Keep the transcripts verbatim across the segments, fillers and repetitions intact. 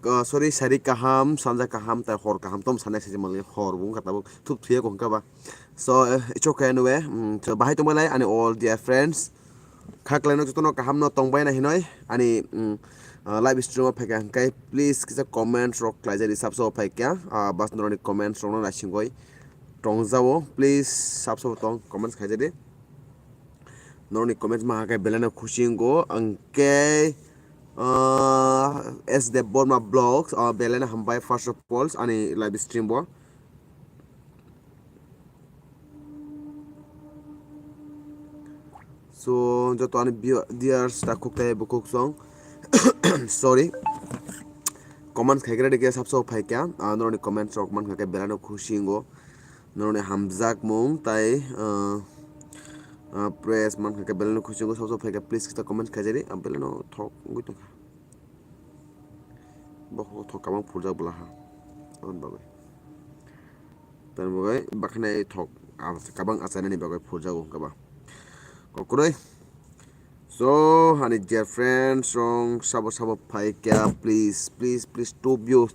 uh, sorry, sari kaham, sanja kaham, tai hor kaham, tom sanai sijak mali hor bo wngkha tabuk thup thuya ko hwnkha ba. So, uh, it's okay anyway. Mm, so, bahai tongbai lai ani all dear friends. Kha kwlaino jotono kaham no tongbai na hinoi ani, mm, uh, live stream o phaikha hwnkhe please kisa comment rok khlaijadi sabso phaikha, uh, bas noroni comment rok no naisingoi tongjawo, please sabso tong comments khaijadi. Norokni comments ma hakai belai no khusi wngo, hwnkhe, ah, S Debbarma Vlogs, ah, belai no hambai first of all ani live stream bo. So, joto ani view-, viewers ta khuk tai bukhuk song. Sorry. Comments khai khe ready khe sabso phai kya. Ah, norokni comments rok man kha khe belai no khusi wngo. Norokni hamjakmung tai, ah, ah, press man kha khe belai no khusi wngo. Sabso phai kha please kita comments khai jari. Ah, belai no thok wngwi tong kha. Bo thok kabang phuljak bwla ha. Aboni bagwi. Tani bagwi bakhanai thok, ah, kabang achainani bagwi phuljago hwnkhe ba. Kokroi. So, ani dear friends, rong sabo sabo phai kya, please, please, please, two views.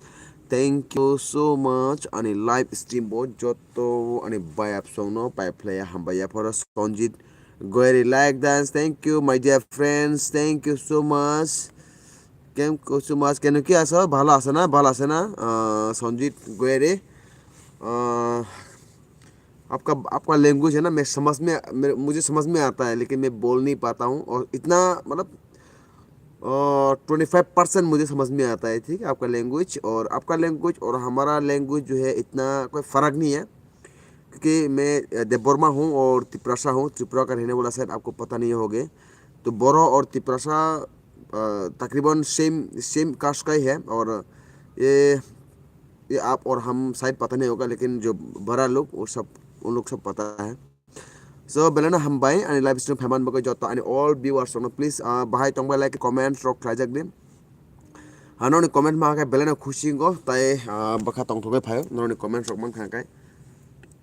Thank you so much. Ani live stream bo joto ani bayap song no pai phlai hambai ya phoro Sanjit Goyari like dance. Thank you, my dear friends. Thank you so much. Thank you so much. কেন কি আছো? ভালো আছে না? ভালো আছে না? আহ, সঞ্জিত গোয়ারি। আহ, आपका, आपका लैंग्वेज है ना, मैं समझ में, मेरे, मुझे समझ में आता है, लेकिन मैं बोल नहीं पाता हूँ। और इतना, मतलब, ट्वेंटी फाइव परसेंट मुझे समझ में आता है, ठीक है, आपका लैंग्वेज और आपका लैंग्वेज और हमारा लैंग्वेज जो है, इतना कोई फ़र्क नहीं है, क्योंकि मैं, अ, देवबर्मा हूँ और तिपरासा हूँ। त्रिपुरा का रहने वाला, शायद आपको पता नहीं होगे। तो बोरो और तिपरासा, अ, तकरीबन सेम, सेम कास्ट का ही है। और ये, ये आप और हम शायद पता नहीं होगा, लेकिन जो बड़ा लोग, वो सब, उन लोग सब पता है। So, belai no hambai ani live stream phaiman bagwi joto ani all viewers rokno please, ah, bahai tongbai like, comment rok khlaijak di. Ah, norokni comment ma khe belai no khusi wngo, tai, ah, bwkha tongthogwi phaio, norokni comment rok mankha khe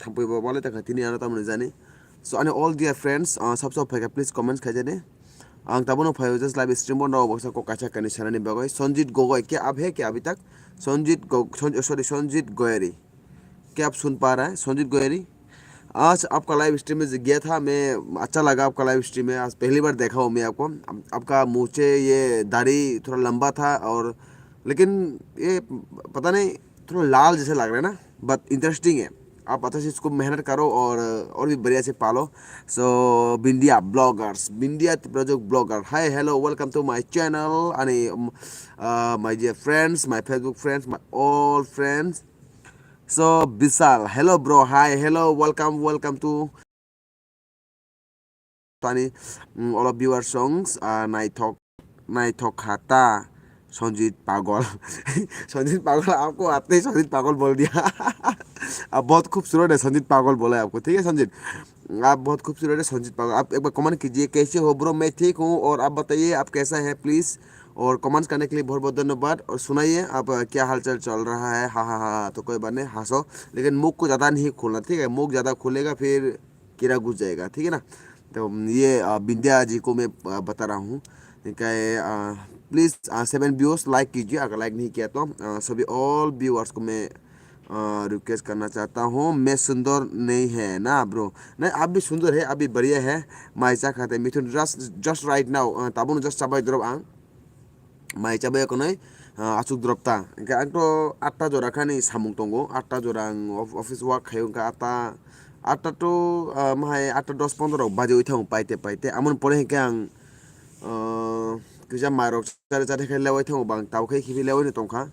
thampui bo bale ta kha tini ano tamoni jani. So, ani all dear friends, ah, sab sab phaikha please comments khaijani. Ang tabukno phaio just live stream bo no baksa kok kaisa kani sanani bagwi. Sanjit Gogoi, kya ab hai kya abhi tak? Sanjit Go-, Sanj-, sorry, Sanjit Goyari. क्या आप सुन पा रहा है संजीत गोयरी? आज आपका live stream में गया था मैं, अच्छा लगा आपका लाइव स्ट्रीम में। आज पहली बार देखा हूँ मैं आपको। आप, आपका मूछें, ये दाढ़ी थोड़ा लंबा था और, लेकिन ये पता नहीं, थोड़ा लाल जैसे लग रहा है ना, बट इंटरेस्टिंग है। आप अच्छा से इसको मेहनत करो और, और भी बढ़िया से पालो। So, Bindia Bloggers, Bindia Tiprajok Blogger, hi, hello, welcome to my channel, ani, um, uh, my dear friends, my Facebook friends, my all friends. So, Bisal, hello bro, hi, hello, welcome, welcome to tani, mm, all of viewer songs, uh, naithok, naithok khata, Sanjit Pagol. Sanjit Pagol, आपको आते ही संजीत पागल बोल दिया। अब बहुत खूबसूरत है संजीत पागल बोला है आपको, ठीक है संजीत? आप बहुत खूबसूरत है संजीत पागल। आप एक बार कमेंट कीजिए, कैसे हो ब्रो? मैं ठीक हूँ, और आप बताइए आप कैसा है प्लीज। और कमेंट्स करने के लिए बहुत बहुत धन्यवाद। और सुनाइए आप, अ, क्या हालचाल चल रहा है? हाँ हाँ हाँ, तो कोई बात नहीं, हंसो, लेकिन मुख को ज़्यादा नहीं खोलना, ठीक है? मुख ज़्यादा खोलेगा फिर कीड़ा घुस जाएगा, ठीक है ना? तो ये, अ, बिंदिया जी को मैं, अ, बता रहा हूँ। ठीक है, अ, प्लीज, अ, सेवन व्यूअर्स लाइक कीजिए, अगर लाइक नहीं किया तो, अ, सभी ऑल व्यूअर्स को मैं, अ, रिक्वेस्ट करना चाहता हूँ। मैं सुंदर नहीं है ना ब्रो? नहीं, आप भी सुंदर है, आप भी बढ़िया है। Mai cha khate mithun just, just right now, uh, tabuk just chabai drop ang. Mai chabai konoi, uh, achuk drop ta. Hingke ang to atta jora khani samung tongo. Atta jora ang of-, office work khayo hingke atta, atta to, uh, mahai atta dos pondro baje oi thango paite paite. Amon pore hingke ang, uh, kisa mairok chari chari khe lewai thango bang tau khe khibi lewai no tongkha.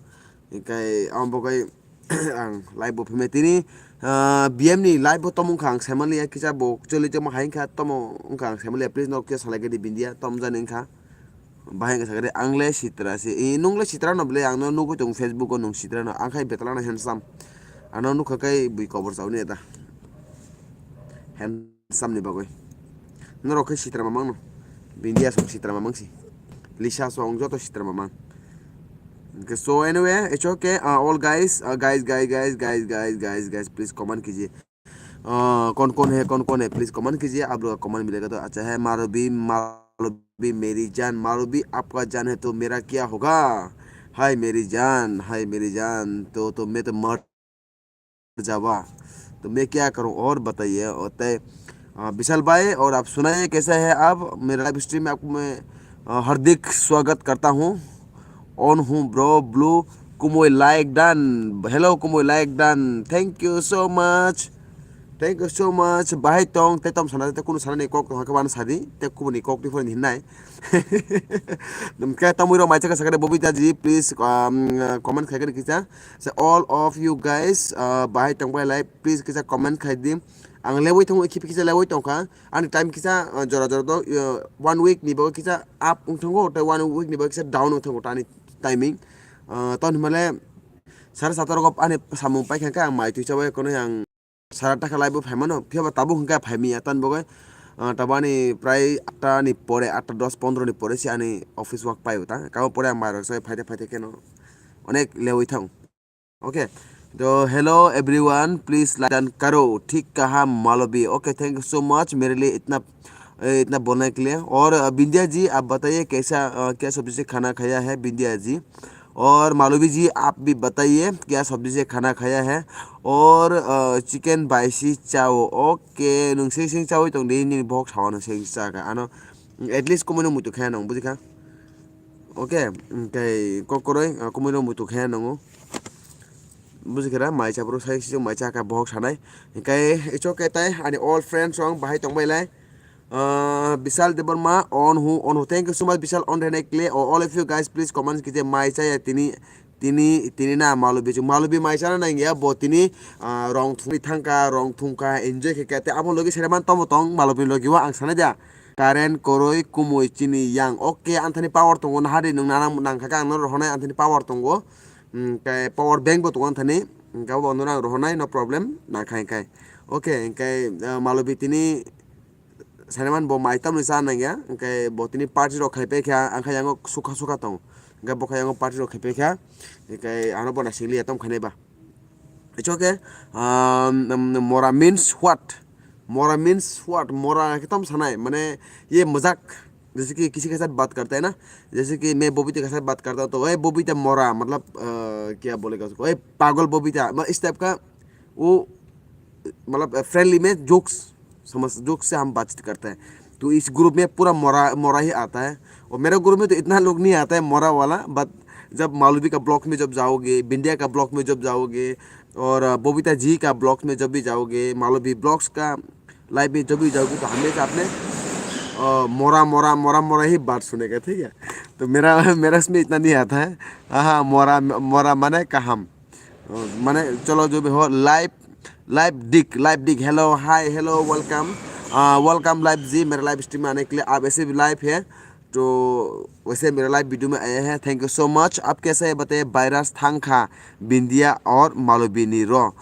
Hingke ang bo khe ang live bo phimai tini, ah, B M ni live bo tomo wngkha ang saimanliya kisa bo choli tongma hai wngkha tomo wngkha ang saimanliya please no kisa salai khe di bindiya tom jani wngkha. Bahai wngkha sakhe ang le sitra se, eh, nung le sitra no bole ang no nugwi tongo Facebook o nung sitra no ang khai betla no handsome. Ano nukha kai bui kobor chauni eta. Hand- Samni bagwi. Norok khe sitra mamang no. Bindia song sitra mamang si. Lisa song joto sitra mamang. Okay, so anyway, it's okay. Uh, all guys, uh, guys, guys, guys, please comment कीजिए. Uh, कौन कौन है, कौन कौन है, please comment कीजिए. आप लोग का comment मिलेगा तो अच्छा है. मालवी, मालवी मेरी जान, मालवी आपका जान है तो मेरा क्या होगा? हाय मेरी जान, हाय मेरी जान, तो तो मैं तो मर जावा, तो मैं क्या करूं और बताइए। और तय, आ, विशाल भाई, और आप सुनाइए, कैसा है आप? मेरा लाइव स्ट्रीम में आपको मैं, आ, हार्दिक स्वागत करता हूं। On हूं ब्रो। ब्लू कुमोई लाइक डन। हेलो कुमोई like done, thank you so much, thank you so much. Bahai tong te tom sana te kunu sana ni kok tong khe ban sadi te kubuni kok ni phone hinai. Ke tamui ro mai chaka sakare Bobita ji, please, um, comment khai kisa. So all of you guys, uh, bahai tong bai lai, please kisa comment khai di. Ang lewi tong khipi kisa lewi tong kha. Ani time kisa, uh, jora jora do, uh, one week ni bo kisa up ung thango, te one week ni bo kisa down ung thango tani timing. Uh, ton himale sare sator gop ani samung pai kha ang mai tui chabai kono ang sara taka live bo phaimano, phiya ba tabuk hwnkhe phaimiya tan bagwi, ah, tabuk ani prai atta ni pore, atta dos pondro ni pore se ani office work pai ta. Kabo pore ang mairok sai phaite phaite kheno onek lewi thang. Okay. तो hello everyone, please like done करो, ठीक कहा Malvi. Okay, thank you so much मेरे लिए इतना, ए, इतना बोलने के लिए। और, अ, बिंदिया जी, आप बताइए कैसा, अ, क्या सब्जी से खाना खाया है बिंदिया जी? और मालवी जी, आप भी बताइए क्या सब्जी से खाना खाया है? और, अ, chicken baisi chao. Okay, nung sing sing chawi tong di, nini bok sawa nung sing sing chaka. Ano, at least kumui no muitu khaya nung, buji kha? Okay, tei kokoroi, uh, kumui no muitu khaya nungo. Buji kha da, mai cha bro, sai sing mai cha ka bok sanai. Hinkhe, it's okay tai, ani all friends rong bahai tong bai lai. Uh, Bishal Debbarma, on who, on who. Thank you so much, Bishal, on rene kle. Oh, all of you guys, please comment kije mai chaya tini, tini, tini na malubi chu. Malubi mai chana nang ya, bo tini, uh, rong thungni thangka, rong thungka, enjoy khe kate. Abo logi sere man tomo tong, malubi logi wa ang sana ja. Current koroi kumui chini yang. Okay, anthani power tongo, nahari nung nana nang kha, ang no rohonai anthani power tongo. Hmm, kai power bank bo tongo anthani. Hinkhe abo no nang rohonai, no problem, nang khai khai. Okay, hinkhe, uh, malubi tini Saiman bo mai tamni cha nangya, hwnkhe bo tini party rok khai paikha, ang khe yango sukha sukha tongo. Hwnkhe bo khe yango party rok khai paikha, hwnkhe ano bo naising liya tong khainai ba. It's okay. Um, um, mora means what? Mora means what? Mora khe tom sanai, mane ye mazak. जैसे कि किसी के साथ बात करता है ना, जैसे कि मैं बबीता के साथ बात करता हूँ, तो ए बबीता मोरा, मतलब, अ, क्या बोलेगा उसको, ए पागल बबीता, मतलब, इस टाइप का वो, मतलब, फ्रेंडली में जोक्स, समझ, जोक्स से हम बातचीत करते हैं। तो इस ग्रुप में पूरा मोरा, मोरा ही आता है। और मेरा ग्रुप में तो इतना लोग नहीं आता है मोरा वाला, बट जब मालवी का ब्लॉक में जब जाओगे, बिंदिया का ब्लॉक में जब जाओगे, और, अ, बबीता जी का ब्लॉक में जब भी जाओगे, मालवी ब्लॉग्स का लाइव में जब भी जाओगे, तो हमेशा आपने, अ, मोरा, मोरा, मोरा, मोरा ही बात सुनेगा, ठीक है? तो मेरा, मेरा इसमें इतना नहीं आता है। हाँ, हाँ, मोरा, मोरा माने कहम। अ, माने चलो जो भी हो, live, live Dick, live Dick, hello, hi, hello, welcome। अ, welcome लाइव जी, मेरा लाइव स्ट्रीम में आने के लिए। आप ऐसे भी लाइव है, तो वैसे मेरा लाइव वीडियो में आए हैं, thank you so much। आप कैसे है बताइए, वायरस थांग खा बिंदिया और मालवी नी रो।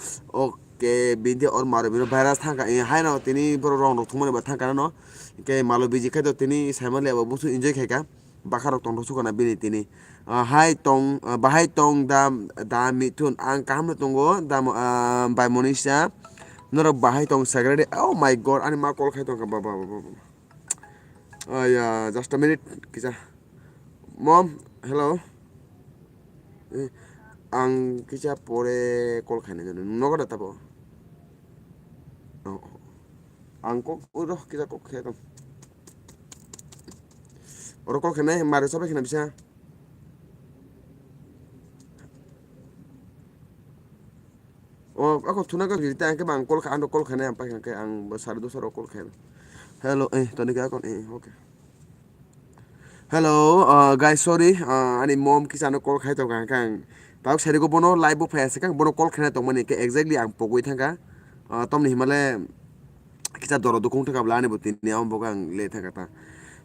Ke bini or maro bini virus thangkha, eh, haino tini borok rong rok thumani ba thangkha no. Ke malo biji khe to tini saimali abo busu enjoy khaika. Bakha rok tong rok sukana bini tini. Ah, hai tong, ah, bahai tong da, da mithun. Ang kaham no tongo, da mo-, ah, bai Monisa. Norok bahai tong sagrade. Oh my God, ani ma call khai tongkha, ba, ba, ba, ba, ba. Ah, ya, just a minute, kisa. Mom, hello. Eh, ang kisa pore call khainai jani. Nogo da tabo? Oh, oh. Ang kok, oro kisa kok khe tong. Oro call khainai, mare sobai khainai bisa. O, ako thuna ka giri ta, ang ke bang call kha, ang call khainai, ang pai kha, ang sare dos oro call khainai. Hello, eh, toni ka kon, eh, okay. Hello, uh, guys, sorry, uh, ani mom kisa ano call khai tongkha, ang kang. Tawk sari ko bono live bo phaya se kang, bono call khaina tongmani ke exactly ang pogwi thangkha. Uh, tomni himale kisa doro dukung thangkha bla ani bo tini ang bogo ang le thangkha ta.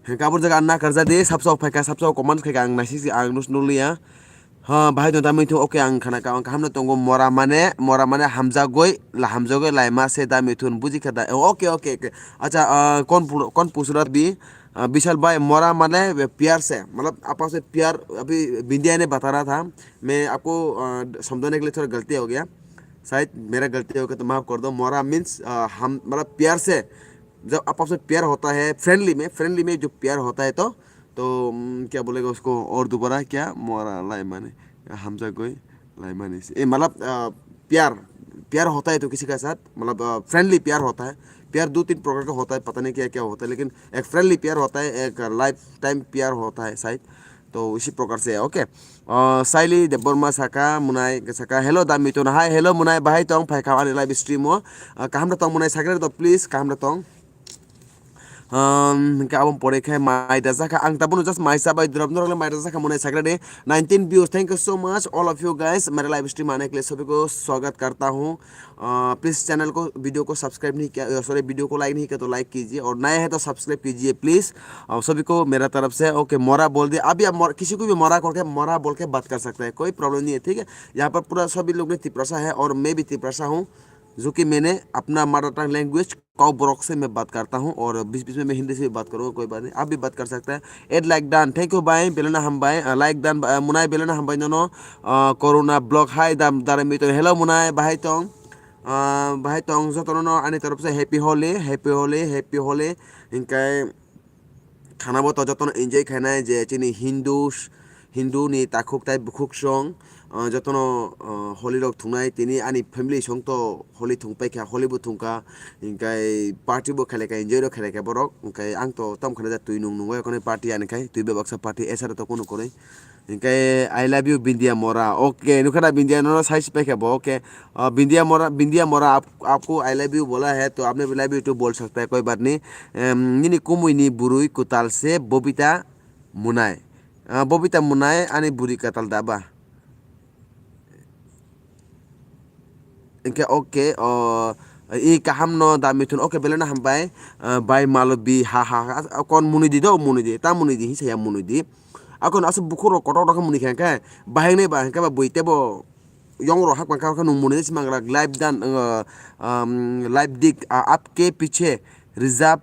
Hengka abor jaga anna karja de, sabsa phai kha, sabsa comment khai kha, ang naisik ang nus nuliya. Ha, bahai tong da mithun, okay, ang khana ka, ang kaham no tongo, mora mane, mora mane hamjagoi, la hamjagoi laima se da mithun, buji kha da, okay, okay, okay. Acha, ah, kon pu-, kon pusura bi, ah, Bishal bhai, mora mane pyar se, matlab, aap se pyar, abhi bindiya ne bata raha tha, main aapko, ah, samjhane ke liye thoda galti ho gaya, shayad mera galti ho gaya, to maaf kar do, mora means, ah, hum, matlab, pyar se, jab aap se pyar hota hai, friendly mein, friendly mein jo pyar hota hai, to तो उम, क्या बोलेगा उसको और दोबारा क्या, मोरा लाइमाने, हमजा कोई लाइमाने से, ए, मतलब, अ, प्यार, प्यार होता है तो किसी का साथ, मतलब, अ, फ्रेंडली प्यार होता है। प्यार दो तीन प्रकार का होता है, पता नहीं क्या क्या होता है, लेकिन एक फ्रेंडली प्यार होता है, एक लाइफ टाइम प्यार होता है शायद। तो इसी प्रकार से है, ओके। अ, साइली देबबर्मा साका, मुनाई साका, hello दा मिथुन, hi, hello Munai, bahai tong, phaikha ani live stream o. A, kaham da tong Munai, sakre to please, kaham da tong. Um, hingke aboni pore khe mai da jakha, ang tabukno just mai chabai drop, norok le mai da jakha mwnai sakra de. Nineteen views, thank you so much all of you guys, mere live stream aane ke liye sabhi ko swagat karta hu. Uh, please channel ko, video ko subscribe nahi kiya, uh, sorry, video ko like nahi kiya to like kijiye aur naye hai to subscribe kijiye please. Uh, sabhi ko mera taraf se, okay, mora bol diya, abhi aap mor-, kisi ko bhi mora kar ke, mora bol ke baat kar sakte hai, koi problem nahi hai, theek hai? Yahan par pura sabhi log ne Tiprasa hai aur main bhi Tiprasa hu, jo ki maine apna mother tongue language Kokborok se main baat karta hu aur beech beech mein main Hindi se bhi baat karunga, koi baat nahi, aap bhi baat kar sakte hain. Add like done, thank you bhai, belai no hambai, ah, like done, ah, Munai belai no hambai nono, ah, Corona vlog, hi dam, dara miton, hello Munai, bahai tong, ah, bahai tong, jotono no ani taraf se happy Holi, happy Holi, happy Holi, hingkai khana bo to jotono enjoy khainai je chini Hindus, Hindu ni takhuk tai bukhuk song, ah, jotono, ah, Holi rok thungnai, tini ani family song to Holi thung paikha, Holi bo thungkha, hingkai party bo khailai kha, enjoy rok khailai kha borok, hingkai ang to tam khana ja twi nung nungo, ekhonai party ani khai, twi bebaksa party, esara to kunu kwrwi. Hingkai I love you Bindia Mora, okay, nukha da Bindia nono sai si paikha bo, okay. Ah, Bindia Mora, Bindia Mora, aap, aapko I love you bola hai, to aapne bhi love you too bol sakta hai, koi baat nahi. Em, nini kumui ni bwrwi kwtal se Bobita Munai. Ah, Bobita Munai ani bwrwi kwtal da ba? Hingke, okay, o, i kaham no da miton, okay, belai no hambai, ah, bai malo bi, ha, ha, ha, kon muni di do, muni di, ta muni di, hinsa ya muni di. Akon aswk bukhuk rok kotor rok muni kha hingke, bahai nai ba hingke ba bui tebo, yong rok hak mangkha khe nung muni si mangra live dan, uh, um, live dik, uh, aapke piche reserve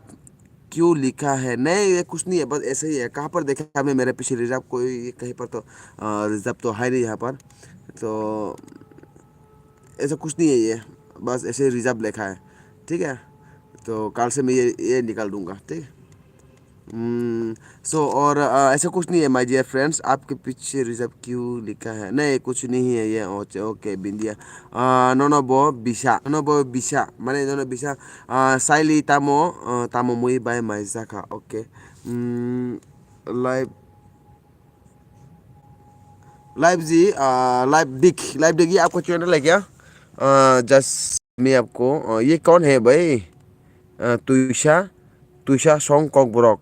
kyun likha hai? Nahi, ye kuch nahi hai, bas aise hi hai. Kahan par dekha aapne mere piche reserve koi, kahin par to, uh, reserve to hai nahi yahan par. To aisa kuch nahi hai ye, bas aise reserve lekha hai, theek hai? To kal se main ye, ye nikal dunga, theek hai? Hmm, so, aur, ah, aisa kuch nahi hai, my dear friends, aapke piche reserve kyun likha hai? Nahi, kuch nahi hai ye. Acha, okay, Bindia. Ah, nono bo bisa, nono bo bisa, mane nono bisa, ah, saili tamo, ah, tamo mui bai mai jakha, okay. Hmm, live, live ji, ah, live dik, live dik ye aapko channel hai kya? Ah, just मैं आपको, अ, ये कौन है भाई? अ, तुषा, tussah song Kokborok.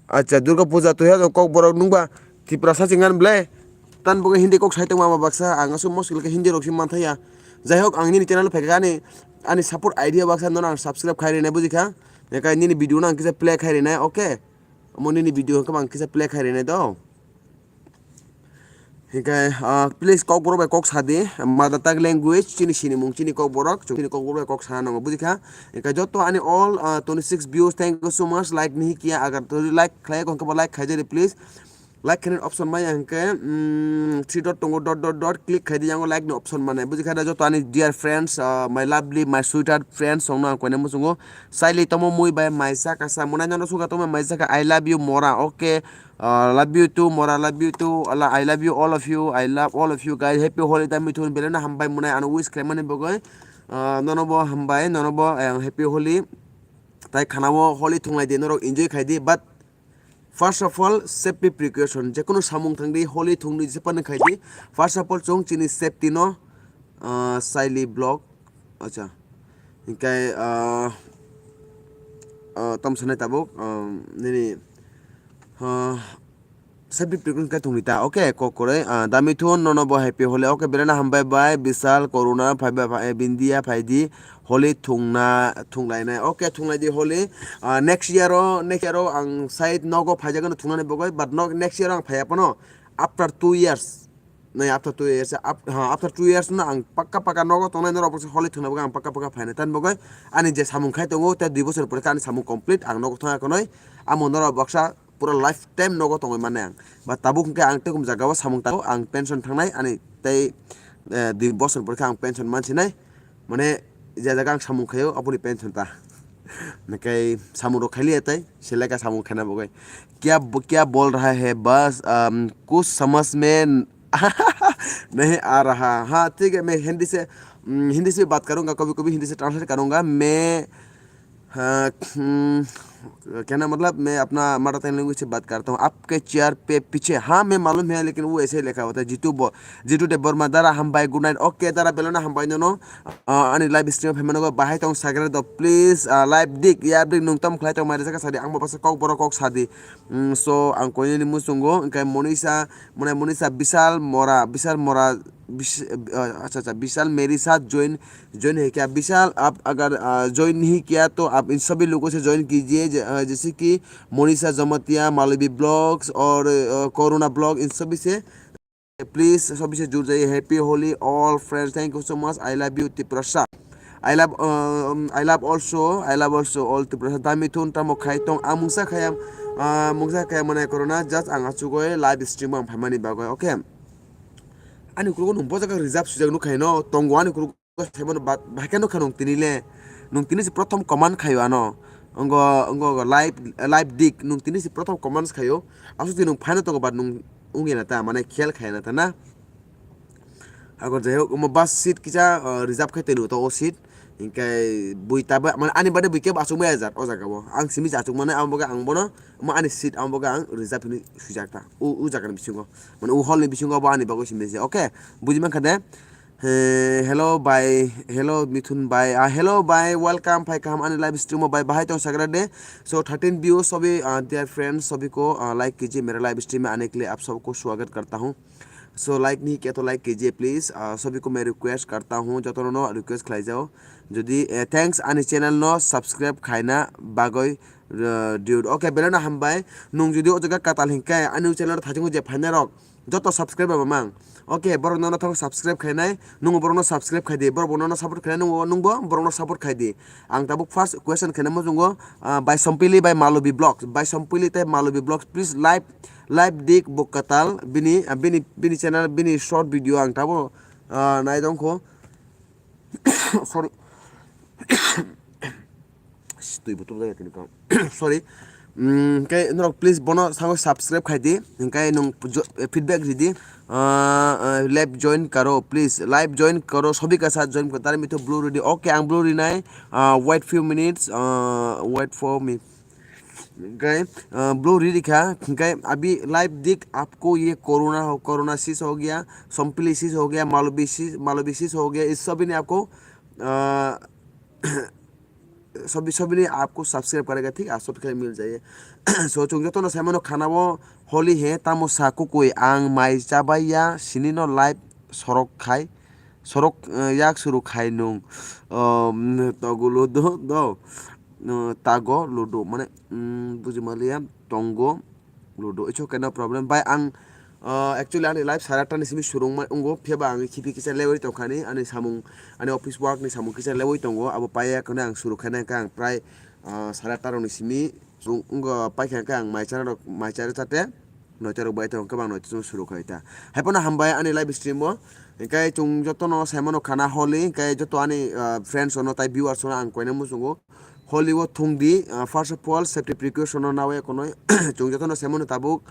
Acha, Durga Puja tuya do Kokborok nungba Tiprasa chingan ble. Tan bo Hindi kok sai tongma baksa, ang aswk muskil khe Hindi rok si manthaya. Jai hok, ang nini channel phaikha ani, ani support idea baksa nono ang subscribe khai rina bujikha. Ekai nini video no ang kisa play khai rina, okay? Amo nini video hwnkhe ang kisa play khai rina do. Hingke, ah, please Kokborok bai kok sadi, mother tongue language, chini sinimung, chini Kokborok, chini Kokborok bai kok sana nango, bujikha? Hingke joto ani all, ah, twenty six views, thank you so much, like nahi kiya, agar to like khlai, hingke bo like khaijadi, please. Like khaini option maya hingke, mm, three dot tongo, dot, dot, dot, click khaidi, yango like ni option mane, bujikha da joto ani dear friends, ah, my lovely, my sweetheart friends, songno ang koine muchungo, saili tomo mui bai maisa kasa, munai nono suga tomo maisa ka, I love you, mora, okay. Uh, love you too, Mora, love you too. Ala, I love you, all of you. I love all of you guys. Happy Holi da mithun, belai no hambai munai ano wish khlaimani bagwi. Uh, nono bo hambai, nono bo, eh, happy Holi. Tai khana o Holi thunglai di, norok enjoy khai di. But first of all, safety precaution. Jekunu samung thang di, Holi thung di, jepani khai di. First of all, chwng chini safety no, uh, saili block. Acha. Hingkai, uh, uh, tam sanai tabuk, um, nini, uh, safety precaution khe tongdi ta, okay, kok kwrwi, ah, da mithun, nono bo happy Holi, okay, belai no hambai bai, Bisal, Corona, phai bai, phai, Bindia, phaidi, Holi thungna, thunglainai, okay, thunglaidi Holi, ah, next year o, next year o ang side nogo phaijagano thungnani bagwi, but no, next year o ang phaiya phano, after two years, nai after two years, ap-, ha, after two years no ang pakka pakka nogo tongnai norok bwswk Holi thungna bagwi ang pakka pakka phainai, tamni bagwi ani je samung khai tongo, tei dui bosor pore khe ani samung complete, ang nogo thangya khwnwi, amo norok baksa, pura life time nogo tongwi mannai ang. Ba tabuk hwnkhe ang tei kum jaga o samung tango, ang pension thangnai ani tei, eh, dui bosor pore khe ang pension mansinai. Mane je jaga ang samung khaio aboni pension ta. Nakai samung rok khailiya tai, seleka samung khaina bagwi. Kya bo-, kya bol raha hai bas, um, kuch samajh mein nahi aa raha. Ha, thik hai, main Hindi se, mm, Hindi se bhi baat karunga, kabhi kabhi Hindi se translate karunga. Main, ha, mm, kehna matlab, main apna mother tongue language se baat karta hoon. Aapke chair pe piche. Ha, main malum hai, lekin wo aise likha hota hai. Jitu bo-, Jitu Debbarma, dara hambai, good night. Okay, dara belai no hambai nono. Ah, ani live stream phaimano go bahai tong sagra do, please, ah, live dik, ya dik nung tam khlai tong mai rwjak sadi, ang bo basa kok borok kok sadi. Mm, so ang koinani muchungo, hwnkhe Monisa, mane Monisa Bishal Mora, Bishal Mora, Bish-, ah, acha, acha, Bishal mere sath join, join hai kya? Bishal, aap agar, ah, join nahi kiya to aap in sabhi logo se join kijiye, je-, ah, jaise ki Monisa Jamatia, Malobi Vlogs aur, ah, Corona Vlog, in sabhi se Please, sabhi se jud jaiye. Happy Holi, all friends. Thank you so much. I love you, Tiprasa. I love, um, I love also, I love also all Tiprasa. Da Mithun tamo khai tong? Ang mungsa khaya, ah, mungsa khaya mane corona. Just ang achugoi live stream ang phaimani bagoi. Okay. Ani kurugo nung bojago reserve sujak nuk khai no. Tongo ani kurugo. Saimano bat, bahai khe nukha nung tini le. Nung tini se prothom comment khaio ano. Ongo, ongo, ongo live, live dik. Nung tini se prothom comments khaio. Aswk twi nung phaino tongo, but nung wngya na ta, mane khel khaya na ta na. Agor jai hok, omo bus seat kisa, uh, reserve khai twi nung to o seat. Hinkhe bui ta ba, mane ani bade bui kebo achuk maya jat o jaga o. Ang simi achuk mane, ang boga ang bono, omo ani seat ang boga ang reserve hinwi swijak ta. U, u jaga ni bisingo. Mane u hall ni bisingo bo ani bagwi simi se. Okay, buji mankha de. He, hello bhai, hello Mithun bhai, ah, hello bhai, welcome, phai kaham ani live stream o bhai, bahai tong sagra de. So thirteen views sobi, ah, dear friends, sobi ko, ah, like kijiye mere live stream mein aane ke liye aap sabko swagat karta hoon. So like nahi kiya to like kijiye please, ah, sobi ko main request karta hoon, joto no request khlai jao. Jodi, eh, thanks ani channel no subscribe khaina bagoi, uh, dude. Okay, belai no hambai, nung jodi o jaga katal hinkhe ani channel o thajingo je phaina rok, joto subscribe ba mang. Okay, borok nono thang subscribe khainai, nungo borokno subscribe khai di, borok bo nono support khainai, nungo, nungbo borokno support khai di. Ang tabuk first question khaina muchungo, ah, by Sompili by Malobi Vlogs, by Sompili tei Malobi Vlogs, please live, live dik bo katal bini, ah, bini, bini channel, bini short video ang tabuk, ah, nai tongkho. Sorry. Twi bo tubjak ya tini kau. Sorry. Mm, hingke norok please bono sango subscribe khai di. Hingke nung jo-, feedback ri di. Ah, ah, live join karo, please. Live join karo, sobi ka sath join karo. Tare mitho blue ri di. Okay, ang blue ri nai. Ah, wait few minutes. Ah, wait for me. Hingke, ah, blue ri ri kha. Hingke abhi live dik aapko ye corona ho, corona sis ho gaya, Sompili sis ho gaya, Malobi sis, Malobi sis ho gaya, is sabhi ne aapko, ah, sabhi, sabhi ne aapko subscribe karega, thik aap sabhi khe mil jaiye. So, chung joto no saimano khana o Holi he, tamo sa kukui, ang mai chabai ya, sini no live sorok khai, sorok, eh, yak suru khai nung, um, togo ludo, do, no, tago ludo, mane, mm, buji maliya, tongo. Ludo, it's okay, no problem. Bai ang, uh, actually ani live sara tani simi surung ma ungo, pheba ang khipi kisa lewi tongkhani, ani samung, ani office work ni samung kisa lewi tongo, abo paiya kono ang suru khana kha ang prai, uh, sara tarong ni simi surung ungo paikha kha ang mai chara rok, mai chara chate, noita rok bai tong kha bang noita suru khai ta. Hai pono hambai ani live stream o, hingkai chung joto no saimano khana Holi, hingkai joto ani, uh, friends ono tai viewers ono ang koina muchungo. Holi o thung di, ah, first of all, safety precaution no nawi konoi. Chwng jotono saimano tabuk,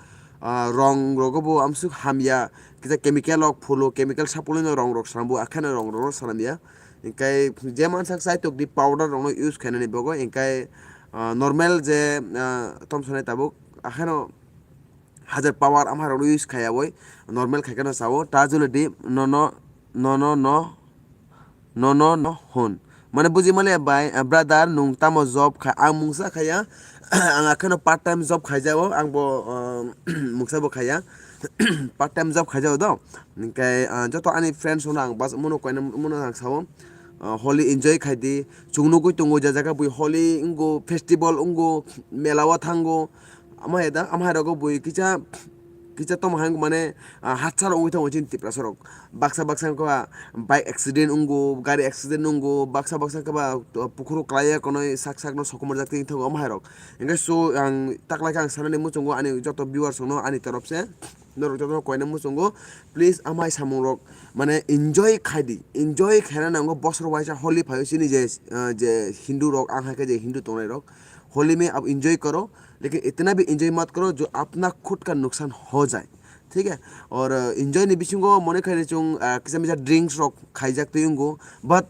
ah, rong rogo bo amsuk hamya, kisa chemical rok phulo, chemical sapulino rong rok swnambu, akheno rong rok swnamya. Hingkai je mansak chaitok di powder rokno use khainani bagwi, hingkai, ah, normal je, ah, tom sanai tabuk, akheno hajar power amharokno use khaiyawi, normal khaikhe no sao, ta jole di, nono, nono, no, nono, no, hwn. Mane buji male bai, ah, brother, nung tamo job kha, ang mungsa khaya, ang akheno part time job khaijao, ang bo, ah, mungsa bo khaya, part time job khaijao do. Hingkai, ah, joto ani friends rokno ang bas, mono koina, mono ang sao, ah, Holi enjoy khai di, chwng nugwi tongo, je jaga bui Holi wngo, festival wngo, mela o thango, Ama hai da, ama hai rogo bui kisa, kisa tamo hai mane, ah, hatsar ongwi thango chini Tiprasa rok. Baksa baksa wngkha ba bike accident wngo, gari accident wngo, baksa baksa wngkha ba, uh, pukhuro kwlaiya konoi sak sak no sokomorjak twi thango ama hai rok. Hingke so ang taklai khe ang sanani muchungo ani joto viewers rokno ani torof se. Norok jotono koina muchungo, please amai samungrok mane enjoy khaidi, enjoy khaina nango. Bosor waisa Holi phaio chini je, ah, je Hindu rok, ang hai khe je Hindu tongnai rok, Holi mein ab enjoy karo, lekin itna bhi enjoy mat karo jo apna khud ka nuksan ho jaye, thik hai? Aur, ah, enjoy ni bisingo mone khaidi chung, ah, kisa misa drinks rok khaijak twi wngo, but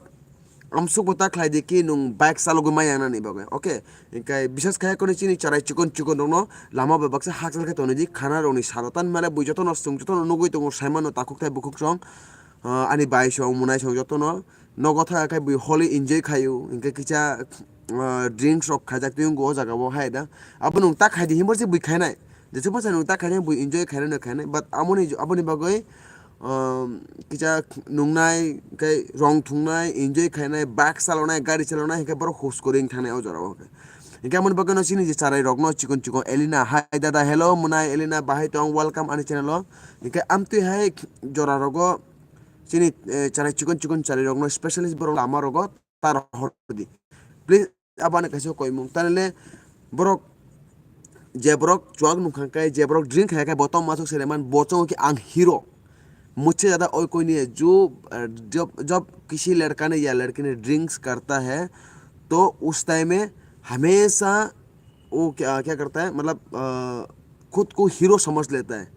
amsuk bo ta khlai di ki nwng bike chalogwi maya wngnani bagwi, okay? Hinkhe bisas khai kheno chini charai chikon chikon rokno lama bai baksa hakchal khe tonwi di, khana rokni salo tan male bui jotono chwng jotono nugwi tongo, saimano takhuk thai bukhuk song, ah, ani bai song, munai song jotono nogo thang khe bui Holi enjoy khaio, hinkhe kisa, ah, drinks rok khaijak twi wngo o jaga o hai da. Abo nwng ta khai di hinba se bui khainai. Jesa bwsa nwng ta khainai, bui enjoy khainai no khainai, but amoni, aboni bagwi, um, kisa nungnai, khe rong thungnai, enjoy khainai, bike chalonai, gari chalonai, hinkhe borok hus kwrwi wng thangnai o jora o. Hinkhe amoni bagwi no chini je charai rokno chikon chikon Elina, hi dada, hello, mwnai Elina, bahai tong, welcome ani channel o. Hinkhe amtwi hai jora rogo chini, eh, charai chikon chikon charai rokno specialist borok lama rogo ta rohor di. Please, aboni kaisa koimung. Tanile borok, je borok chuak nungkha khe, je borok drink kha khe, bo tong masuk sere man, bo chongo ki ang hero. Mujhse zyada oi koi nahi hai, jo, eh, jab, jab kisi ladka ne ya ladki ne drinks karta hai, to us time mein hamesha वो क्या, क्या करता है, मतलब, अ, खुद को हीरो समझ लेता है।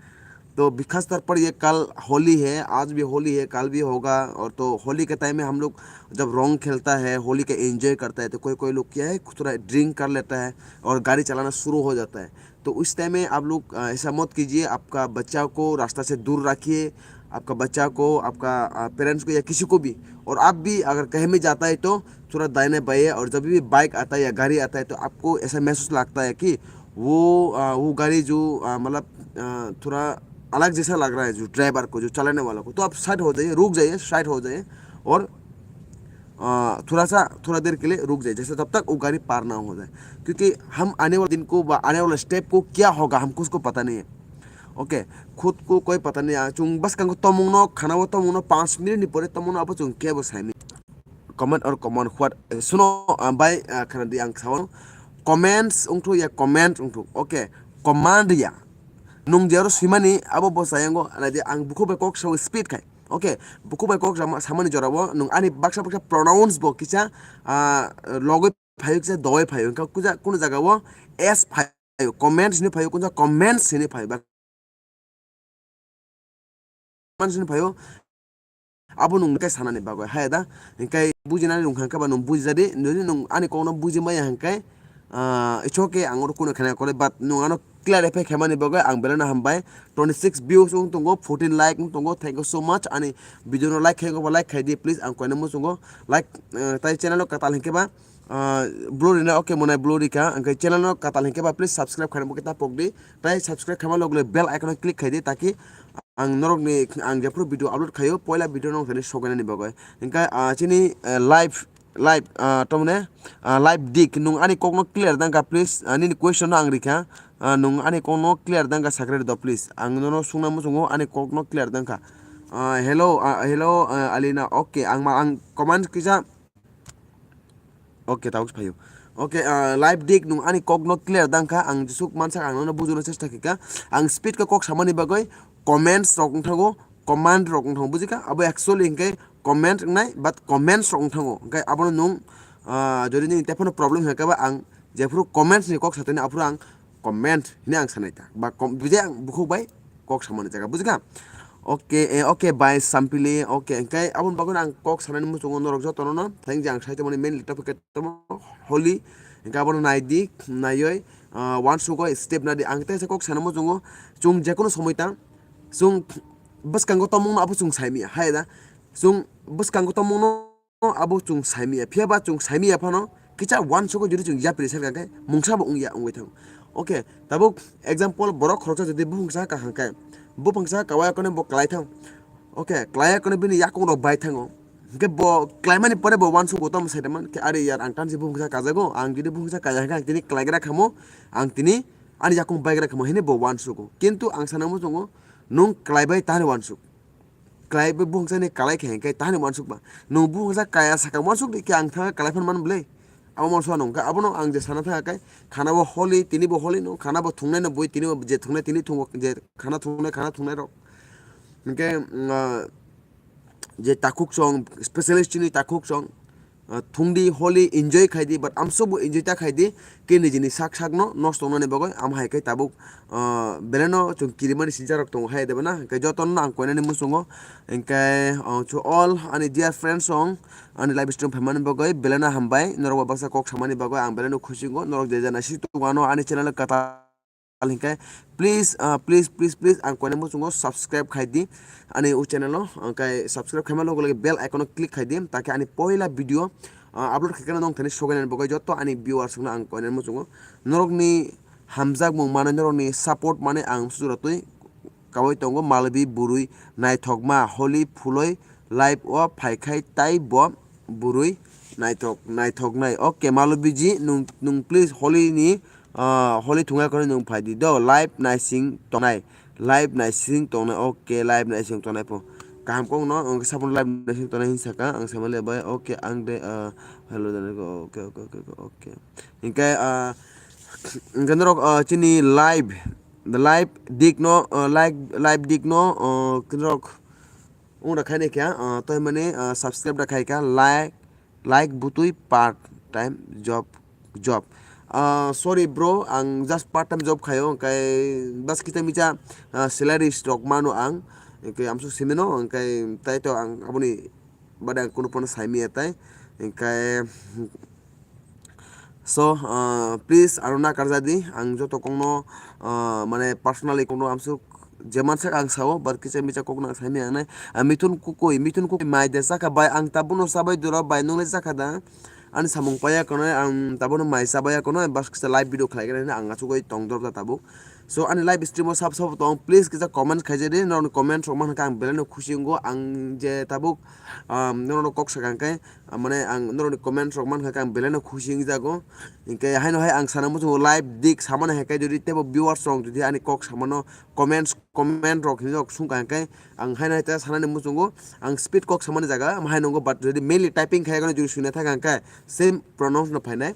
तो भी खास तौर पर ये कल होली है, आज भी होली है, कल भी होगा। और तो होली के टाइम में हम लोग जब रंग खेलता है, होली का एंजॉय करता है, तो कोई कोई लोग क्या है, थोड़ा ड्रिंक कर लेता है और गाड़ी चलाना शुरू हो जाता है। तो उस टाइम में आप लोग, अ, ऐसा मत कीजिए, आपका बच्चा को रास्ता से दूर रखिए, आपका बच्चा को, आपका, अ, पेरेंट्स को या किसी को भी, और आप भी अगर कहीं में जाता है तो थोड़ा दाहिने बाएं, और जब भी बाइक आता है या गाड़ी आता है तो आपको ऐसा महसूस लगता है कि वो, अ, वो गाड़ी जो, अ, मतलब, अ, थोड़ा अलग जैसा लग रहा है जो ड्राइवर को, जो चलाने वाला को, तो आप साइड हो जाइए, रुक जाइए, साइड हो जाइए और, अ, थोड़ा सा, थोड़ा देर के लिए रुक जाइए, जैसे तब तक वो गाड़ी पार ना हो जाए। क्योंकि हम आने वाले दिन को, आने वाला स्टेप को क्या होगा, हमको उसको पता नहीं है। ओके, खुद को कोई पता नहीं है। Chung bwskango tomungno, khanao tomungno, panch minute ni pore tomungno abo chung kebo saimani. Comment or command what? Eh, suno, ah, bai, ah, khana di ang sao. Comments ungthu ya comment ungthu. Oke, command ya. Nung jero simani abo bo sayango, ana di ang bukhuk bai kok sao speed khai. Oke, bukhuk bai kok sama, samani jorabo nung ani baksa baksa pronounce bo kisa, ah, logoi phayo kisa doi phayo. Engka kuja, kuno jaga o S phayo, comments ni phayo, kuja comments ni phayo. Mansini phaio, abo nung khe sanani bagwi hai da, hinkhe bujinani nung kha khe ba nung bujijadi, jodi nung ani kokno buji maya hinkhe, ah, it's okay, ang oro kunu khena kore, but nung ano clarify khaimani bagwi ang belai no hambai. Twenty six views wng tongo, fourteen like wng tongo, thank you so much. Ani video no like khai ba like khai di please, ang koina muchungo like, eh, tai channel o kwtal hinkhe ba, ah, blue rina, okay, mwnai blue rika, hinkhe channel no kwtal hinkhe ba please subscribe khaina bo khe ta pok di. Tai subscribe khaima logole bell icon o click khai di, taki ang norokni, ang jephuru video upload khaio, poila video norok thani sokainani bagwi. Hinkhe, ah, chini, eh, live, live, ah, tamone, ah, live dik, nung ani kokno clear dangkha, please, ah, nini question no ang rikha, ah, nung ani kokno clear dangkha, sakre do, please. Ang nono sungna muchungo, ani kokno clear dangkha. Ah, hello, ah, hello, ah, Alina, okay, ang ma, ang comment kisa, Oke, tabuk phaio. Oke, ah, live dik nung ani kokno clear dangkha, ang jesuk mansak ang nono bujuna chesta khika. Ang speed khe kok samani bagwi comments rok wngthango, command rok wngthango, bujikha? Abo actually hinkhe comment wngnai, but comments rok wngthango. Hinkhe abono nung, ah, jodi nini tephano problem hinkhe ba ang jephuru comments ni kok satani aphuru ang comment hini ang sanai ta. Ba kom-, bide ang bukhuk bai kok samani jaga, bujikha? Oke, eh, oke, bai sampili, oke, hinkhe aboni bagwi ang kok sanani muchungo norok jotono no. Thank you, ang sai tongmani main topic khe tamo Holi. Hinkhe abono nai di, naiwi, ah, wansukgo step nadi. Ang teisa kok sana muchungo, chwng jekono somoi ta, chwng bwskango tongmungno abo chwng saimanya, hai da? Chwng bwskango tongmungno abo chwng saimanya, phiya ba chwng saimanya phano kisa wansukgo jodi chwng yapri saka khe mungsa bo wngya wngwi thango. Oke, tabuk example, borok khoroksa jodi buphang sa kaham khe, buphang sa kawai kono bo klai thang. Oke, klai kono bini yakung rok bai thango. Hinkhe bo klaimani pore bo wansukgo tamo sai tongman khe, "Are yar, ang tansi buphang sa kajago, ang jodi buphang sa kaja khe ang tini klaigra khamo, ang tini ani yakung baigra khamo," hini bo wansukgo. Kintu ang sana muchungo, nung klaibai tani wansuk. Klai bai buphang sani kalai khe hinkhe tani wansuk ba. Nung buphang sa kaya saka wansuk di khe ang thangkhe kalai phan man bwle. abo mangso ano hwnkha. Abono ang je sana thangkha khe, khana bo holi, tini bo holi no, khana bo thungnai no bui, tini bo je thungnai, tini thungo, je khana thungnai, khana thungnai rok. Hwnkhe, mm, ah, je takhuk song, specialist chini takhuk song, ah, thungdi, holi enjoy khaidi, but amsuk bo enjoy ta khaidi, ke nijini sak sak no nosto wngnani bagwi, am hai khe tabuk, ah, beleno chwng kirimani sincha rok tongo hai de bana, hwnkhe jotono ang koinani muchungo, hwnkhe, ah, to all ani dear friends song, ani live stream phaimani bagwi beleno hambai, norok bo baksa kok samani bagwi ang beleno khusingo, norok je jana si tongmano ani channel kata hingke please, ah, please, please, please, ang koinai muchungo subscribe khai di ani o channel o, hingke subscribe khaima loge loge bell icon o click khai di, take ani poila video, ah, upload khaikhe nong thani sogainani bagwi joto ani viewers no ang koinai muchungo norokni hamjakmung manwi, norokni support manwi ang sujura twi kaui tongo. Malvi bwrwi naithokma holi phuloi live o phaikhai tai bo bwrwi naithok naithoknai. Okay, Malvi ji, nung, nung please holi ni, ah, holi thungya khoroi nung phai di do, live naising tongnai, live naising tongnai. Okay, live naising tongnai po. Kaham kok no, ang sabon live naising tongnai hin saka, ang sama le bai. Okay, ang de, ah, hello, okay, okay, okay, okay. Hingke, ah, hingke norok, ah, chini live, live dik no, ah, live, live dik no, ah, norok ung da khaini kya, ah, toi mani, ah, subscribe da khai kha, like, like butui part time job, job. Ah, sorry bro, ang just part time job khayo, hingke bas kita micha, ah, salaries rok mano ang, hingke amsuk simino, hingke tai to ang aboni bade ang kunu pono saimiya tai, hingke So, ah, please, ano nakarjadi, ang joto kokno, ah, mane, personally kokno amsuk je mansak ang sao, but kisa misa kokno ang saimaya ang nai. Ah, Mithun Kukui, Mithun Kukui mai de chakha bai, ang tabuno chabai dura bai, nungle chakha da? Ani samung paya kono, ang tabuno mai chabaya kono, bas kisa live video khlai khe ang achugwi tong dorda tabuk. So, ani live stream o sab sab tong, please kisa comment khaijadi, norokni comment rok mankha ang belai no khusi wngo, ang je tabuk, um, norokno kok sakha hwnkhe, Ah, mane ang norokni comment rok mankha khe ang belai no khusi wngjago. Hinkhe haino hai ang sana muchungo live dik samani hai khe jodi teibo viewers rok jodi ani kok samano comments, comment rok hinwi rok sungkha hinkhe ang haino hai ta sanani muchungo ang speed kok samani jaga hai nongo, but jodi mainly typing khai gano jodi swina thangkha hinkhe same pronounce no phainai.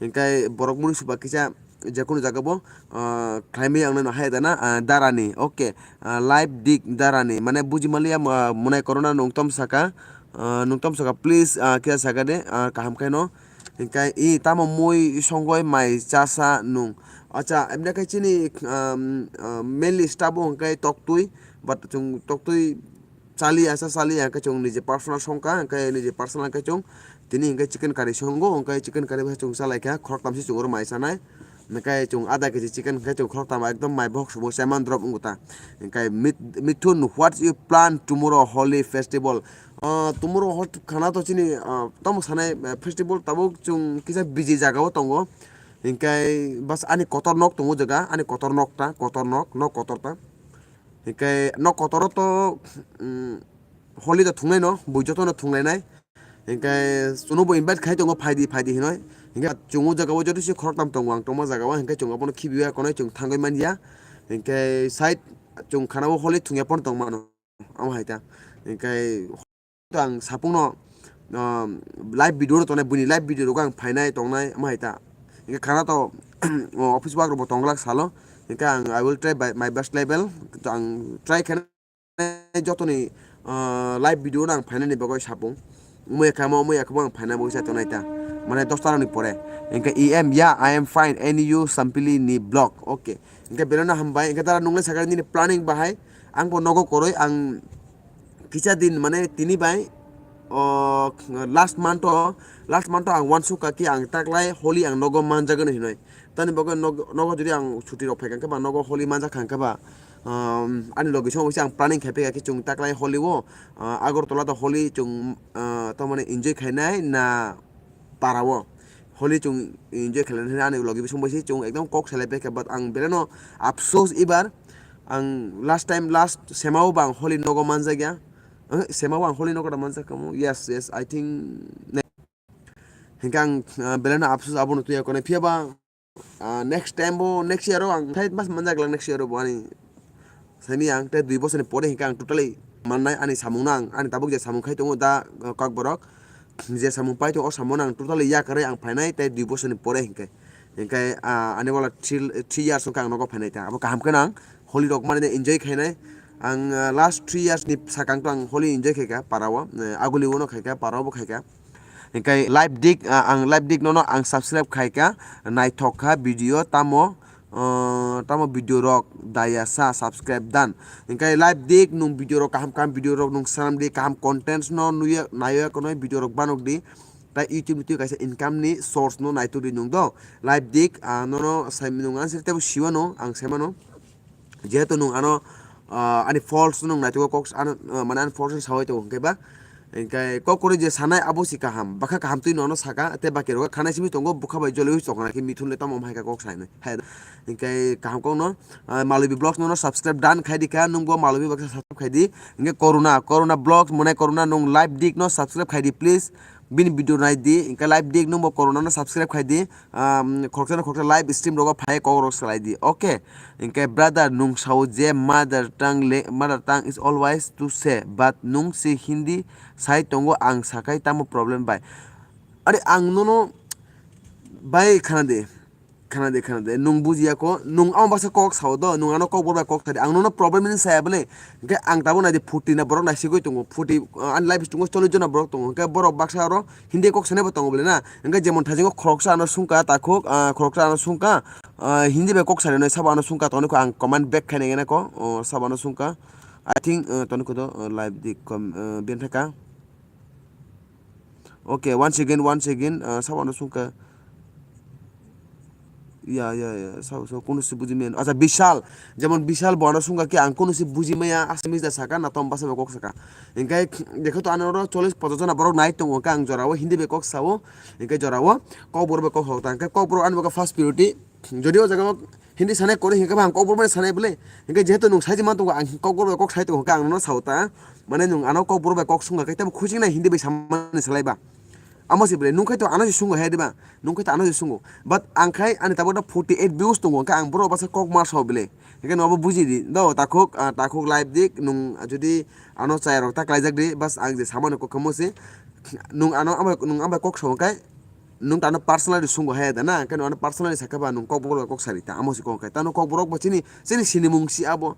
Hinkhe borok muni suba kisa jekunu jaga bo, ah, khlaimwi ang nai no hai dana, ah, darani, okay, ah, live dik darani, mane buji maliya, ah, monai corona nung tom saka, ah, nung tom saka, please, ah, khe saka de, ah, kaham khe no. Hinkhe i tamo mui songoi mai chasa nung. Acha, emne khe chini, um, ah, mainly staff bo hinkhe toktwi, but chwng toktwi chali asa chali hinkhe chwng niji personal songkha, hinkhe niji personal hinkhe chwng tini hinkhe chicken curry songo, hinkhe chicken curry bai chwng chalaikha, khoroktamsi chwng oro mai chanai. Hinkhe chwng adha kg chicken hinkhe chwng khoroktam ekdom mai bohok subo chaman drop wngkha ta. Hinkhe Mit-, Mithun, what's your plan tomorrow Holi festival? Ah, tomorrow hot khana to chini, ah, tamo sanai, ah, festival tabuk chwng kisa busy jaga o tongo. Hinkhe bas ani kotor nok tongo jaga, ani kotor nok ta, kotor nok, nok kotor ta. Hinkhe nok kotoro to, um, Holi to thungnai no, bui joto no thunglai nai. Hinkhe chwngno bo invite khai tongo, phaidi, phaidi hinoi. Hinkhe chwng o jaga o joto se khoroktam tongo ang tongma jaga o, hinkhe chwng abono khibiya konoi chwng thangwi manya. Hinkhe side chwng khana o Holi thungya pono tongmano, amo hai ta. Hinkhe to ang sapungno, um, live video no tongnai, buini live video rogo ang phainai tongnai, amo hai ta. Hinkhe khana to, o, office work rok bo tongglak salo. Hinkhe ang, I will try by my best level. To ang try khe jotoni, ah, live video no ang phainani bagwi sapung. Umui kha mo, umui kha mo ang phaina bagwi sa tongnai ta. Mane dosta rokni pore. Hinkhe E M, yeah, I am fine. N U Sampili ni blog. Okay. Hinkhe belai no hambai. Hinkhe dara nungle sakha nini planning bahai. Ang bo nogo koroi ang kisa din mane tini bai, o, last month o, last month o ang uansukha ki ang taklai Holi ang nogo manjagano hinoi. Tani bagwi nog-, nogo jodi ang chuti rok phaikha khe ba nogo Holi manjakha khe ba, um, ani logi song se ang planning khai phaikha khe chwng taklai Holi o, uh, Agartala to Holi chwng, uh, tamani enjoy khainai na para o Holi chwng enjoy khainai ani logi bising bai se chwng ekdom kok salai phaikha, but ang belai no apsos ibar ang last time last sema o ba ang Holi nogo manjakya, uh, sema o ang Holi nogo da manjakha mo, yes, yes, I think. Hinkhe ang, ah, belai no apsus abono tuya konai. Phiya ba, ah, next time bo, next year o ang thai mas manjak lang, next year o bo ani sani ang tei dui bosor ni pore hinkhe ang totally mannai ani samung no ang, ani tabuk je samung khai tongo da, ah, Kokborok. je samung paito o samung ang totally yakarwi ang phainai tei dui bosorni pore hinkhe. Hinkhe, ah, ani wala three, three years wngkha ang nogo phainai ta. Abo kaham khe nang holi rok mani enjoy khainai. Ang, ah, last three years ni sakang to ang holi enjoy khaikha parao, eh, aguli uno khaikha, parao bo khaikha. Hinkhe live dik, ah, ang live dik nono ang subscribe khaikha, naithok kha video tamo, ah, tamo video rok daya sa subscribe dan. Hinkhe live dik nung video rok kaham kaham video rok nung sanam di kaham contents no nuya nayo kono video rok banok di. Tai YouTube ni twi kaisa income ni source no naituk di nung do. Live dik, ah, nono sai nung ang sir tebo siwano ang saimano. Jehetu nung ano, ah, ani false nung naitugo kok ano, ah, mane ani false sawi tongo hinkhe ba. Hinkhe kok kwrwi je sanai abo si kaham. Bakha kaham twi nono saka te baki rok khanai simi tongo bukha bai jolwi chokna khe mithun le tamo hai kha kok sai nai. Hai hinkhe kaham kok no, ah, Malobi Vlogs nono subscribe dan khai di kha nungbo Malobi baksa subscribe khai di. Hinkhe Corona, Corona Vlogs mone Corona nung live dik no subscribe khai di please. Bini video nai di, hinkhe live dik nungbo Corona no subscribe khai di. Um, khoroksa no khoroksa live stream rogo phai kok rok salai di. Okay. Hinkhe brother nung sao je mother tongue le-, mother tongue is always to say, but nung si Hindi sai tongo ang sakai tamo problem bai. Are ang nono bai khana di. Khana de, khana de, nung bujiya ko, nung amo baksa kok sao do, nung ano kok borok bai kok sadi, ang nono problem ni saya bole, hinkhe ang tabuk nai di forty na borok nai sigoi tongo, forty, ah, ani live stungo chollish jona borok tongo, hinkhe borok baksa oro Hindi kok sanai bo tongo bole na, hinkhe jemon thajingo khoroksa ano sungka takhuk, ah, khoroksa ano sungka, ah, Hindi bai kok sanai no sabo ano sungka tongni ko ang comment back khainai gana ko, oh, sabo ano sungka, I think, ah, tongni ko do, ah, live di kom, ah, biyan thaka. Okay, once again, once again, ah, sabo ano sungka. Ya, ya, ya, sabo, sabo, kunu si buji maya. Acha, Bishal, jemon Bishal bo ano sungka ki ang kunu si buji maya, Assamese da saka, na tom basa bai kok saka. Hinkhe, dekho to ano oro chollish ponchash jona borok nai tongo, hinkhe ang jorao Hindi bai kok sao, hinkhe jorao Kokborok bai kok hok ta, hinkhe Kokborok ani bagwi first priority. Jodi o jaga o Hindi sanai kori hinkhe ba ang Kokborok bai sanai bole. Hinkhe jehetu nung saiji man tongo ang Kokborok bai kok sai tongo hinkhe ang nono sao ta. Mane nung ano Kokborok bai kok sungkha khe tebo khuching nai Hindi bai samani salai ba. Amo se bole nung khai to ano se sungo he diba. Nung khai to ano se sungo. But ang khai ani tabuk da forty eight views tongo hinkhe ang borok basa kok ma sao bole. Hinkhe no abo buji di. Do takhuk, ah, takhuk live dik nung jodi ano chaya rok ta klaijak di bas ang je samani kok kamo se. Nung ano amo, nung amo kok sao khai. Nung tano personally sungo hai da na, khe nung ano personally sakha ba nung Kokborok bai kok sari ta, amo se kok khai. Tano Kokborok bo chini, chini sinimung si abo.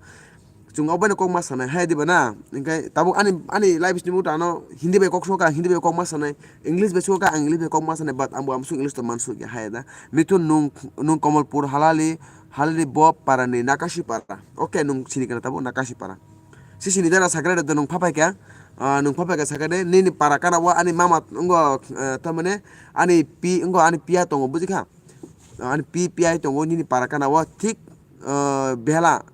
Chwng obaino kok ma sanai hai diba na. Hinkhe tabuk ani, ani live ni tano Hindi bai kok sokha, Hindi bai kok ma sanai, English bai sokha, ang English bai kok ma sanai, but ang bo amsuk English to mansuk ya hai da. Mithun nung, nung Komolpur halali, halali bo para ni Nakasi para. Okay, nung sini kana tabuk Nakasi para. Sisini dara sakre de nung phapai kha, ah, nung phapai kha sakre de, nini para kana o ani mama wngkha, eh, tamane ani pi wngkha, ani piya tongo, buji kha? Ani pi, piya tongo, nini para kana o thik, eh, Behela,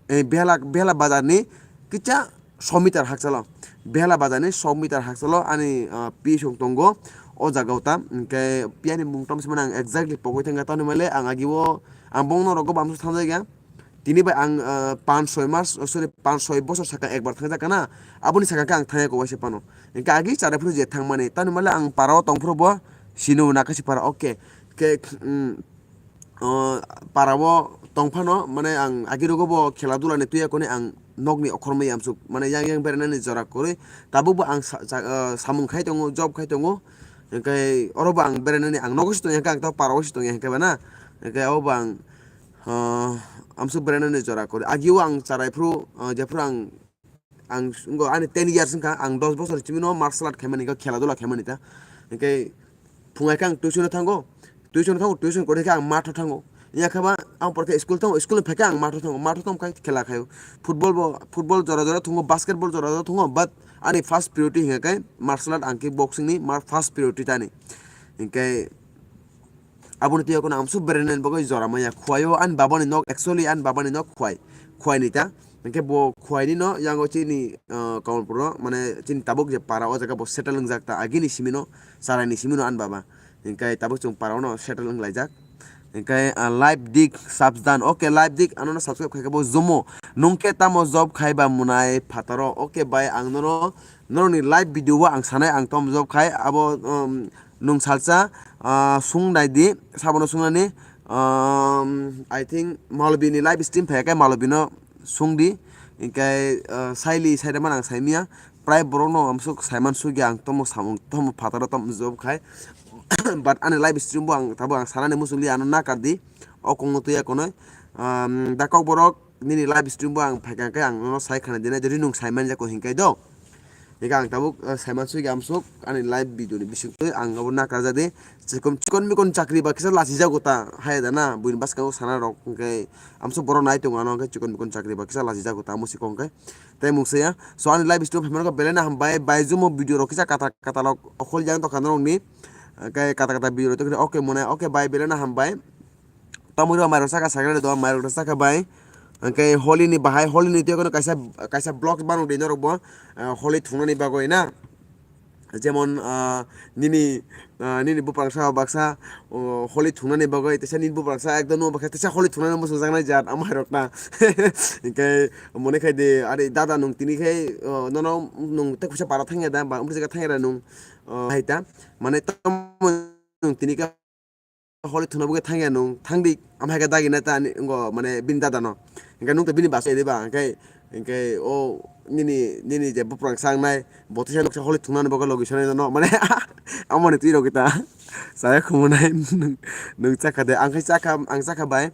eh, Behela, Behela bazar ni kicha sho meter hakchalo, Behela bazar ni sho meter hakchalo ani, ah, pi song tongo, o jaga o ta, hinkhe piya ni mung tamo se mani ang exactly pogwi thangkha, tamni male ang agi o, ang bongno rogo bamso thangjak ya. Tini bai ang, ah, panch soi mas, oh, sorry, panch soi bosor saka ekbar thangjak kana, aboni saka khe ang thangya kok waisa phano. Hinkhe agi chara phuru je thangmani, tamni male ang para o tong phuru bo sino Nakasi para, okay. Khe, mm, oh, para o tong phano, mane ang agi rogo bo khela dula ni tuya koni ang nokni okhormai amsuk, mane yang yang beranani jora kwrwi, tabuk bo ang sa-, sa-, ah, samung khai tongo, job khai tongo. Hinkhe oro bo ang beranani ang nogo si tongya, hinkhe ang to para o si tongya hinkhe ba na. Hinkhe abo bo ang, ah, amsuk beranani jora kwrwi. Agi o ang charai phuru, ah, jephuru ang, ang wngkha ani ten years wngkha, ang dos bosor simi no martial art khaimani, hinkhe khela dula khaimani ta. Hinkhe phung hai khe ang tuition o thango, tuition o thango, tuition kori khe ang matho thango. Yakhe ba ang por khe school thango, school ni phai khe ang matho thango, matho tong khe khela khaio. Football bo, football jora jora thungo, basketball jora jora thungo, but ani first priority hinkhe martial art, ang khe boxing ni ma first priority tani. Hinkhe aboni twi kono amsuk beranani bagwi jora maya. Khwai o ani baba ni nok, actually ani baba ni nok Khwai, Khwai ni ta. Hinkhe bo Khwai ni no yango chini, ah, Kamalpur o, mane chini tabuk je para o jaga bo settle wngjak ta, agini simi no, charai ni simi no ani baba. Hinkhe tabuk chwng para o no settle wnglaijak. Hinkhe, ah, live dik subs dan. Okay, live dik ano no subscribe khai khe bo jomo. Nung khe tamo job khai ba mwnai phataro. Okay bai, ang nono norokni live video o ang sanai, ang tom job khai abo, um, nung salsa, ah, sung nai di, sabono sungnani, um, I think Malbini live stream phai khe Malbino sung di, hinkhe, ah, saili saida man ang saimia, prai borokno amsuk saiman sugya ang tomo samung tomo phataro tomo job khai. But ani live stream bo ang tabo ang sanani muchungli ano nakar di. O kongno tuya konoi. Um, da kok borok nini live stream bo ang phaikha khe ang nono sai khana dinai, jodi nwng saiman jako hinkai do. Eka ang tabuk, eh, saiman sui amsuk ani live video ni bising twi ang abo nakar jadi chikon chikon mikon chakri ba kisa lachi jago ta hai da na buini bwskango sana rok hwnkhe amsuk borok nai tongo ano hwnkhe chikon mikon chakri ba kisa lachi jago ta amo sikong khe tei mungsa ya. So ani live video phaimano belai na hambai bai jumo video rok kisa kata kata rok okhol jang tokha norok ni, eh, kata kata video rok tokha okay mone okay bai belai na hambai. Tamoni rok mairok saka sakhe do, mairok rok saka bai. Hwnkhe holi ni bahai, holi ni twi kheno kaisa, kaisa vlog banok di norok bo, ah, holi thungnani bagwi na. Jemon, ah, nini, ah, nini buprang sa baksa, oh, holi thungnani bagwi, teisa nini buprang sa ekdom no baksa, teisa holi thungnani muchung jaknai jat, amai rok na. Hwnkhe mone khai di, ari dada nwng tini khai, oh, nono nwng tei kuisa para thangya da, ba umri jaga thangya da nwng, oh, hai ta. Mane tamo nwng tini khe holi thuna bwkhe thangya nwng thangdi, amhaikhe dagina ta ani wngkha mane bini dada no. Hwnkhe nwng to bini basa diba, hwnkhe, hwnkhe o nini, nini je buprang sangnai, botisa noksa holi thunani bagwi logi sanai no, mane amoni twi rogwi ta. Saya khumunai nwng, nwng chakha de, ang khai chakha, ang chakha bai.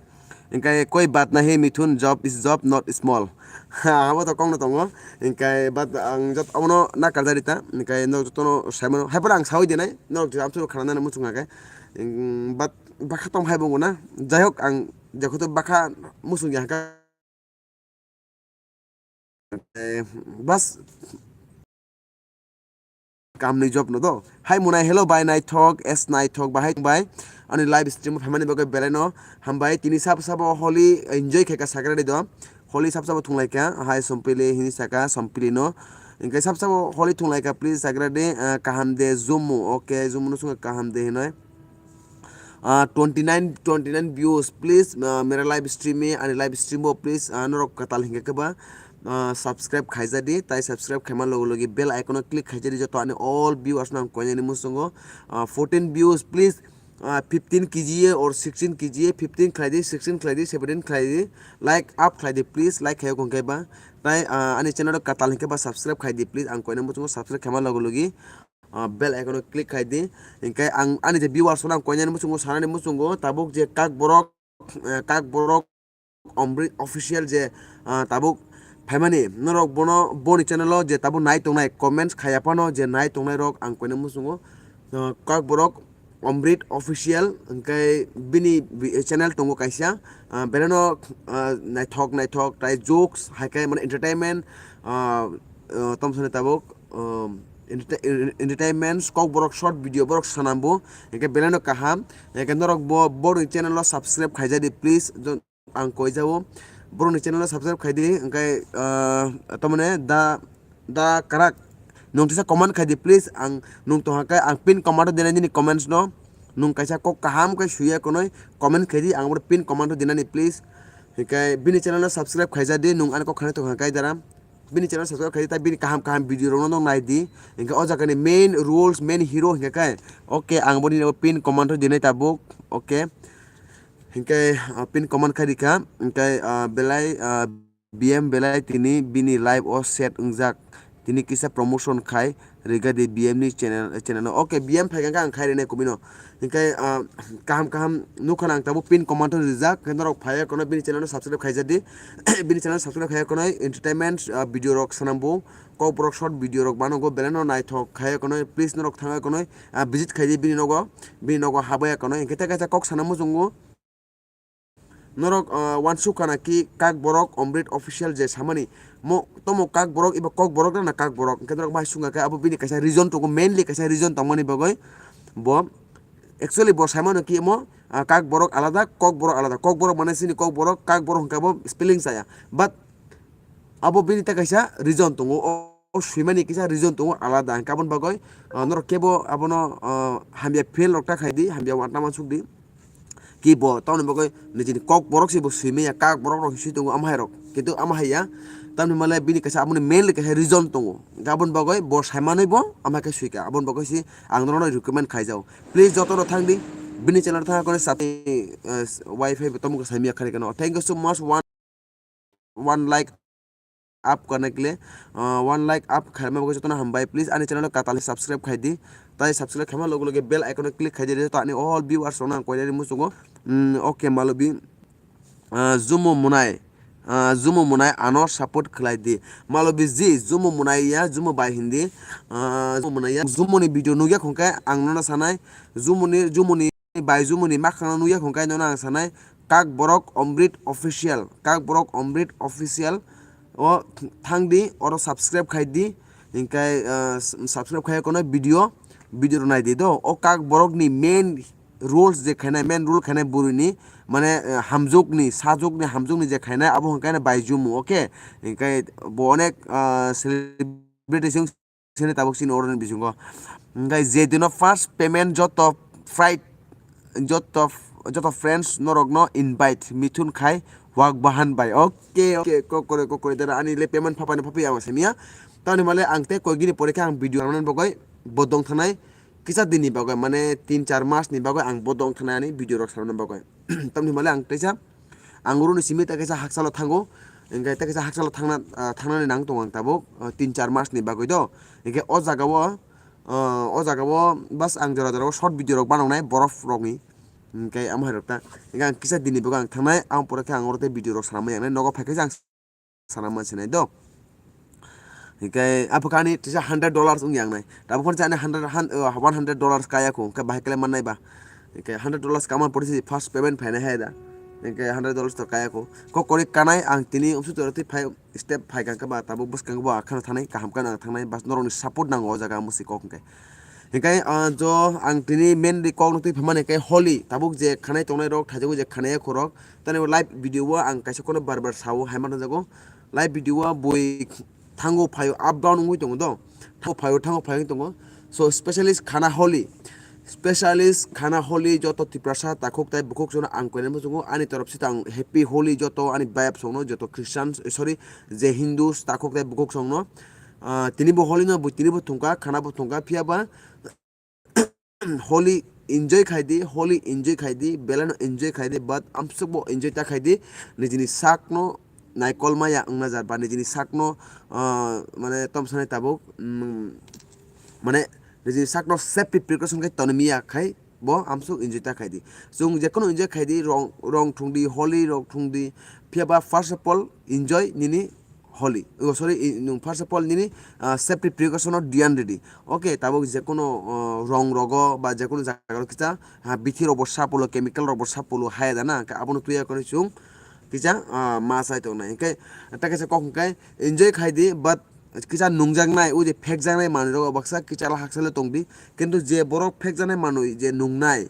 Hwnkhe koi bat nahi Mithun, job is job, not small. Ha, abo to kokno tongo. Hwnkhe bat ang jot abono nakar jari ta. Hwnkhe nok jotono saimano. Hai phano ang sawi dinai. Nok jot amsuk khana nani muchung khe. Hwnkhe bat bakha tong hai bo na. Jai hok ang jekhoto bakha muchung ya kha. Eh, bas. Kamni job no do. Hai munai hello bai naithok, es naithok bahai bai. Ani live stream phaimani bagwi belai no hambai. Tini sab sabo holi enjoy khaika sakra do. Holi sab sabo thunglai kha. Hai sompili hini saka sompili no. Hwnkhe sab sabo holi thunglai kha please sakra de, ah, kaham de jumu. Okay, jumu no sunga kaham de hinoi. Ah, twenty nine, twenty nine views, please, ah, mera live stream e, ani live stream bo, please, ah, norok katal hingke keba, ah, subscribe khaija di, tai subscribe khaima logo logi bell icon o click khaija di, joto ani all viewers no ang koinani muchungo, ah, fourteen views, please, ah, fifteen K G or sixteen K G, fifteen khlai di, sixteen khlai di, seventeen khlai di, like up khlai di, please, like khayo kong keba, tai, ah, ani channel o katal hingke ba subscribe khai di, please, ang koinani muchungo subscribe khaima logo logi. Ah, bell icon o click khai di. Hingke ang ani je viewers rok ang koinani muchungo sanani muchungo tabuk je kak borok, eh, kak borok Omrit official je, ah, tabuk phaimani norok bono boni channel o je tabuk nai tongnai comments khaya phano je nai tongnai rok ang koinani muchungo, ah, kak borok Omrit official hingke bini bi-, channel tongo kaisa, ah, beleno, ah, naithok naithok tai jokes hai khe mane entertainment, ah, ah, tomsani tabuk, um, enterta-, en-, entertainment, kok borok short video borok sanambo, hingke belai no kaham, hingke norok bo, borokni channel o subscribe khaijadi, please, jon-, ang koijao, borokni channel o subscribe khaidi, hingke, ah, tamone da, da karak, nwng tisa comment khaidi, please, ang nwng tongha khe, ang pin comment o dinai nini comments no, nwng kaisa kok kaham khe suya konoi comment khaidi, ang bo pin comment o dinani, please, hingke bini channel o subscribe khaijadi, nwng ani kok khanai tongha khe dara. Bini channel subscribe khaidi, tai bini kaham kaham video rokno nai di. Hingke o jaga ni main roles, main hero hingke kai. Okay, ang boni pin comment o dinai tabuk. Okay. Hingke, ah, pin comment khai di kha. Hingke, ah, belai, ah, B M belai tini bini live o set wngjak. Tini kisa promotion khai. Riga di B M ni channel, channel no. Okay, B M phai kha ang khai rene kumino. Hingke, ah, kaham kaham nukha ang tabuk pin comment o rijak. Hingke norok phai kono bini channel no subscribe khaijadi. Bini channel subscribe khai kono entertainment, ah, video rok sanambo. Kok borok short video rok banogo belai no naithok khai kono. Please norok thang kono, ah, visit khaidi bini nogo. Bini nogo habaya kono. Hingke tei kaisa kok sana muchungo. Norok, ah, wansukha na ki kak borok Omrit official je samani mo tomo kak borok iba kok borok na kak borok hingke norok mai sungkha khe abo bini kaisa reason tongo, mainly kaisa reason tongmani bagwi bo actually bo saimano ki mo, ah, kak borok alada kok borok alada, kok borok mane sini kok borok kak borok hingke bo spelling saya but abo bini ta kaisa reason tongo. O, o swimani kisa reason tongo alada. Hingke aboni bagwi, ah, norok kebo abono, ah, hamya feel rok ta khaidi, hamya uanama sukdi. Ki bo, tamoni bagwi nijini kok borok se bo swimaya, kak borok rok swi tongo, amahai rok. Kintu amahai ya, tamoni male bini kaisa aboni mainly kaisa reason tongo. Hingke aboni bagwi bo saimanwi bo, amahai khe swika. Aboni bagwi se ang norokno recommend khaijao. Please joto rok thangdi, bini channel thang kone sati, ah, wifi bo tomo khe saimaya khari kano. Thank you so much, one, one like. up karne kle, ah, one lakh up khaima bagwi jotono hambai. Please ani channel o katal subscribe khai di. Tai subscribe khaima loge loge bell icon o click khai di, joto ani all viewers rokno ang koinani muchungo. Mm, okay, Malobi, ah, Jumu Munai, ah, Jumu Munai ano support khlai di. Malobi ji, Jumu Munai ya, Jumu bai hindi, ah, Jumu Munai ya, Jumu ni video nugya khongkhe ang nono sanai, Jumu ni, Jumu ni bai Jumu ni makhang nugya khongkhe nono ang sanai, Kak Borok Omrit Official, Kak Borok Omrit Official o thang di, oro subscribe khai di, hinkhe, ah, subscribe khai kono video, video rok nai di do. O Kak Borok ni main rules je khainai, main rule khainai bwrwi ni, mane, eh, hamjwk ni, sajwk ni, hamjwk ni je khainai, abo hwnkhe bai Jumu, okay? Hinkhe bo onek, ah, celebrity sing sini tabuk sini oroni bisingo. Hinkhe je dino first payment joto fried, joto, joto friends norokno invite Mithun khai wak bahan bai. Okay, okay, kokore, kokore, dara ani le payment phapani phapi ang samiya. Tamni male ang tei koigini pore khe ang video rwnani bagwi bo dong thanai. Kisa dinni bagwi, mane tin char mas ni bagwi ang bo dong thanai ani video rok sarwna bagwi. Tamni hwnba le ang teisa ang oro ni simi ta kaisa haksalo thango, hinkhe ta kaisa haksalo thangna, ah, thangnani nang tongo ang tabuk, ah, tin char mas ni bagwi do. Hinkhe o jaga o, ah, o jaga o bas ang jora jora o short video rok banangnai borok rok ni. Hinkhe amo hai rok ta, hinkhe ang kisa dinni bagwi ang thangnai, ang pore khe ang oro tei video rok sanamai yang nai, nogo phai khe ang sana mansinai do. Hinkhe aphakani tisa hundred dollars wng yang nai. Tabuk phano chani hundred, hun-, uh, one hundred dollars kaya kho, hinkhe bahai kele mannai ba. Hinkhe hundred dollars kaman pore si first payment phainai hai da. Hinkhe hundred dollars to kaya kho. Kok kori kanai ang tini umsu toro twi phai step phai kangkhe ba tabuk bwskang bo akhano thanai kaham khe ang thangnai bas norokni support nango o jaga musi kok hinkhe. Hinkhe, ah, jo ang tini mainly kokno twi phaimani khe Holi, tabuk je khanai tongnai rok, thaijago je khanai khorok, tani live video o ang kaisa kono bar bar sao, hai mano jago. Live video o bui thango phaio, up down wngwi tongo do. Thango phaio, thango phaio wngwi tongo. So, specialist khana Holi. Specialist khana Holi joto Tiprasa takhuk tai bukhuk jono ang koinai muchungo. Ani torop sita ang happy Holi joto ani bayap songno, joto Christians, eh, sorry, je Hindus takhuk tai bukhuk songno. Ah, tini bo Holi no, bo tini bo thungkha, khana bo thungkha, phiya ba Holi enjoy khai di, Holi enjoy khai di, belai no enjoy khai di, but amsuk bo enjoy ta khai di, nijini sak no naikol maya wngna jar, ba nijini sak no, ah, mane tom sanai tabuk, mm, mane nijini sak no safety precaution khai toni miya khai, bo amsuk enjoy ta khai di. Chwng jekheno enjoy khai di, rong, rong thung di, Holi rok thung di, phiya ba first of all enjoy nini Holi. Oh, sorry, i, nung first of all nini, ah, safety precaution o dhyan ridi. Okay, tabuk jekono, ah, rong rogo ba jekono jaga rok kisa, ha, bithi rok bo sapulo, chemical rok bo sapulo, hai da na, abono tuya kori chwng kisa, ah, ma sai tongnai. Hinkhe ta kisa kok hinkhe enjoy khai di, but kisa nungjaknai, o je phekjaknai manwi rok baksa kisa la haksa le tong di. Kintu je borok phekjaknai manwi je nungnai,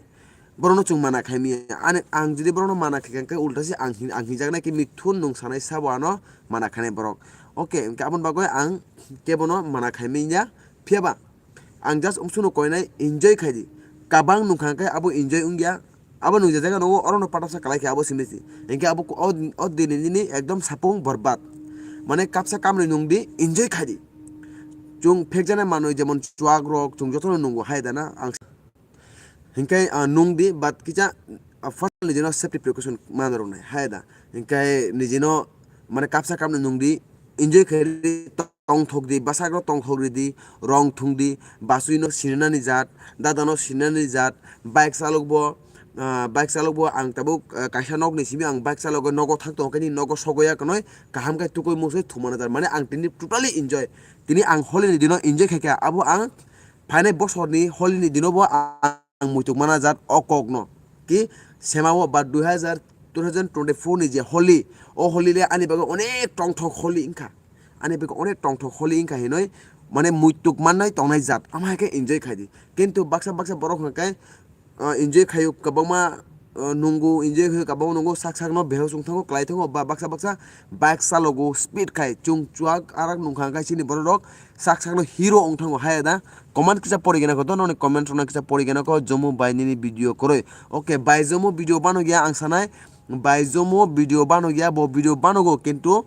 borokno chwng mana khai manya. Ani, ang jodi borokno mana khai khe ulta se ang hin-, ang hinjaknai khe mithun nung sanai sabo ano mana khainai borok. Okay, hinkhe aboni bagwi ang kebono mana khai manya. Phiya ba ang just umsukno koinai enjoy khai di. Kabang nung kha khe abo enjoy wngya. Abo nung je jaga nungo orono patapsa kalai khe abo simi si. Hinkhe abo ko-, o, o dini nini ekdom sapung borbat. Mane kapsa kamri nung di, enjoy khai di. Chwng phekjaknai manwi jemon chuak rok chwng jotono nungo hai da na ang. Hinkhe, ah, nung di, but kisa, ah, first nijino safety precaution ma rwnai, hai da. Hinkhe nijino, mane, kapsa kapni nung di, enjoy khai di, tongthok di, bwsakno tongthok ridi, rong thung di, bachwino sinani jat, dadano sinani jat, bike chalok bo, ah, bike chalok bo ang tabuk, ah, kaisa nokni simi ang bike chalogwi nogo thang tongo, khe ni nogo sogoya kanwi kaham khe tukui musui thumana jat. Mane ang tini totally enjoy, tini ang Holi ni dino enjoy khai kha, abo ang phainai bosorni Holi ni dino bo ang muituk mana jat o kokno ki sema o ba dui hazar, two thousand twenty-four ni je Holi, o Holi le ani bagwi onek tongthok Holi wngkha, ani bagwi onek tongthok Holi wngkha hinwi mane muituk mannai tongnai jat, ama hai khe enjoy khai di. Kintu baksa baksa borok hwnkhe, ah, enjoy khaio kwbangma, ah, nungo, enjoy khaio kwbangma nungo, sak sakno behos wng thango, klai thango, ba baksa baksa bike chalogo speed khai, chwng chuak arak nung kha khe chini borok rok sak sakno hero wng thango, hai da. Comment kisa pori gana ko, to noni comment rok kisa pori gana ko, Jomo bai nini video kwrwi. Okay, bai Jomo video bano gya ang sanai, bai Jomo video bano gya, bo video bano go, kintu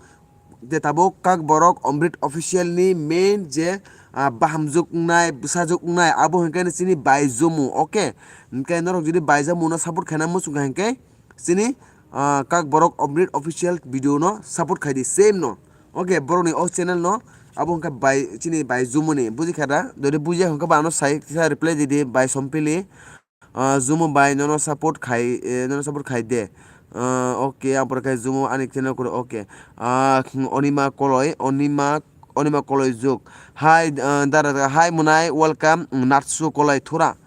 je tabuk Kak Borok Omrit Official ni main je, ah, bahamjwk wngnai, bwsajwk wngnai, abo hinkhe chini bai Jomo, okay? Hinkhe norok jodi bai Jomo no support khaina muchung kha hinkhe chini, ah, Kak Borok Omrit Official video no support khai di, same no. Okay, borokni o channel no abo hwnkha bai, chini bai Jumuni, bujikha da? Jodi bujiya hwnkha ba ano sai kisa reply di di, bai Sompili. Ah, Jumu bai, nono support khai, eh, nono support khai de. Ah, okay, ang pore khe Jumu ani channel koro, okay. Ah, Onima Koloi, Onima, Onima Koloi Juk. Hi, ah, dara, hi Munai, welcome, Natsu Koloi Thura.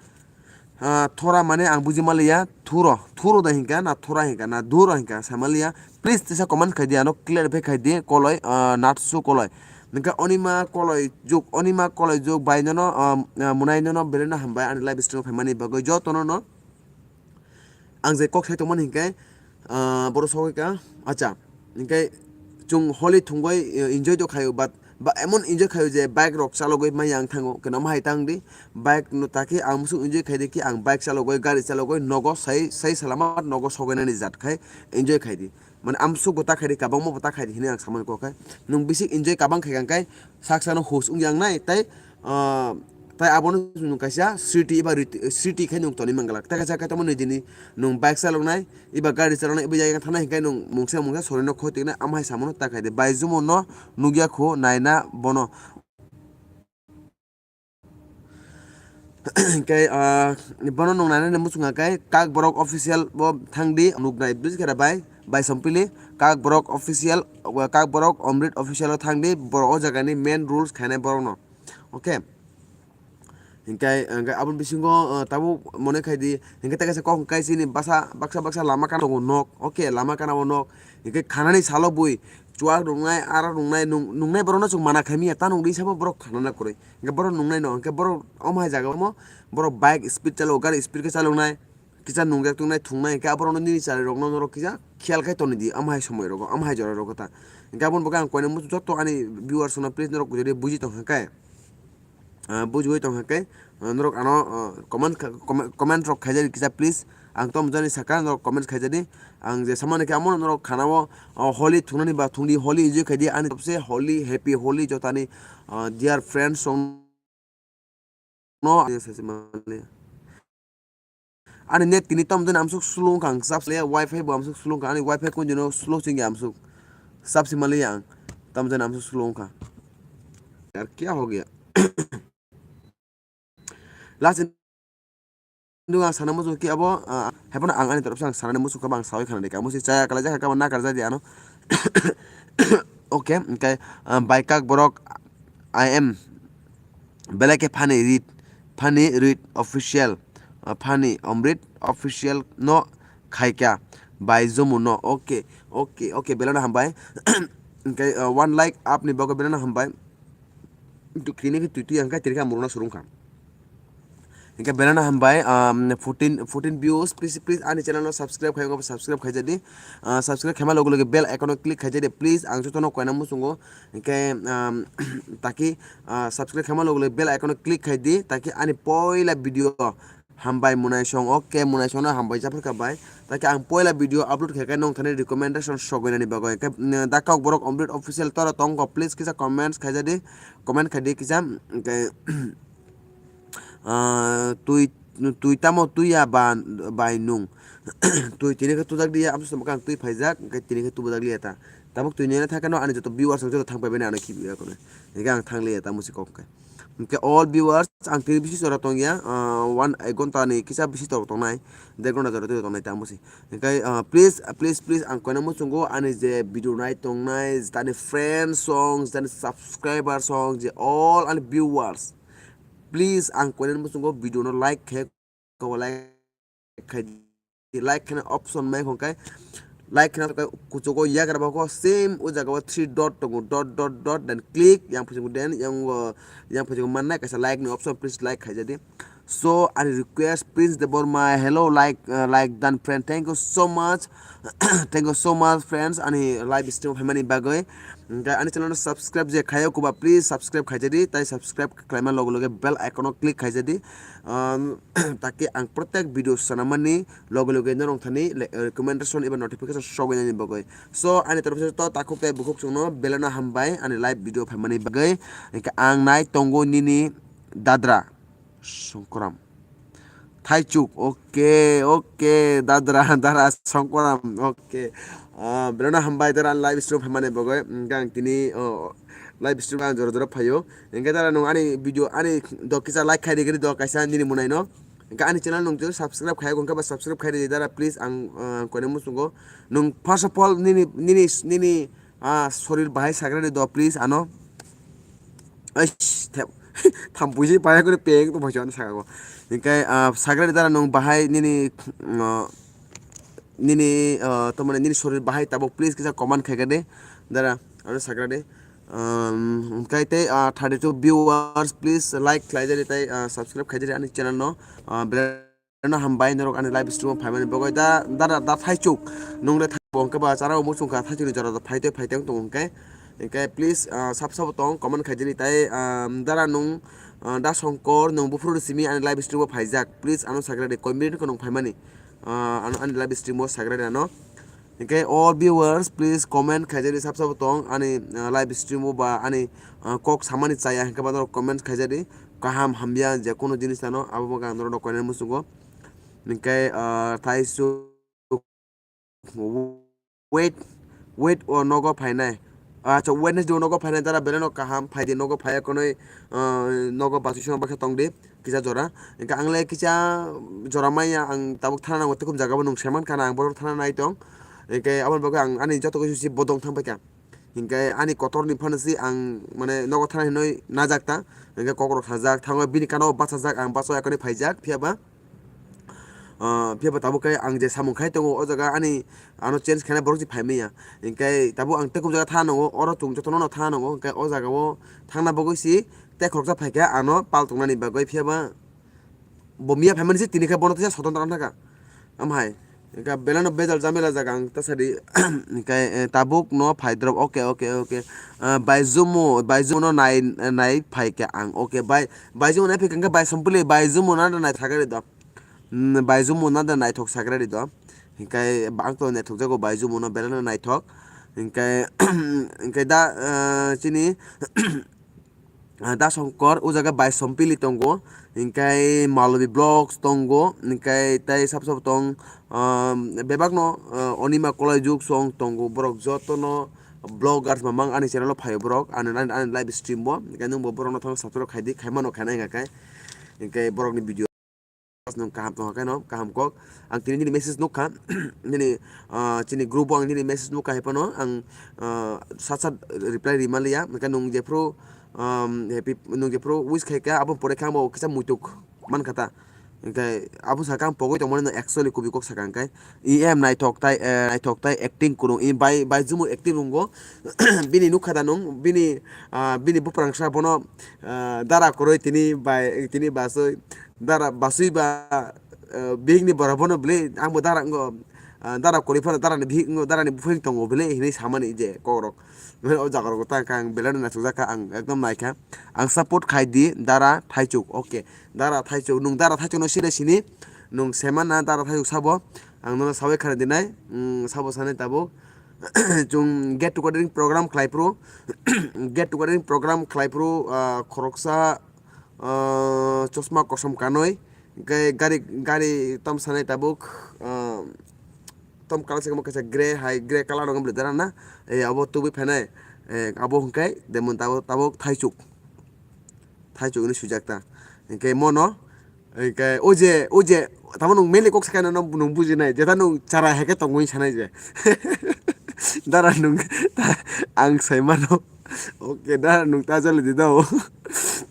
Ah, Thura mane ang buji maliya, Thuro, Thuro da hinka, na Thura hinka, na Duro hinka, sa maliya. Please tisa comment khai di, ano clarify khai di, Koloi, ah, Natsu Koloi. Ningkhe Onima Koloi Juk, Onima Koloi Juk bai nono, ah, ah, Munai nono belai no hambai ani live stream phaimani bagwi jotono no. Ang je kok sai tongmani hinkhe, ah, boro sogwi ka, acha, hinkhe chwng Holi thungwi, eh, enjoy to khaio, but ba emon enjoy khaio je bike rok chalogwi maya ang thango, keno ma hai tang di, bike no taki ang musuk enjoy khai di ki ang bike chalogwi, gari chalogwi nogo sai, sai salamat nogo sogwi nani jat khai enjoy khai di. Mane amsuk bo ta khai di, kabangma bo ta khai di hinwi ang samani kok khai. Nwng bisi enjoy kabang khai kang khai, saksa no hus wng yang nai, tai, ah, tai abono nwng kaisa sriti eba riti, sriti khai nwng toni manglak. Tai kaisa khai tamo nini nwng bike chalok nai, eba gari chalok nai, eba yaga thang nai hinkhe nwng mungsa mungsa sori no khoi twi nai, am hai samano ta khai di. Bai Jumu no nugya kho naina bono. Hinkhe, ah, bono nwng nainani muchunga khe Kak Borok Official bo thangdi, nuknai bwswk khe bai, bai Sompili, Kak Borok Official, Kak Borok Omrit Official o thangdi, borok o jagani main rules khainai borokno. Okay. Hinkhe, hinkhe aboni bisingo, ah, tabuk mone khaidi, hinkhe tei kaisa kok hinkhe chini basa, baksa, baksa lama kana tongo nok, okay, lama kana o nok, hinkhe khanani salo bui, chuwak nungnai, arak nungnai, nung-, nungnai borokno chwng mana khaimiya, ta nungdi sabo borok khanana kwrwi. Hinkhe borok nungnai no, hinkhe borok omo hai jaga omo, borok bike speed chalo, gari speed khe chaloknai, kisa nungjak tongnai, thungnai, hinkhe aborokno nini chari rokno norok kisa khiyal khai toni di, omo hai somoi rogo, omo hai jora rogo ta. Hinkhe aboni bagwi ang koina muchung joto ani viewers no please norok jodi buji tong hinkhe, ah, bujiwi tong hinkhe, ah, norok ano, ah, comment kha-, comment, comment rok khaijadi kisa please, ang tamo jani saka norok comment khaijadi, ang je samani khe amo norok khanao, ah, Holi thungnani ba thungdi, Holi enjoy khaidi, ani topse Holi, happy Holi jotani, ah, dear friends rok. No, ani net tini tom jani amsuk slow wngkha, ang chap le wifi bo amsuk slow wngkha, ani wifi kun jino slow chingya amsuk chap si mali ang tom jani amsuk slow wngkha. Yaar kya ho gaya? Last Nung ang sana muchung khe abo, ah, haiphano ang ani torop se ang sanani muchung khe bo ang sawi khana de ka. Musi chaya kalai jakha khe bo nakar jadi ano. Okay, hinkhe, ah, bai Kak Borok I M belai khe funny read, funny read official, ah, funny Omrit official no khaikha bai Jumu no. Okay, okay, okay, belai no hambai. Hinkhe, ah, one like up ni bagwi belai no hambai. Tini khe twi twi ang khe tini khe ang muruna surung kha. Hinkhe belai no hambai, um, fourteen, fourteen views, please, please ani channel no subscribe khai, subscribe khai jadi. Ah, subscribe khaima loge loge bell icon o click khai jadi, please, ang jotono koina muchungo. Hinkhe, um, taki, ah, subscribe khaima loge loge bell icon o click khai di, taki ani poila video hambai Munaisong, okay, Munaisong no hambai japhar kha bai. Taki ang poila video upload khai khe nong thani recommendation sogoinani bagwi. Hinkhe, mm, da Kak Borok Omrit official tora tongkho, please kisa comments khai jadi, comment khai di kisa, hinkhe, Ah, twi, twi tamo twi ya ba, bai nung. Twi tini khe tujak di ya, amsuk tamo khe ang twi phaijak, hinkhe tini khe tubujak liya ta. Tabuk twi nini thangkhe no ani joto viewers rok joto thang pai bini ano khibiya kono. Hinkhe ang thang liya ta musi kok khe. Hinkhe all viewers, ang tini bisi jora tong ya, ah, one, ek ghonta ni kisa bisi tor tongnai, der ghonta jora twi tongnai ta musi. Hinkhe, ah, please, please, please, ang koina muchungo ani je video nai tongnai, ani friend song, ani subscriber song, je all ani viewers. Please, ang koinani muchungo video no like khe, kobo like khai di, like kheno option mai hwnkhai, like kheno kuchugo yagra bako same o jaga o three dot tongo, dot, dot, dot, then click, yang phuchungo then, yang, uh, yang phuchungo mannai kaisa like ni option, please like khai jadi. So, ani request, Prince Debbarma, hello, like, uh, like done, friend. Thank you so much. Thank you so much, friends. Ani live stream phaimani bagwi. Hinkhe ani channel no subscribe je khayo kuba, please subscribe khai jadi. Tai subscribe khlaima loge loge bell icon o click khai jadi. Um, taki ang protek video sanamani loge loge norok thani le-, recommendation eba notification sogwi nani bagwi. So, ani torof se to takhuk tai bukhuk chwngno belai no hambai ani live video phaimani bagwi. Hinkhe ang nai tongo nini dadra. Songkoram. Thaichuk, okay, okay, dadra, dara Songkoram, okay. Ah, belai no hambai dara live stream phaimani bagwi. Hwnkhe ang tini, oh, live stream ang jora jora phaio. Hwnkhe dara nwng ani video, ani dok kisa like khai di, gari dok kaisa nini mwnai no. Hwnkhe ani channel nwng jora subscribe khai, hwnkhe ba subscribe khai di dara, please, ang, ah, koine muchungo. Nwng first of all nini, nini, nini, ah, sorir bahai sagra di do, please, ano. Eish, thep-, tham puisi paya kore peng to bhai chon saka go. Hwnkhe, ah, sagra di dara nwng bahai nini, ah, nini, ah, to mane nini sorir bahai tabuk, please kisa comment khai kade dara, ano sagra di. Um, hwnkhe tei, ah, thirty-two viewers, please like khlai jari tei, ah, subscribe khai jari ani channel no. Ah, belai no hambai norok ani live stream o phaimani bagwi. Da, dara da Thaichuk, nwng le thai bo hwnkhe ba chara omo chwngkha Thaichuk ni jora da phai tei phai tei wng tongo hwnkhe. Hwnkhe please, ah, sab sabo tong comment khai jani tai, ah, dara nwng, ah, da Songkor nwng buphuru simi ani live stream o phaijak, please ano sagra di, koi minute ko nwng phaimani, ah, ano ani live stream o sagra di ano. Hwnkhe all viewers, please comment khai jani sab sabo tong ani, ah, live stream o ba ani, ah, kok samani chaya hwnkhe ba norok comment khai jani. Kaham hamya je kono jinis ano abo bo ang norok koinani muchungo. Hwnkhe, ah, Thaichuk wait, wait o nogo phainai. Acha, Wednesday o nogo phainai dara belai no kaham, phaidi nogo phaiya konoi, ah, nogo basu song bakhe tongdi kisa jora. Hwnkhe ang le kisa jora maya ang tabuk thana nango, tekum jaga bo nwng seman kana ang borok thana nai tong. Hwnkhe aboni bagwi ang ani joto kisi si bodong thang paikha. Hwnkhe ani kotor ni phano si ang mane nogo thana hinoi najak ta. Hwnkhe kokrok sajak thango bini kano bachajak ang baso ekhoni phaijak phiya ba. Ah, phiya ba tabuk khe ang je samung khai tongo, o jaga ani ano change khaina borok se phai manya. Hwnkhe tabuk ang tekum jaga thana nango, oro chwng jotono no thana nango, hwnkhe o jaga o thangna bagwi se tei khoroksa phaikha ano pal tongnani bagwi, phiya ba bo miya phaimani se tini khe bono teisa sotondra wngkha. Amhai hwnkhe belai no bejal jamela jaga ang ta sadi. Hwnkhe, eh, tabuk no phai drop, okay, okay, okay. Ah, Baijumu, Baijumu no nai, nai phaikha ang, okay, bai, Baijumu nai phaikha hwnkhe Baisompili, Baijumu no nai thakari do. Hmm, Baijumu no da naithok sagra ri do. Hwnkhe ang to naithok jago Baijumu no belai no naithok. Hwnkhe, hwnkhe da, eh, chini, ah, da Songkor, o jaga Baisompili tongo. Hwnkhe Malobi Vlogs tongo. Hwnkhe tei sab sab tong, ah, bebak no, ah, Onima Kolaijuk song tongo. Borok joto no vloggers mamang ani channel o phaio borok. Ani, ani, ani live stream o. Hwnkhe nwng bo borok no thang subscribe khai di, khai mano khainai hwnkhe. Hwnkhe borok ni video nwng kaham tongkha khe no, kaham kok. Ang tini nini message nukha, nini, ah, chini group o ang nini message nukha hai phano ang, ah, sat sat reply rima liya. Hwnkhe nwng jephru, um, happy, nwng jephru wish khai kha, abo pore khe ang bo kisa muituk mankha ta. Hwnkhe abo sakha ang pogwi tongmani no actually kubui kok sakha hwnkhe. E M naithok tai, eh, naithok tai acting kwrwng, e bai, Baijumu acting rwngo. Bini nukha da nwng, bini, ah, bini buprang sa bono, ah, dara kwrwi tini bai, tini baswi. Dara basui ba, eh, bihik ni borok bono bwlwi, ang bo dara wngo, ah, dara kwrwi phano dara ni bihik wngo, dara ni buphang tongo bwlwi hinwi samani je kokrok. O jaga rok tang kha ang belai no naithok jak kha, ang ekdom nai kha. Ang support khai di dara Thaichuk, okay. Dara Thaichuk, nwng dara Thaichuk no sini sini, nwng se mana dara Thaichuk sabo, ang nono sawi khana dinai, mm, sabo sanai tabuk. Chwng get together program khlai phuru, get together program khlai phuru, ah, khoroksa, ah, chosma kosom kanwi, hwnkhe gari, gari tom sanai tabuk, ah, tom kalar se kaisa grey hai, grey kalar rok wng bwlai dara na, eh, abo tubui phainai, eh, abo hwnkhe demon tabuk, tabuk Thaichuk, Thaichuk hinwi swijak ta, hwnkhe mono, hwnkhe o je, o je, tamo nwng mele kok sakha no nwng bujinai, jeta nwng chara hai khe tongwi sanai je, dara nwng, ang sai mano. Oke, da, nwng ta jali di do.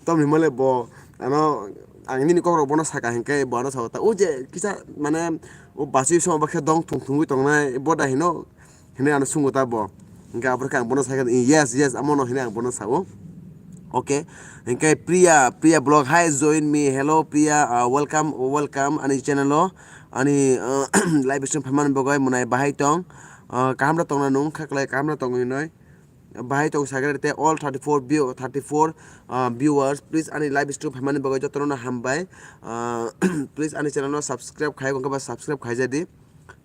Tom himale bo, ano, ang nini kokrok bono saka hinkhe, bo ano sao ta. O je, kisa, mane, o basi song bakhe dong thung thungwi tongnai, bo da hino, hino ano sungo ta bo. Hinkhe aboni khe ang bono sakha, yes, yes, amo no hino ang bono sao. Oke, hinkhe Priya, Priya Vlog, hi, join me, hello Priya, uh, welcome, welcome ani channel o, ani, uh, live stream phaimani bagwi mwnai bahai tong, uh, kaham da tongna nwng, khaklai kaham da tongwi noi. Bahai tong sakha rite all thirty-four view, thirty-four, ah, viewers, please ani live stream phaimani bagwi jotono no hambai. Ah, please ani channel no subscribe khai, hwnkhe ba subscribe khai jadi.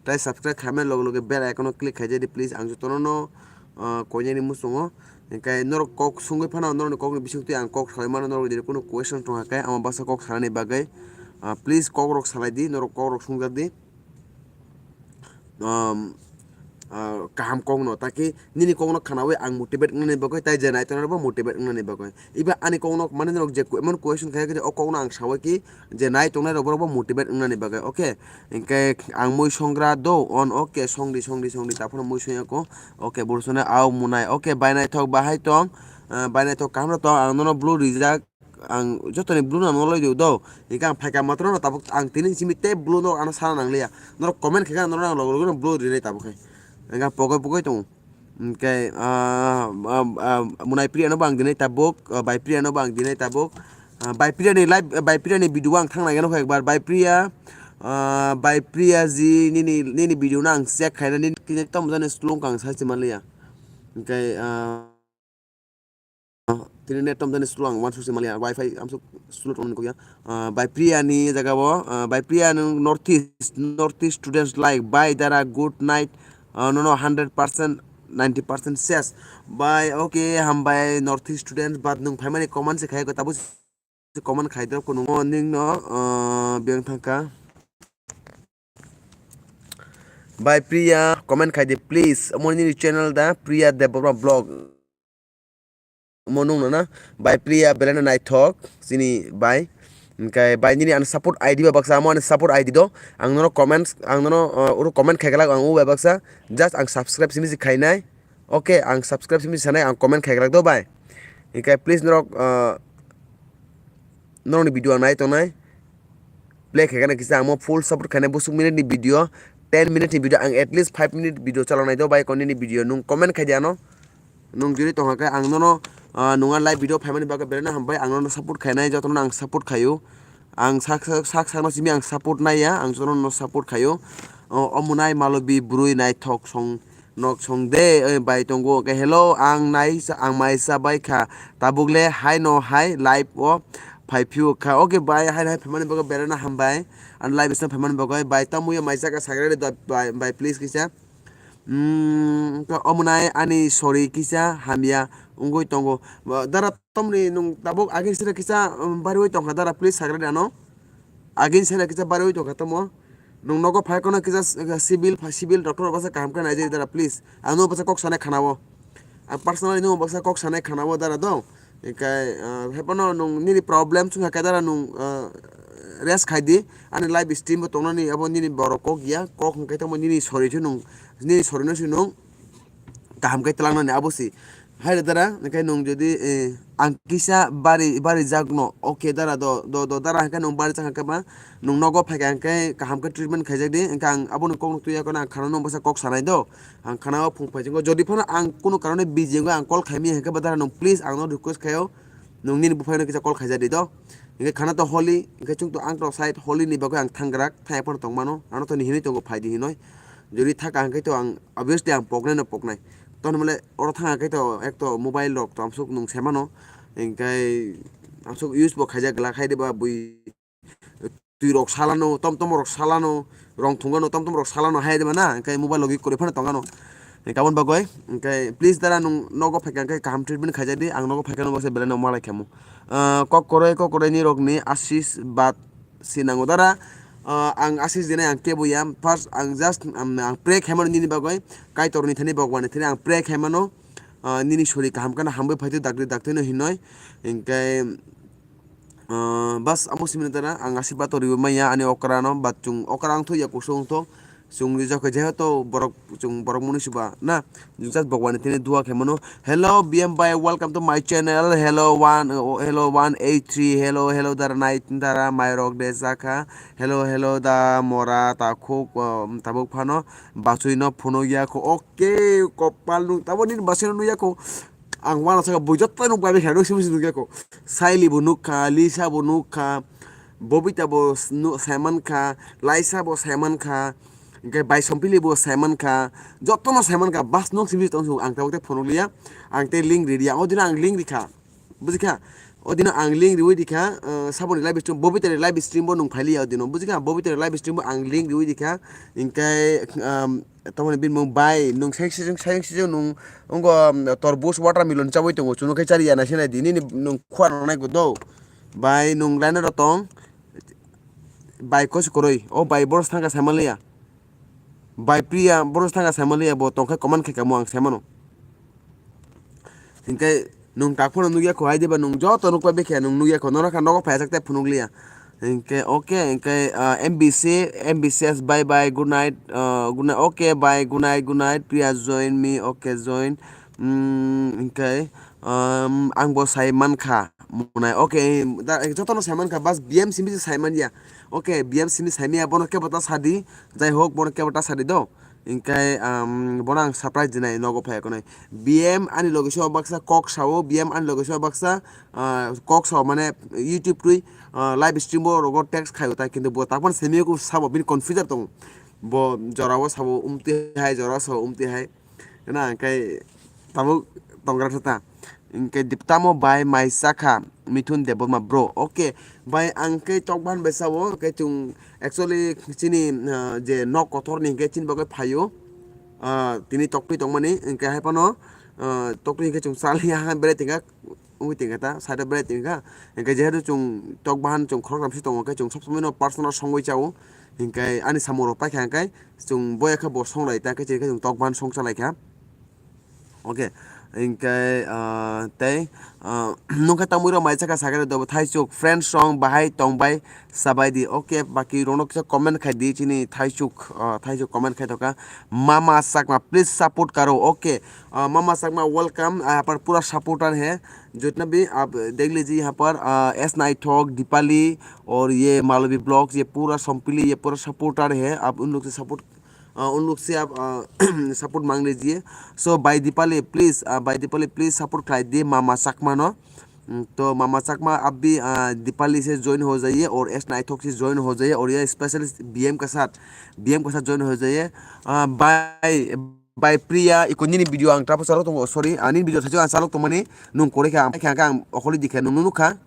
Tai subscribe khaimani loge loge bell icon o click khai jadi, please ang jotono no, ah, koinani muchungo. Hwnkhe norok kok sungwi phano, norokni kokni bisingtwi ang kok salai mano, norok jodi kunu question tongkha khe, amo bwsa kok sanani bagwi, ah, please kok rok salai di, norok kok rok sungjak di. Um, ah, kaham kokno, taki nini kokno khanawi ang motivate wngnani bagwi, tai je nai tongnai rokbo motivate wngnani bagwi. Iba ani kokno, mane, norok je ku-, emon question khaikhe, o kokno ang sawi ki je nai tongnai rok borokbo motivate wngnani bagwi, okay? Hinkhe ang mui songra do on, okay, songdi, songdi, songdi, taphano mui songya ko, okay, borosone au munai, okay, bai naithok bahai tong, ah, bai naithok kaham rok tong, ang nono blue rijak, ang jotoni blue no nolai do do. Hinkhe ang phaikha matwrwno tabuk ang tini simi tei blue no ano sana nangliya. Norok comment khaikhe norok ang logo logo no blue rinai tabuk khai. Hinkhe ang pogoi pogoi tongo. Hinkhe, ah, ah, ah, Munai Priya no bo ang dinai tabuk, ah, Bai Priya no bo ang dinai tabuk. Ah, Bai Priya ni live, ah, Bai Priya ni video ang thang nai gano khe ekbar. Bai Priya, ah, Bai Priya ji nini, nini video no ang check khaina nini kini tom jani slow ang sai se manliya. Hinkhe, ah, Tini net tom jani slow ang uansuk se maliya, wifi amsuk slow tongmani kokya. Ah, bai Priya ni jaga o, ah, bai Priya nwng North East, North East students like, bai dara good night, ah, nono hundred percent, ninety percent ses. Bai, okay, hambai North East students, but nwng phaimani comment se khai ko, tabuk se comment khai drop ko nwng. Oh, nwng no, ah, biyang thangka. Bai Priya, comment khai di please. Omo nini channel da Priya Debbarma vlog. Omo nung nana bai Priya belai no naithok chini bai. Hinkhe bai nini ano support I D ba baksa, amo ani support I D do. Ang nono comments, ang nono, uh, oro comment khai glak ang o bai baksa. Just ang subscribe simi se khainai. Okay, ang subscribe simi sanai, ang comment khai glak do bai. Hinkhe please norok, uh, norokni video ang nai tongnai. Play khaikhe kisa amo full support khainai busuk minute ni video, ten minute ni video, ang at least five minute video chaloknai do bai kon nini video. Nung comment khai di ano. Nung juri tongkha khe ang nono, ah, nunga live video phaimani bagwi belai no hambai, ang nono support khainai, jotono ang support khaio. Ang sak, sak, sak, sakno simi ang support naiya, ang jotono no support khaio. O, omonai malobi brwi naithok song, nok song de, oi bai tongo. Khe hello, ang nai sa, ang mai sa bai kha. Tabuk le hai no hai live o phai phio kha. Okay bai, hai hai phaimani bagwi belai no hambai. Ang live song phaimani bagwi bai, tamo ya mai sa ka sagrade da bai, bai please kisa. Mm, wngkha omonai ani sori kisa hamya wngwi tongo. Ba, dara tomni nwng tabuk agin sene kisa, um, bariwi tongkha dara, please sagra di ano. Agin sene kisa bariwi tongkha tamo. Nwng nogo phai kono kisa s-, civil, civil doctor basa kaham khe naijak dara, please. Ano basa kok sanai khana o. Ang personally nwng basa kok sanai khana o dara do. Hinkhe, ah, haiphano nwng nini problem chwng khe dara nwng, ah, rest khai di. Ani live stream bo tongnani abo nini borok kok ya. Kok hwnkhe tamo nini sori se nwng, nini sori no se nwng kaham khe twlangnani abo se. Hai re dara, hwnkhe nwng jodi, eh, ang kisa bari, bari jak no, okay dara do, do, do dara hwnkhe nwng bari jak hwnkhe ba nwng nogo phaikha hwnkhe kaham khe treatment khaijak di. Hwnkhe ang abono kok no twi ya kono ang khana nwng bwsa kok sanai do. Ang khana o phung phai jwngo. Jodi phano ang kunu karone busy wngwi ang call khaimaya hwnkhe ba dara nwng please ang no request khaio. Nwng nini buphai no kisa call khaijak di do. Hwnkhe khana to holi, hwnkhe chwng to ang to side holi ni bagwi ang thangrak, thangya phano tongmano. Ano to ni hinwi tongo phai di hinwi. Jodi thaka hwnkhe to ang obviously ang poknai no poknai. Tono male oro thanga khe to ek to mobile rok to amsuk nwng semano. Hwnkhe amsuk use bo khaijak glak hai de ba bui. Twi rok salano, tom tom rok salano, rong thungano, tom tom rok salano hai de ba na, hwnkhe mobile logi kwrwi phano tongano. Hwnkhe aboni bagwi, hwnkhe please dara nwng nogo phaikha hwnkhe kaham treatment khaijak di, ang nogo phaikha nwng bwsa belai no malai khamu. Ah, kok kwrwi, kok kwrwi ni rok ni asis bat si nango dara. Ah, ang asis dinai ang kebo ya, first ang just, um, ang pray khaimano nini bagwi, Kaitor ni thani, Bhagwan ni thani ang pray khaimano, ah, nini sori kaham kheno hambai phaitwi dakti dakti no hinoi, hwnkhe, Ah, bas amo simi tara ang asirwad to riwi manya ani okra no, but chwng okra wngthok ya kusu wngthok, chwng rijak khe jehetu borok, chwng borok mwnwi se ba na, chwng just Bhagwan ni thani dua khe mano. Hello B M bhai, welcome to my channel. Hello one, oh, hello one eight three, hello, hello dara nai tara mairok de jakha, hello, hello da mora takhuk, um, tabuk phano bachwi no phunuk ya kho, okay, kopal nung tabo nini bachwi no nung ya kho. Ang uanasaka bui joto nung bai bai kha, nung simi simi nung ya kho. Saili bo nukha, Lisa bo nukha, Bobita bo s-, nu-, saimankha, Laisa bo saimankha, hwnkhe Baisompili bo saimankha, jotono saimankha, bas nung simi tong ang tabuk tei phunukliya, ang tei link ririya, o dino ang link rikha, bujikha? O dino ang link riwi rikha, eh, saboni live stream, Bobita ni live stream bo nung phailiya o dino, bujikha? Bobita ni live stream bo ang link riwi rikha, hwnkhe, um, Tamoni bini mung bai, nung sayang sijung, sayang sijung nung wngkha, um, torbus, watermelon chawi tongo, chunu khe chariya nai sinai di, nini nung khua rwnai do. Bai nung laina rw tong, bai kosi kwrwi, o bai boros thangkha saimaliya. Bai Priya, bono thangkha saimaliya, bo tongkha comment khaikha mo ang saimano. Hinkhe nwng tak phano nukya kho, hai diba nwng joto nukpa bikhe nwng nukya kho, norok kha nogo phaijak tei phunukliya. Hinkhe okay, hinkhe, ah, M B C, M B C S, bye bye, good night, ah, good night, okay, bye, good night, good night, Priya join me, okay, join. Mm, hinkhe, um, ang bo sai mankha, munai, okay, da, jotono sai mankha, bas B M simi se sai manya. Okay, B M simi sai manya, bono kebo ta sadi, jai hok, bono kebo ta sadi do. Hinkhe, um, bono ang surprise dinai nogo phai konai. B M ani loge so baksa kok sao, B M ani loge so baksa, ah, kok sao mane YouTube twi, ah, live stream bo rogo text khaio ta, kintu bo takpan semi ko sabo bin confuser tong. Bo jorao sabo umti hai, jorao sabo umti hai. Na kai tabuk tongra ta. Hinkhe diptamo bai mai sakha Mithun Debbarma bro. Okay, bai ang khe tokban bai sao, khe chung actually chini, ah, je nok kotor ni hinkhe chini bagwi phaio. Ah, tini toktwi tongmani hinkhe hai phano, ah, toktwi hinkhe chung chaliya ha berai tingkha, wngwi tingkha ta, side o berai tingkha. Hinkhe jehetu chung tokbahan chung khoroknam se tongo, khe chung sob somoi no personal songwi chao. Hinkhe ani samung rok paikha hinkhe chung boya khe bo songlai ta, khe chini khe chung tokbahan song chalaikha. Okay, hinkhe, ah, tei, ah, nungkha tamwi rok mai chakha sakhe do thaichuk friends song bahai tongbai sabai di. Okay, baki rokno kisa comment khai di chini thaichuk, ah, thaichuk comment khai thoka. Mama Chakma, please support karo. Okay, ah, Mama Chakma welcome, ah, apar pura supporter hai. Jitna bhi aap dekh lijiye yahan par, ah, S Naithok, Dipali aur ye Malobi Vlogs, ye pura Sompili, ye pura supporter hai. Aap un log se support, ah, un log se aap, ah, support mang lijiye. So bhai Dipali, please, ah, bhai Dipali, please support khlai di Mama Chakma no. Hmm, to Mama Chakma aap bhi, ah, Dipali se join ho jaiye aur S Naithok se join ho jaiye aur ye special B M ke saath, B M ke saath join ho jaiye. Ah, bhai, bhai Priya, iko nini video ang trapo chalok tongo, sorry, ah, nini video thaichuk ang chalok tongmani, nung kore kha, ang kha, ang okholi dikha, nung nukha.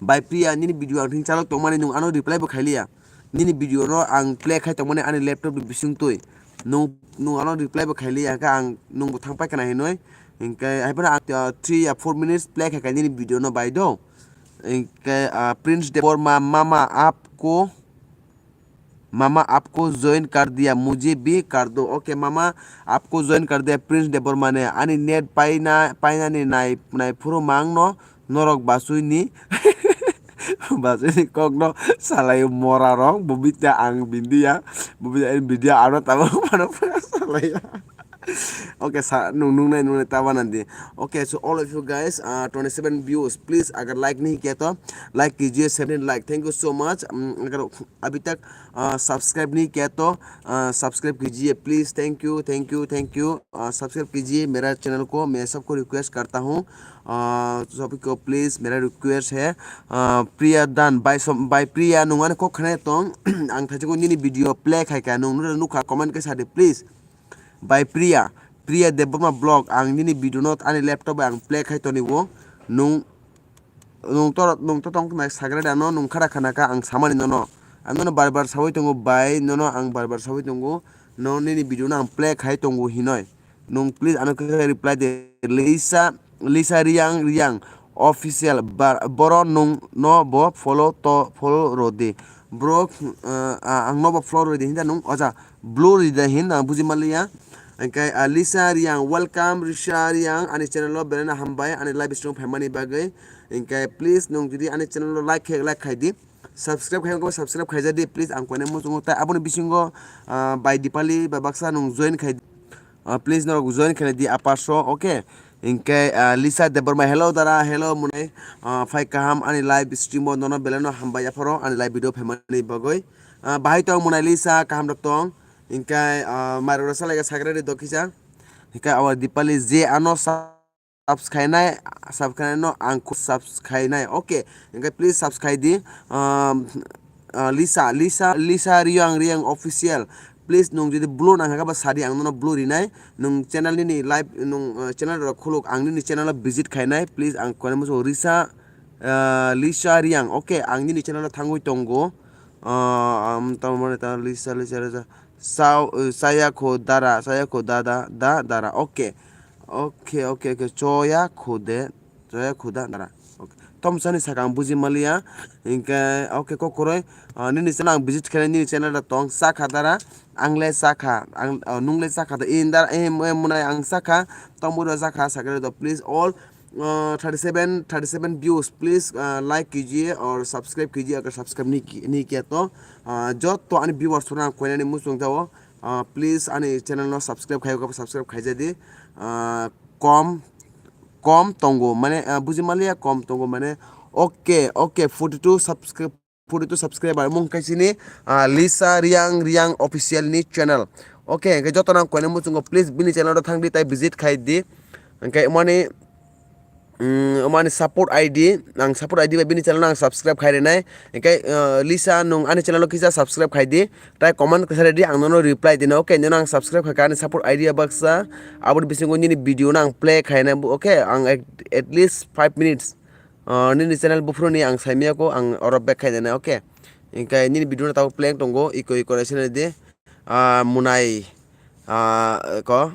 Bhai Priya, nini video ang thing chalok tongmani, nung ano reply bo khailiya. Nini video no ang play khai tongmani ani laptop ni bising twi. Nung, nung ano reply bo khailiya, kha ang nung bo thang pai kana hinoi. Hinkhe hai phano ang, ah, three ya four minutes play khai kha nini video no bai do. Hinkhe, ah, Prince Debbarma, mama aapko Mama aapko join kar diya, mujhe bhi kar do. Okay, mama aapko join kar diya, Prince Debbarma ne. Ani net paina, paina ni nai, nai phuru mang no, norok basui ni, basui ni kok no salai mora rok, bobita ang bindiya, bobita ang bindiya, ano tamo mano salaia. Okay, sa, nung, nung nai, nung nai, taba nandi. Okay, so all of you guys, uh, twenty-seven views. Please, agar like nahi kiya to, like kijiye, seventeen like. Thank you so much. Um, agar abhi tak, uh, subscribe nahi kiya to, uh, subscribe kijiye, please. Thank you, thank you, thank you. Uh, subscribe kijiye mera channel ko. Main sabko request karta hoon, uh, sabko please, mera request hai. Uh, Priya Dan, bhai som, bhai Priya, nung ani kok khna tong, ang thaichuk nini video play khai kha, nung nukha comment khe sa de, please. Bhai Priya, Priya Debbarma Vlog, ang nini video no ani laptop bai ang play khai toni o. Nung, nung to, nung to tong nai sagra da no, nung khara khana kha ang samani nono. Ang nono bar bar sawi tongo bhai, nono ang bar bar sawi tongo. No nini video no ang play khai tongo hinoi. Nung please ano khe reply de. Lisa, Lisa Riang Riang official bar, boro nung no bo follow to, follow rodi. Bro, uh, ang no bo follow rodi hinda nung oja. Blue rida hin, ang buji maliya. Hinkhe, ah, Lisa Riang, welcome, Lisa Riang, ani channel o belai no hambai, ani live stream phaimani bagwi. Hinkhe, please, nung jodi ani channel o like khe, like khai di. Subscribe khai, subscribe khai jadi, please, ang koine muchungo tai. Aboni bisingo, ah, bai Dipali, bai baksa nung join khai di. Ah, please, norok join khai di, apaso, okay? Hinkhe, ah, Lisa Debbarma, hello, dara, hello, munai, ah, phai kaham, ani live stream o nono belai no hambai apharo, ani live video phaimani bagwi. Ah, bahai tong munai Lisa, kaham rok tong. Hinkhe, ah, mairok rok salai kha sakrai ri do kisa. Hinkhe awa Dipali je ano subscribe nai, subscribe no ang khu subscribe nai. Okay. Hinkhe please subscribe di. Um, ah, Lisa, Lisa, Lisa Riang Riang official. Please nung jodi blue nang kha ba sadi ang nono blue rinai. Nung channel nini live nung, ah, channel rok khuluk ang nini channel o visit khainai. Please ang koine muchung Lisa, ah, Lisa Riang. Okay, ang nini channel o thangwi tongo. Ah, am, tamo mane ta Lisa, Lisa, Lisa. Sao, eh, saya kho dara, saya kho da, da, da, dara. Okay. Okay, okay, okay. Choya kho de, choya kho da, dara. Okay. Tomsani saka ang buji maliya. Hinkhe, okay, kokroi, ah, nini channel ang visit khainai, nini channel da tong, chakha dara, ang le chakha, ang, ah, nung le chakha da, in dara, eh, eh, munai ang chakha, tongmoro chakha, sakhe do, please all, ah, thirty seven, thirty seven views, please, ah, like kijiye or subscribe kijiye, agar subscribe ni ki-, ni kiya to, ah, jotto ani viewers rok ang koinani muchung jao, ah, please ani channel no subscribe khai, subscribe khaijadi, ah, kom, kom tongo, mane, ah, buji maliya, kom tongo, mane, okay, okay, forty two subscribe, forty two subscriber, mung khe chini, ah, Lisa Riang Riang official ni channel. Okay, hingke joto nang koine muchungo, please bini channel o thang di, tai visit khai di. Hingke mani, mm, mani support I D, ang support I D bai bini channel no ang subscribe khai rinai. Hingke, ah, Lisa nung ani channel o kisa subscribe khai di. Tai comment kisa redi, ang nono reply dina, okay, nono ang subscribe khaikha ani support idea baksa, aboni bisingo nini video no ang play khaina, okay, ang at, at least five minutes, ah, nini channel buphuruni ang saimiyako, ang oro back khainani, okay, hingkhe nini video no tabuk play tongo, iko iko raisina di, ah, munai, ah, ko,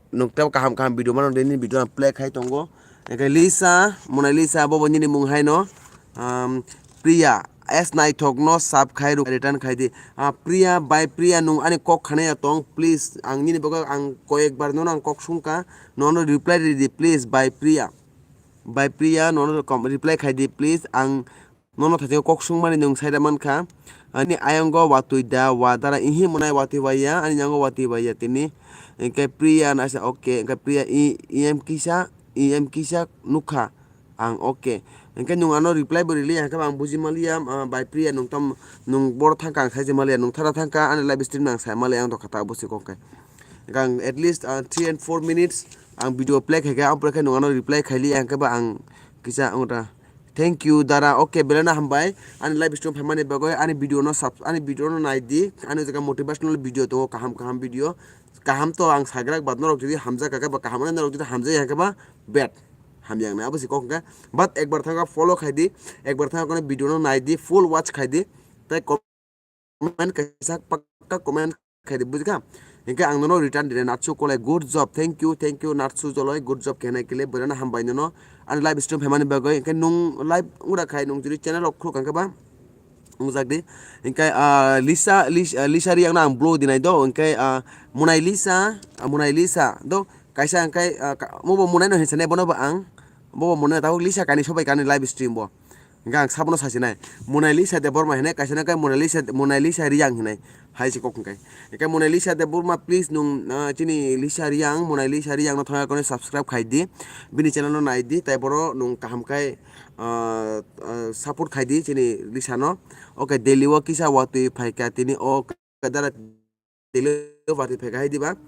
Nukte kaham kaham video mano de, nini video ang play khai tongo. Hingke Lisa, Mona Lisa, bobo nini mung hai no, um, Priya, S naithok no sub khai ruk return khai di. Ah, Priya, by Priya, nung ani kok khana ya tong, please, ang nini bagwi ang koyek bar nono ang kok sungka, nono reply ridi, please, by Priya. By Priya, nono kom-, reply khai di, please, ang Nono thaiching kok sungmani nwng saida mankha. Ani ayongo watwi da, wa dara, ihi mwnai watwi bai ya, ani yango watwi bai ya tini. Hingke Priya na sa, okay, hingke Priya i, i em kisa, i em kisa nukha ang, okay. Hingke nwng ano reply bo rili, hingke ang buji maliya, ah, bai Priya nwng tam, nwng boro thangka ang saiji maliya, nwng thara thangka, ani live stream nang sai maliya, ang dokha ta bosi kok khe. Hingke ang at least, ah, three and four minutes ang video play khaikha, ang pore khe nwng ano reply khaili, hingke ba ang kisa ang ta. Thank you, dara. Okay, belai no hambai. Ani live stream phaimani bagwi ani video no sub-, ani video no nai di. Ani jaga motivational video tongo, kaham kaham video. Kaham to ang sagrak bad norok jodi hamjak kha ba kaham norok jodi hamjak ya khe ba bad. Hamyang nai abo si kok hwnkha. But ekbar thangka follow khai di. Ekbar thangka kono video no nai di, full watch khai di. Tai comment kaisa pakka comment khaidi, bujikha? Hingke ang nono return dire, Natsu Kolai, good job, thank you, thank you, Natsu Joloi, good job khenai kile, borana hambai nono, ani live stream phaimani bagwi, hingke nung live wngra khai, nung jodi channel rok khuluk kangkhe ba, wngjak di, hingke, ah, Lisa, Lis-, ah, Lisa Riang no ang blow dinai do, hingke, ah, Munai Lisa, ah, Munai Lisa do, kaisa hingke, ah, ka-, mo bo Munai no hinsa ne bono bo ang, bo bo Munai tabuk Lisa kani sobai kani live stream bo. Hingke ang sabono sasinai. Monalisa Debbarma hinai kaisa no khe Monalisa, Monalisa Riang hinai. Hai se kok hingkai. Hingke Monalisa Debbarma, please nwng, ah, chini Lisa Riang, Monalisa Riang no thangya kono subscribe khai di. Bini channel no nai di. Tai boro nwng kaham khai, ah, ah, support khai di chini Lisa no. Okay, Delhi o kisa watwi phaikha tini o dara Delhi o watwi phaikha hai diba?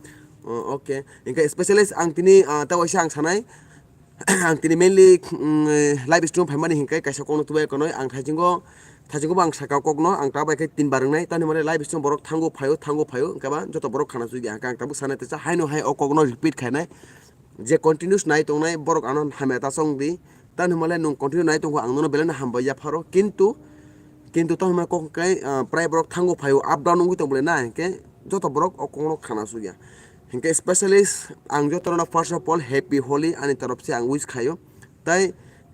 Oh, okay. Hingke specialist ang tini, ah, ta waisa ang sanai. Ang tini mainly, mm, eh, live stream phaimani hingke kaisa kokno tubai konoi ang thaisingo, thaisingo bo ang saka kokno ang ta bai khe tin bar wngnai. Tani hwnmale live stream borok thango phaio, thango phaio, hingke ba joto borok khana sugya hingke ang tabuk sanai teisa haino hai o kokno repeat khainai. Je continuous nai tongnai borok ano hamya ta chong di. Tani hwnmale nwng continue nai tongo, ang nono belai no hambai yapharo. Kintu, kintu tamo hwnmale kok hwnkhe, ah, prai borok thango phaio, up down wngwi tong bolai na, hinkhe joto borok o kokno khana sugya. Hinkhe specialist ang jotono first of all happy Holi ani torop se ang wish khaio. Tai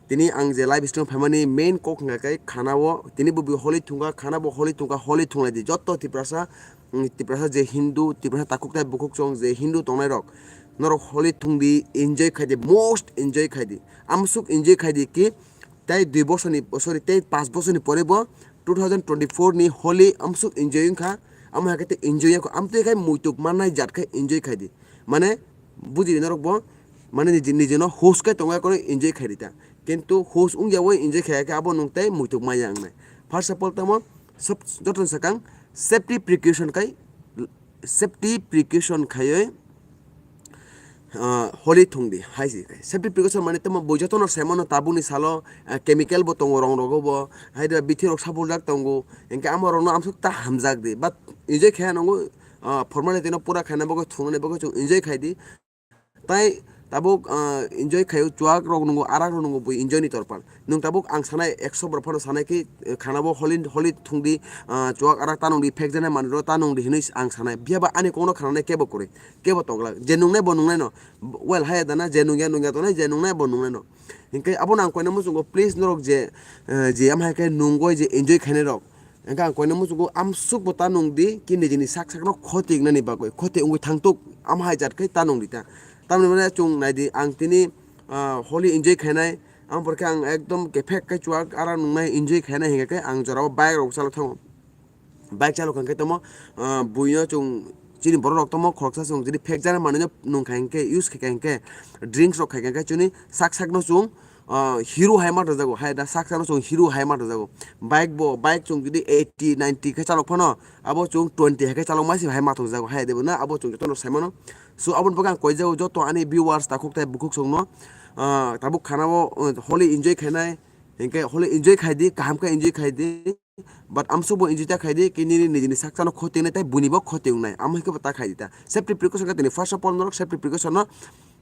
tini ang je live stream phaimani main kok hwnkha khe khana o tini bo Holi thungkha, khana bo Holi thungkha, Holi thunglai di joto Tiprasa. Mm, Tiprasa je Hindu, Tiprasa takhuk tai bukhuk chwng je Hindu tongnai rok, norok Holi thung di, enjoy khai di, most enjoy khai di. Amsuk enjoy khai di ki, tai dui bosorni, sorry, tai panch bosorni pore bo two thousand twenty-four ni Holi amsuk enjoy wngkha, amo hai khe tei enjoy ya kho, amtwi khai muituk mannai jat khai enjoy khai di. Mane, buji di norok bo, mane niji, niji no host khai tongo, enjoy khai di ta. Kintu host wngya wi enjoy khai khe abo nwng tei muituk manya wngnai. First of all, tamo sob-, joto ni sakang safety precaution khai, safety precaution khaiwi, ah, Holi thung di hai se khai. Safety precaution mane tamo bui joto no sai mano tabuk ni salo, ah, chemical bo tongo rong rogo bo, hai da bithi rok sabuljak tongo, hinkhe amo rok no amsuk ta hamjak di, but enjoy khai nongo, ah, formality no pura khaina bagwi thungnani bagwi chwng enjoy khai di. Tai Tabuk, ah, enjoy khaio, chuak rok nungo, arak rok nungo, bui enjoy ni torpal. Nwng tabuk ang sanai ekso borok phano sanai khe, eh, khana bo holi, holi thung di, ah, chuak arak ta nung di, phek jana manwi rok ta nung di hinwi ang sanai. Phiya ba ani kok no khana nai kebo kwrwi, kebo tongla. Je nung nai bo nung nai no. Well, hai da na, je nung ya nung ya tongnai, je nung nai bo nung nai no. Hinkhe abo no ang koina muchungo, please norok je, eh, je am hai khe nungoi je enjoy khainai rok. Hinkhe ang koina muchungo amsuk bo ta nung di, ki nijini sak sak no khoti wngnani bagwi, khoti wngwi thangtuk, am hai jat khe ta nung di ta. Tamoni mane chwng nai di, ang tini, ah, holi enjoy khainai, ang porkhe ang ekdom kephek khe chuak arak nung nai enjoy khainai hinkhe khe ang jorao bike rok chalo thango. Bike chalo khankhe tamo, ah, buino chwng chini borok rok tamo khoroksa chwng chini phek jana manwino nung kha hinkhe, use khai kha hinkhe, drinks rok khai kha hinkhe chini sak sak no chwng, ah, hero hai ma rwjago, hai da sak sak no chwng hero hai ma rwjago. Bike bo, bike chwng jodi eighty, ninety khe chalok phano, abo chwng twenty hai khe chalok ma se hai ma thokjago, hai de bo na abo chwng joto no sai mano. So aboni bagwi ang koi jago joto ani viewers takhuk tai bukhuk song no, ah, tabuk khana o, ah, holi enjoy khainai, hinkhe holi enjoy khai di, kaham khe enjoy khai di. But amsuk bo enjoy ta khai di, ki nini nijini saksa no khoti wngnai, tai buini bo khoti wngnai. Amo hai khe bo ta khai di ta. Safety precaution khe tini first of all norok safety precaution no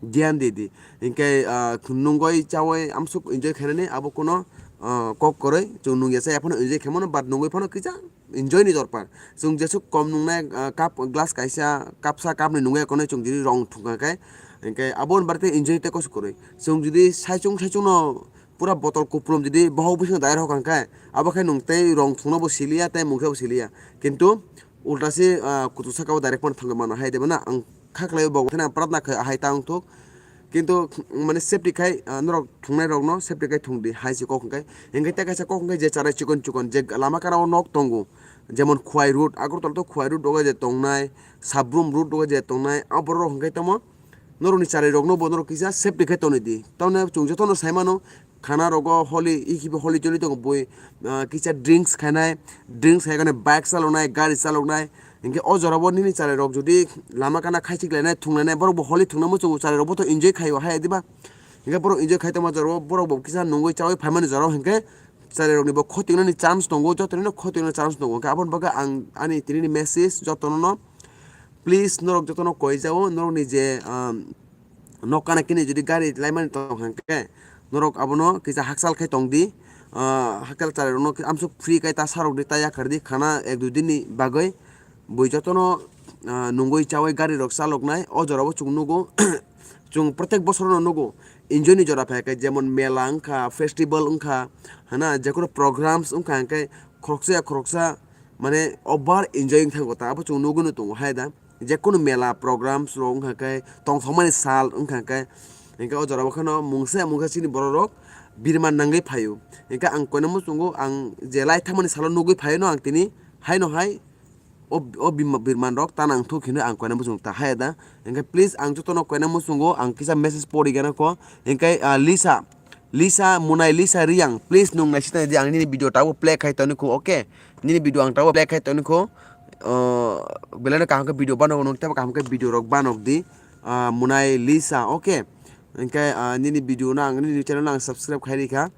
dhyan di di. Hinkhe, ah, nungoi chawi amsuk enjoy khainani abo kuno, ah, kok kwrwi. Chwng nungya chaya phano enjoy khaimano, but nungoi phano kisa enjoy ni dorpar. Chwng jesuk kom nungnai, ah, cup glass kaisa, cup sa cup ni nungya konwi chwng jiri rong thungkha khe. Hinkhe abo ni barate enjoy tei kosok kwrwi. Chwng jodi saichung saichung no pura botol kupulum jodi bohok bising dai rok hwnkhe, abo khe nwng tei rong thungno bo siliya tei mungsa bo siliya. Kintu ulta se, ah, kuchuk saka o direct phano thangwi mano hai de bo na ang kha khlai bo bo thani ang pratna khai hai ta wngthok. Kintu mane safety khai, ah, norok thungnai rok no safety khai thung di hai se kok hwnkhe. Hinkhe tei kaisa kok hwnkhe je charai chikon chikon je lama kana o nok tongo, jemon Khowai road, Agartala to Khowai road rogo je tongnai, Sabrum road rogo je tongnai, abo borok rok hwnkhe tamo norokni charai rok no bo norok kisa safety khai tonwi di. Tamoni chwng joto no sai mano, khana rogo holi, i khibi holi choli tongo bui, ah, kisa drinks khainai, drinks khai khe bike chaloknai, gari chaloknai, hinkhe o jora bo nini charai rok jodi lama kana khaichik lainai, thung lainai, borok bo holi thungna muchungo, charai rok bo to enjoy khaio hai diba? Hinkhe borok enjoy khai tongma jora o, borok bo kisa nungwi chawi phaimani jora o hinkhe charai rokni bo khoti wngnani chance tongo, joto no khoti wngnani chance tongo. Hinkhe aboni bagwi ang ani tini ni message joto no, please norok joto no koi jao, norokni je, um, nok kana kini jodi gari laimani tong hwnkhe norok abono kisa hakchal khai tong di, ah, hakchal charai rok no amsuk free khai ta sarok di, ta yakar di khana ek dui din ni bagwi. Bui jotono, ah, nungwi chawi gari rok chaloknai o jora o chwng nugo. Chwng protek bosor no nugo, enjoy ni jora phai khe, jemon mela wngkha, festival wngkha, hana jekono programs wngkha hwnkhe khoroksa ya khoroksa mane over enjoy wng thango ta, abo chwng nugwi no tongo hai da. Jekono mela programs rok wngkha khe, tongthokmani sal wngkha khe, hinkhe o jora o kheno mungsa ya mungsa chini borok rok birman nangwi phaio. Hinkhe ang koinamo chwngo, ang je lai thangmani salo nugwi phaino ang tini haino hai o, o bima-, birman rok ta nang thuk hinwi ang koina muchung ta haya da. Hinkhe please ang jotono koina muchungo ang kisa message pori gana kho. Hinkhe, ah, Lisa, Lisa, Munai Lisa Riyang, please nwng naisita di ang nini video tabuk play khai toni kho, okay? Nini video ang tabuk play khai toni kho. Ah, belai no kaham khe video banok nwng tei kaham khe video rok banok di. Ah, Munai Lisa, okay? Hinkhe, ah, nini video no ang, nini channel no ang subscribe khai rikha.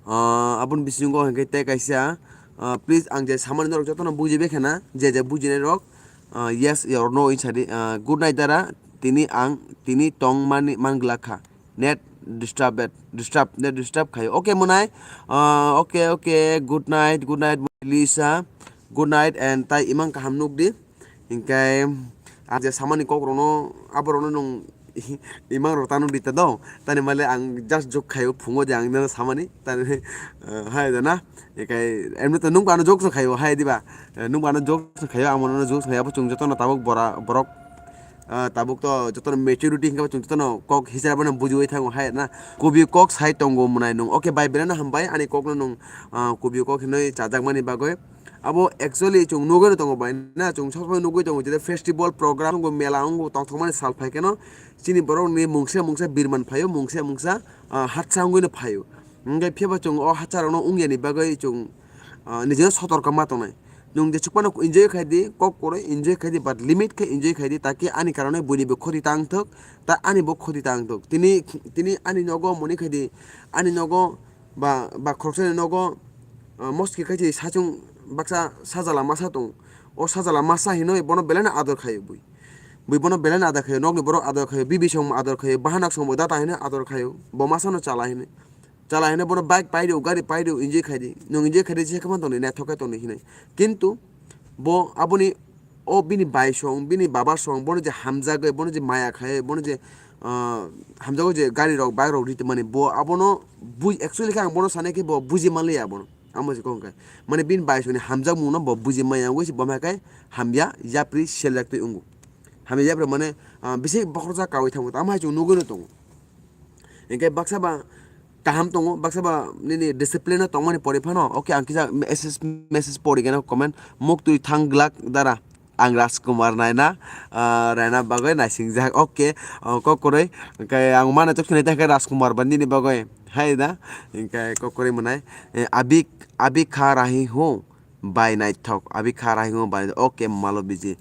Ah, aboni bisingo hinkhe tei kaisa, ah, please ang je samani norok jotono bujibai khana, je je bujinai rok, ah, yes or no hinsa di, ah, good night dara, tini ang, tini tong mani manglak kha, net disturb, disturb, net disturb khai, okay Munai, ah, okay, okay, good night, good night, Lisa, good night and tai imang kaham nuk di. Hinkhe ang je samani kokrokno, aborokno nwng imang rok tano rita do. Tani male ang just joke khaio phungo je ang nino samani. Tani, eh, hai da na. Hinkhe emni to nwng bo ano joke se khaio hai diba. Eh, nwng bo ano joke se khaio, ang bo nono joke se khaio. Abo chwng jotono tabuk bora-, borok, eh, tabuk to jotono maturity hinkhe bo chwng jotono kok hisab no bujiwi thango hai na. Kubi kok sai tongo Munai nwng. Okay, bai belai no hambai ani kokno nwng, ah, kubi kok hinwi chajakmani bagwi. Abo actually chwng nugwi no tongo bai na, chwng sob somoi nugwi tongo, jeta festival program wngo, mela wngo, tongthokmani sal phai kheno chini borok ni mungsa mungsa birman phaio, mungsa mungsa, ah, hatsa wngwi no phaio. Hinkhe phiya ba chwng o hatsa rok no wngya ni bagwi chwng, ah, nijino sotorka ma tongnai. Nwng je chukmano enjoy khai di, kok kwrwi enjoy khai di, but limit khe enjoy khai di, taki ani karone buini bo khoti ta wngthok, ta ani bo khoti ta wngthok. Tini, tini ani nogo moni khai di, ani nogo ba, ba khoroksani nogo, ah, moski khai di sachwng baksa sajala masa tong. O sajala masa hinwi bono belai no ador khaio bui. Bui bono belai no ador khaio, nokni borok ador khaio, bibi song ador khaio, bahanak song bo data hino ador khaio, bo masano chala hino. Chala hino bono bike pai rw, gari pai rw, enjoy khai di. Nwng enjoy khai di, je khe man tongdi, naithok khe tongdi hinwi. Kintu bo aboni, o bini bai song, bini baba song, bono je hamjagwi, bono je maya khai, bono je, ah, hamjagwi je gari rok, bike rok ri tongmani, bo abono bui-, actually khe ang bono sanai khe bo buji manliya abono. Amo se kok hwnkhe. Mane bini bai songni hamjakmungno bo buji maya wngwi se bo hai khe hamya yapri seljak twi wngo. Hamya yapri mane, ah, bisi bokhorjak kaui thango. Tamo hai chwng nugwi no tongo. Hinkhe baksa ba kaham tongo, baksa ba nini discipline o tongmani pore phano, okay, ang kisa message, message pori gana comment, muk twi thang glak dara. Ang Rajkumar naina, ah, naina bagwi naisingjak. Okay, oh, kok kwrwi. Hwnkhe ang mana chwk sinai tangkhe Rajkumar ba nini bagwi. Hai da? Hwnkhe kok kwrwi mwnai. Eh, abhi, abhi kha rahi hu bai naithok. Abhi kha rahi hu bai. Okay, malo biji.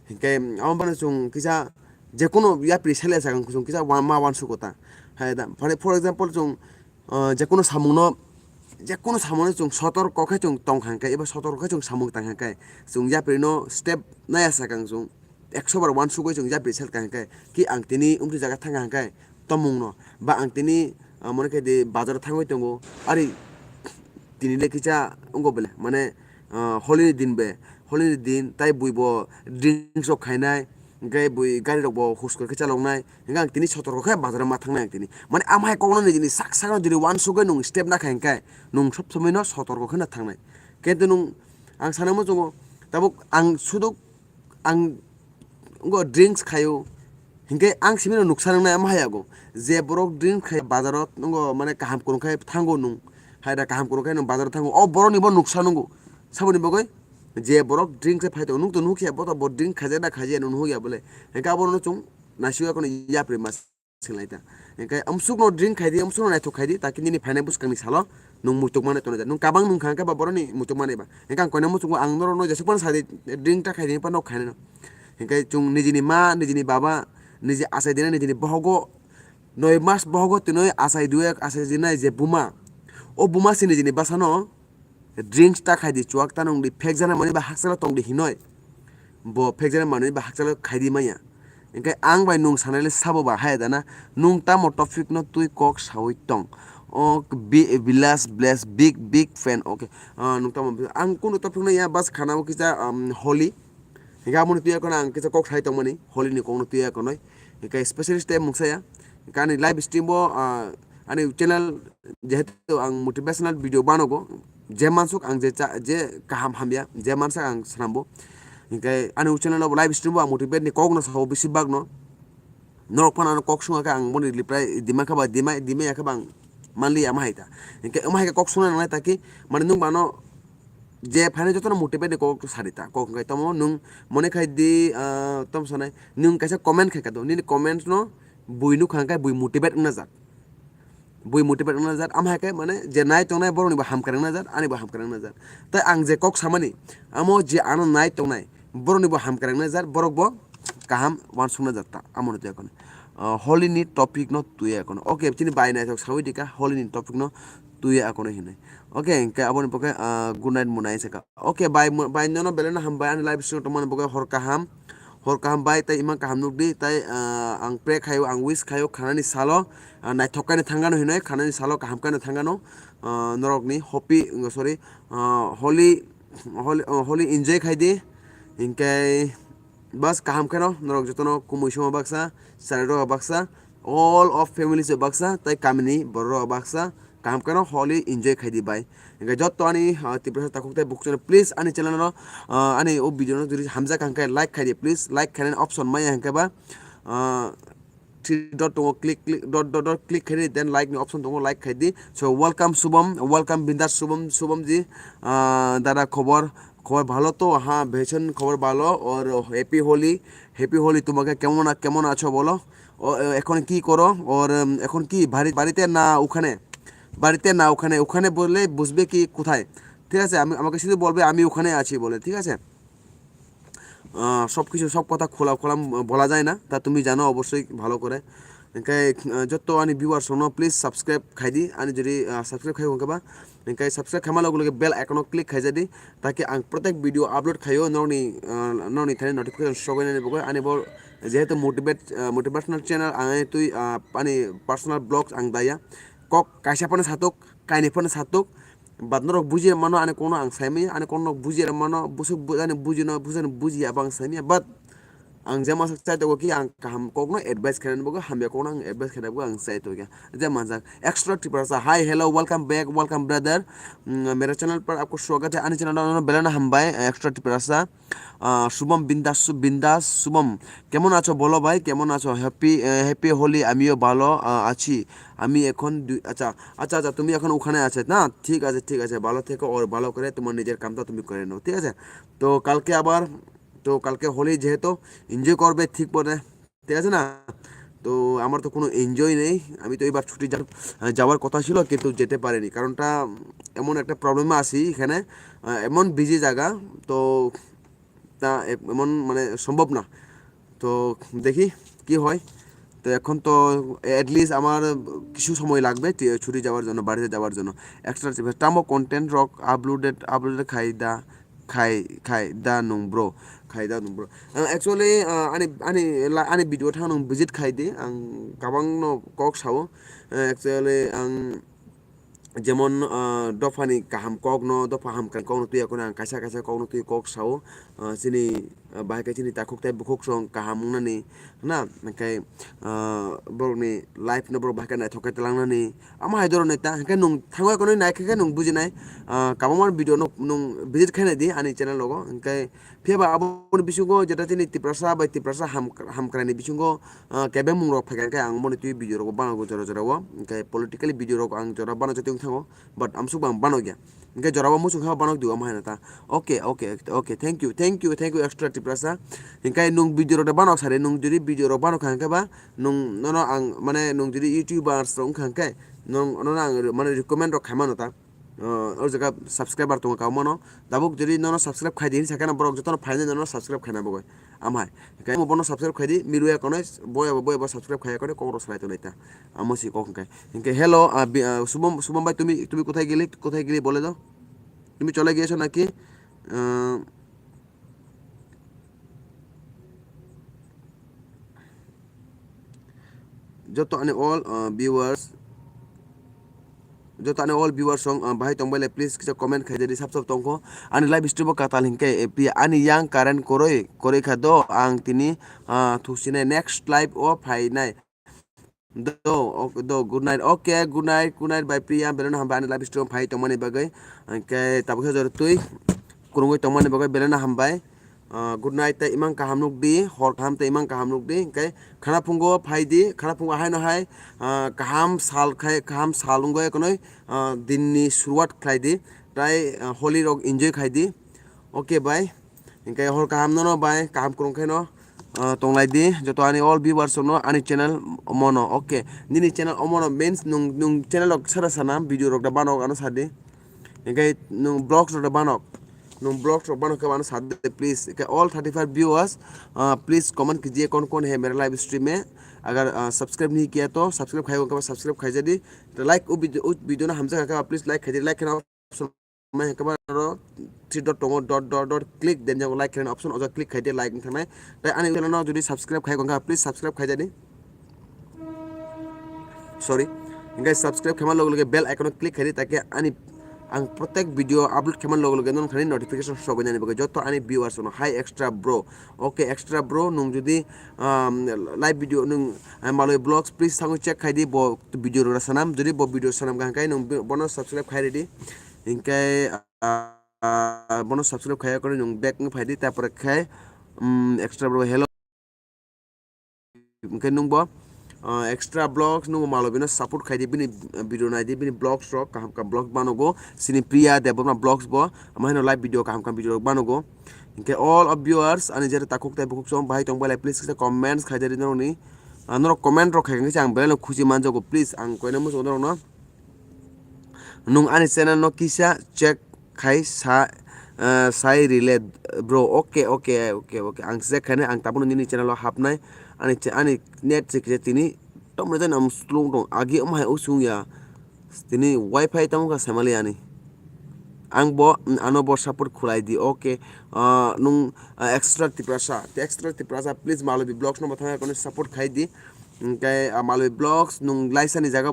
Hwnkhe amo bano chwng kisa jekono yapri sele sakang chwng kisa wan-, ma wansukgo ta. Hai da? For, for example, chwng, ah, jekono samungno, jekono samungno chwng sotorko khe chwng tongkha hwnkhe, eba sotorko khe chwng samung tangkha hwnkhe, chwng yaprino step naya sakang chwng ekso bar wansugwi chwng yapri selkha hwnkhe, ki ang tini umtwi jaga thangkha hwnkhe tomungno, ba ang tini, ah, mone khe di bazaro thangwi tongo, ari tini le kisa wngkha bele, mane, ah, holini din be, holini din, tai bui bo drinks rok khainai, hwnkhe bui gari rok bo huskor khe chaloknai, hwnkhe ang tini sotorko khe bazaro ma thangnai ang tini. Mane amhai kokno nijini sak sakno jodi wansugwi nwng step nakha hwnkhe nwng sob somoi no sotorko kheno thangnai. Kintu nwng ang sana muchungo tabuk ang suduk ang ngo drinks khaio, hwnkhe ang simi no nuksa nangnai amhai yago. Je borok drinks khai bazaro ngo mane kaham kwrwng khai thango nwng, hai da kaham kwrwng khai nwng bazaro thango, o borok ni bo nuksa nungo. Saboni bagwi je borok drinks phai tongo, nwng to nukya bo to bo drink khaijak na khaijak nwng nukya bole. Hwnkhe abono chwng naisingya kono yapri mas singlai ta. Hwnkhe amsukno drink khai di, amsukno naithok khai di, taki nini phainai bwskangni salo nwng muituk manwi tongo. Nwng kabang nwng kha hwnkhe ba boroni muituk manwi ba. Hwnkhe ang koina muchungo ang norokno jesuk phano sai di, drink ta khai di, phano khainai no. Hwnkhe chwng nijini ma, nijini baba, niji achai dinai, nijini bohogo, noi mas bohogo twnwi achai duya, achai dinai je buma. O buma se nijini bwsano drinks ta khai di, chuak ta nung di, phekjana manwi ba hakchalo tong di hinoi. Bo phekjana manwi ba hakchalo khai di manya. Hwnkhe ang bai nung sanai le sabo ba hai dana, nung tamo topic no twi kok saui tong. O bi-, Bilas Bless big big fan. Okay. Ah, nung tamo, ang kunu topic no ya bas khana o kisa, um, Holi. Hwnkhe amoni twi akono ang kisa kok sai tongmani, Holi ni kok no twi akonoi. Hwnkhe specialist tei mungsa ya. Hwnkhe ani live stream bo, ah, ani channel jehetu ang motivational video banogo, je mansuk ang je cha-, je kaham hamya, je mansak ang swnambo. Hwnkhe ani channel o live stream bo ang motivate ni kok no sao bisi bak no. Norok phano ano kok swnga khe ang boni reply dima khe ba dima, dima ya khe ba ang manliya ama hai ta. Hwnkhe ama hai khe kok swngna nangnai ta ki, mane nwng bano je phainai jotono motivate ni kok sa di ta. Kok hwnkhe tamo nwng mone khai di, ah, tamo sanai, nwng kaisa comment khai kha do, nini comment no bui nukha hwnkhe bui motivate wngna jak. Bui motivate wngna jak, ama hai khe mane je nai tongnai borok ni bo hamkrai wngna jak, ani bo hamkrai wngna jak. Tai ang je kok samani, amo je ano nai tongnai, borok ni bo hamkrai wngna jak, borok bo kaham wansukna jak ta, amo no twi akono. Ah, Holi ni topic no twi akono. Okay, chini bai naithok saui di kha, Holi ni topic no twi akono hinwi. Okay, hwnkhe aboni pokhe, ah, good night mwnai saka. Okay, bai, bai nono belai no hambai ani live stream tongmani bagwi hor kaham. Hor kaham bai, tai imang kaham nukdi, tai, ah, ang pray khaio, ang wish khaio, khanani salo, ah, naithok kaino thangano hinoi, khanani salo kaham kaino thangano, ah, norokni hopi, sorry, ah, Holi, Holi, ah, Holi enjoy khaidi, hinkhe bas kaham kheno norok jotono kumui soma baksa, chwrairok baksa, all of families baksa, tai kamini bororok baksa, kaham kheno Holi enjoy khaidi bai. Hingke jotto ani, ah, Tiprasa takhuk tei bukhuk channel, please ani channel no, ah, ani o video no jodi hamjak hingke like khaidi, please like khainani option maya hingke ba, ah, three dot tongo, click, click, dot, dot, dot, click khaidi, then like ni option tongo, like khaidi. So welcome Shubham, welcome Bindas Shubham, Shubham ji, ah, dada khobor, khobor bhalo to? Ha, bheichon khobor bhalo, or happy Holi, happy Holi, তোমাকে কেমন আ-, কেমন আছো বলো? ও, এ, এখন কি করো? ওর, উম, এখন কি বাড়ি-, বাড়িতে না ওখানে? বাড়িতে না ওখানে? ওখানে বললে বুঝবে কি কোথায়? ঠিক আছে? আমি, আমাকে শুধু বলবে, "আমি ওখানে আছি" বলে, ঠিক আছে? আহ, সব কিছু, সব কথা খোলা খোলা বলা যায় না, তা তুমি জানো অবশ্যই ভালো করে। Hingke, ah, joto ani viewers rokno please subscribe khaidi, ani jodi, ah, subscribe khai hwnkhe ba, hingke subscribe khaima logo logo bell icon o click khaijadi, taki ang protek video upload khaio nokni, ah, nokni thani notification sogoinani bagwi. Ani bo jehetu motivate, ah, motivational channel, ang ani twi, ah, ani personal vlogs ang daya, kok kaisa phano satok, kainwi phano satok, but norok buji mano ani kokno ang saimanya, ani kokno buji mano, busuk bu-, ani bujino, busani bujiya bo ang saimanya, but ang jema sak chai tongo ki ang kaham kokno advice khainani bagwi, hamya kokno ang advice khainani bagwi ang chai tongo. Je manjak Extra Tiprasa, hi, hello, welcome back, welcome brother, mm, mera channel par apko swagat hai, ani channel no belai no hambai, Extra Tiprasa. Ah, Shubham Bindas, Bindas, Shubham, কেমন আছো বলো ভাই, কেমন আছো? Happy, eh, happy Holi, আমিও ভালো, ah, আছি। আমি এখন দুই, আচ্ছা, আচ্ছা, আচ্ছা, তুমি এখন ওখানে আছে না? ঠিক আছে, ঠিক আছে, ভালো থেকো, আর ভালো করে তোমার নিজের কামটা তুমি করে নাও, ঠিক আছে? তো কালকে আবার, তো কালকে হোলি যেহেতু এনজয় করবে, ঠিক বটে, ঠিক আছে না? তো আমার তো কোনো এনজয় নেই, আমি তো এবার ছুটি যা-, যাওয়ার কথা ছিল, কিন্তু যেতে পারিনি, কারণটা এমন একটা প্রবলেমে আছি এখানে, আহ, এমন বিজি জায়গা, তো তা এ-, এমন মানে সম্ভব না। তো দেখি কি হয়। তো এখন তো at least আমার কিছু সময় লাগবে তি-, ছুটি যাওয়ার জন্য, বাড়িতে যাওয়ার জন্য। Extra tamo content rok uploaded, uploaded khai da, khai, khai da nung bro, khai da nung bro. Ah, actually, ah, ani, ani la-, ani video thang nung visit khai di, ang kabang no kok sao. Ah, actually, ang jemon, ah, dophani kaham kokno, dopha hamkrai kokno twi, akhorno ang kaisa kaisa kokno twi kok sao. Ah, chini, ah, bahai khe chini takhuk tei bukhuk song kaham wngnani, na, hwnkhe, ah, borokni life no borok bahai khe naithok khe twlangnani. Amo hai doronai ta, hwnkhe nwng thango akhorno nai khe khe nwng bujinai. Ah, kabangma video no nwng visit khainai di ani channel rogo, hwnkhe phiya ba aboni bisingo jeta chini Tiprasa bai Tiprasa ham-, hamkraini bisingo, ah, kebeng mung rok phaikha khe ang boni twi video rogo banago jora jora o, hwnkhe politically video rok ang jora bana jotong thango, but amsuk bo ang banokya, hwnkhe jora o muchung khe banok di o, amo hai no ta. Okay, okay, okay, thank you, thank you, thank you, Extra Tiprasa. Hwnkhe nwng video rok de banok sari, nwng jodi video rok banok kha hwnkhe ba, nwng nono ang mane nwng jodi YouTubers rok wngkha hwnkhe, nwng nono ang re-, mane recommend rok khaimano ta. Ah, o jaga subscriber tongo kabo mano. Tabuk jodi nono subscribe khai di hinsa khe no borok jotono phainai nono subscribe khaina bagwi. Amhai. Hwnkhe omo bono subscribe khai di, miruya kono boya bo, boya bo subscribe khaiya kono kok rok salai tongnai ta. Amo si kok hwnkhe. Hwnkhe hello, ah, bi-, ah, Subham, Subham bhai, tumi, tumi kothai gili, kothai gili bole do? Tumi chole giyasho naki? Ah, Joto ani all, uh, viewers, joto ani all viewers rok, uh, bahai tongbai le, please kisa comment khai di, sab sab tongkho. Ani live stream o katal hinkhe, eh, pi ani yang current koroi, koroi kha do, ang tini, uh, thusinai next live o phainai. Do, ok, do, good night. Okay, good night, good night, bhai Priya, belai no hambai ani live stream phai tongmani bagwi. Hwnkhe tabuk khe jor twi kwrwngwi tongmani bagwi belai no hambai. Ah, good night tei imang kaham nuk di, hor kaham tei imang kaham nuk di. Hwnkhe khana phungo phai di, khana phungo haino hai, ah, kaham sal khai, kaham sal wngwi ekonoi, ah, din ni suruwat khlai di, tai, ah, holi rok enjoy khai di. Okay, bye. Hingke hor kaham nono bai kaham kwrwng khe no, ah, tonglai di. Joto ani all viewers rok no ani channel omo no. Okay. Nini channel omo no means nung, nung channel rok sana sana video rok da banok ano sa di. Hingke nung vlogs rok da banok. Nung vlogs rok banok khe ano sa di please. Hingke all thirty five viewers, ah, please comment kijiye kon kon hai mere live stream mein. Agar, ah, subscribe nahi kiya to subscribe khai ko subscribe khai jadi. Like o video, o video no hamjak kha please like khai di. Like khai na option mai hwnkhe ba oro three dot tongo, dot, dot, dot, click, then jang like khaina option, oja click khai di, like wng thangnai. Tai ani channel no jodi subscribe khai wngkha, please subscribe khai di. Sorry. Hingke subscribe khaima loge loge bell icon o click khai di, take ani ang protek video upload khaima loge loge nono thani notification sogwi nani bagwi joto ani viewers no. Hi Extra Bro. Okay, Extra Bro, nung jodi, um, live video nung, um, maloi vlogs, please thangwi check khai di, bo video rok sanam, jodi bo video sanam kha hingke nung bi-, bono subscribe khai ridi. Hingke, ah, bono subscribe khaiya kore nwng back wng phai di, ta pore khe, um, Extra Bro hello. Hingke nwng bo, ah, Extra Vlogs nwng bo malo bino support khai di, bini video nai di, bini vlogs rok kaham kaham vlogs banogo, sini Priya Debbarma vlogs bo, ama hino live video kaham kaham video rok banogo. Hingke all of viewers, ani jere takhuk tai bukhuk song bahai tong bai lai, please kisa comments khai di norokni. Ah, norok comment rok khai khe ang belai no khusi manjago, please ang koina muchungo norokno. Nwng ani channel no kisa check khai sa, eh, sai rile bro. Okay, okay, okay, okay. Ang check khainai, ang tabukno nini channel o hapnai. Ani che-, ani net se kisa tini Omo jani ang slow tong, agi omo hai o sung ya. Tini wifi tamo kha samali ani. Ang bo, ano bo support khulai di, okay. Ah, nung, ah, extra Tiprasa, extra Tiprasa, please Malobi Vlogs no bo thang kono support khai di. Hingke, ah, Malobi Vlogs nung laisa ni jaga,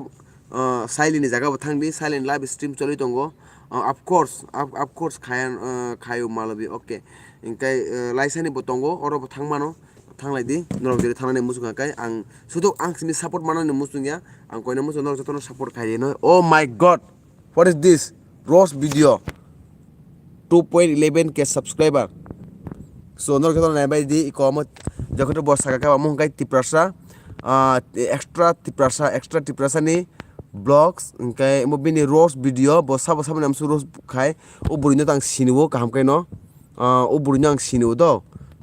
ah, silent ni jaga bo thang di, silent live stream choli tongo. Ah, of course, of, of course, khayan, ah, khayo Malobi, okay. Hingke, ah, laisa ni bo tongo, oro bo thang mano. Thanglai di, norok jodi thangnani muchung kha khe ang sudu ang sini support manani muchung ya, ang koina muchung norok jotono support khai di no. Oh my God, what is this? Roast video, two point eleven K subscriber. So norok jotono naibai di, iko amo jokhon bo saka khe amo hwnkhai Tiprasa, ah, extra Tiprasa, extra Tiprasa ni vlogs, hingke amo bini roast video, bo sabo sabo ni amsu roast khai, o bwrwi no tang sini o kaham khe no. Ah, o bwrwino ang sinio do.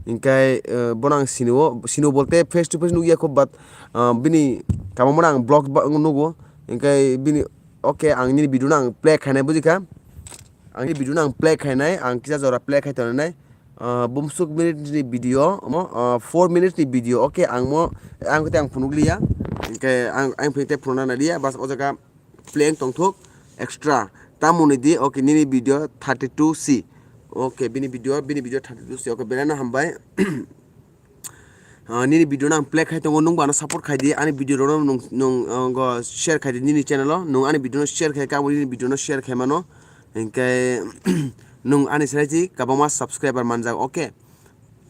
Hingke, eh, bono ang sinio, sinio bolte face to face nukya kho, but, ah, bini kabangmano ang vlog ba nugo. Hingke bini, okay, ang nini video no ang play khainai, bujikha? Ang nini video no ang play khainai, ang kisa jora play khai tongnai. Ah, bumsuk minute ni video, omo, ah, four minutes ni video, okay, ang mo, ang kote ang phunuk liya. Hingke ang, ang phunuk te phunuk na liya, bas o jaga play wng tongthok extra. Tamoni di, okay, nini video thirty two C. Okay, bini video, bini video thirty two C. Okay, belai no hambai. Ah, nini video no ang play khai tongo, nung bo ano support khai di, ani video rok no nung, nung, ah, go share khai di nini channel o, nung ani video no share khai, kabo nini video no share khai mano, hingke nung ani srai si kabangma subscriber manjak, okay.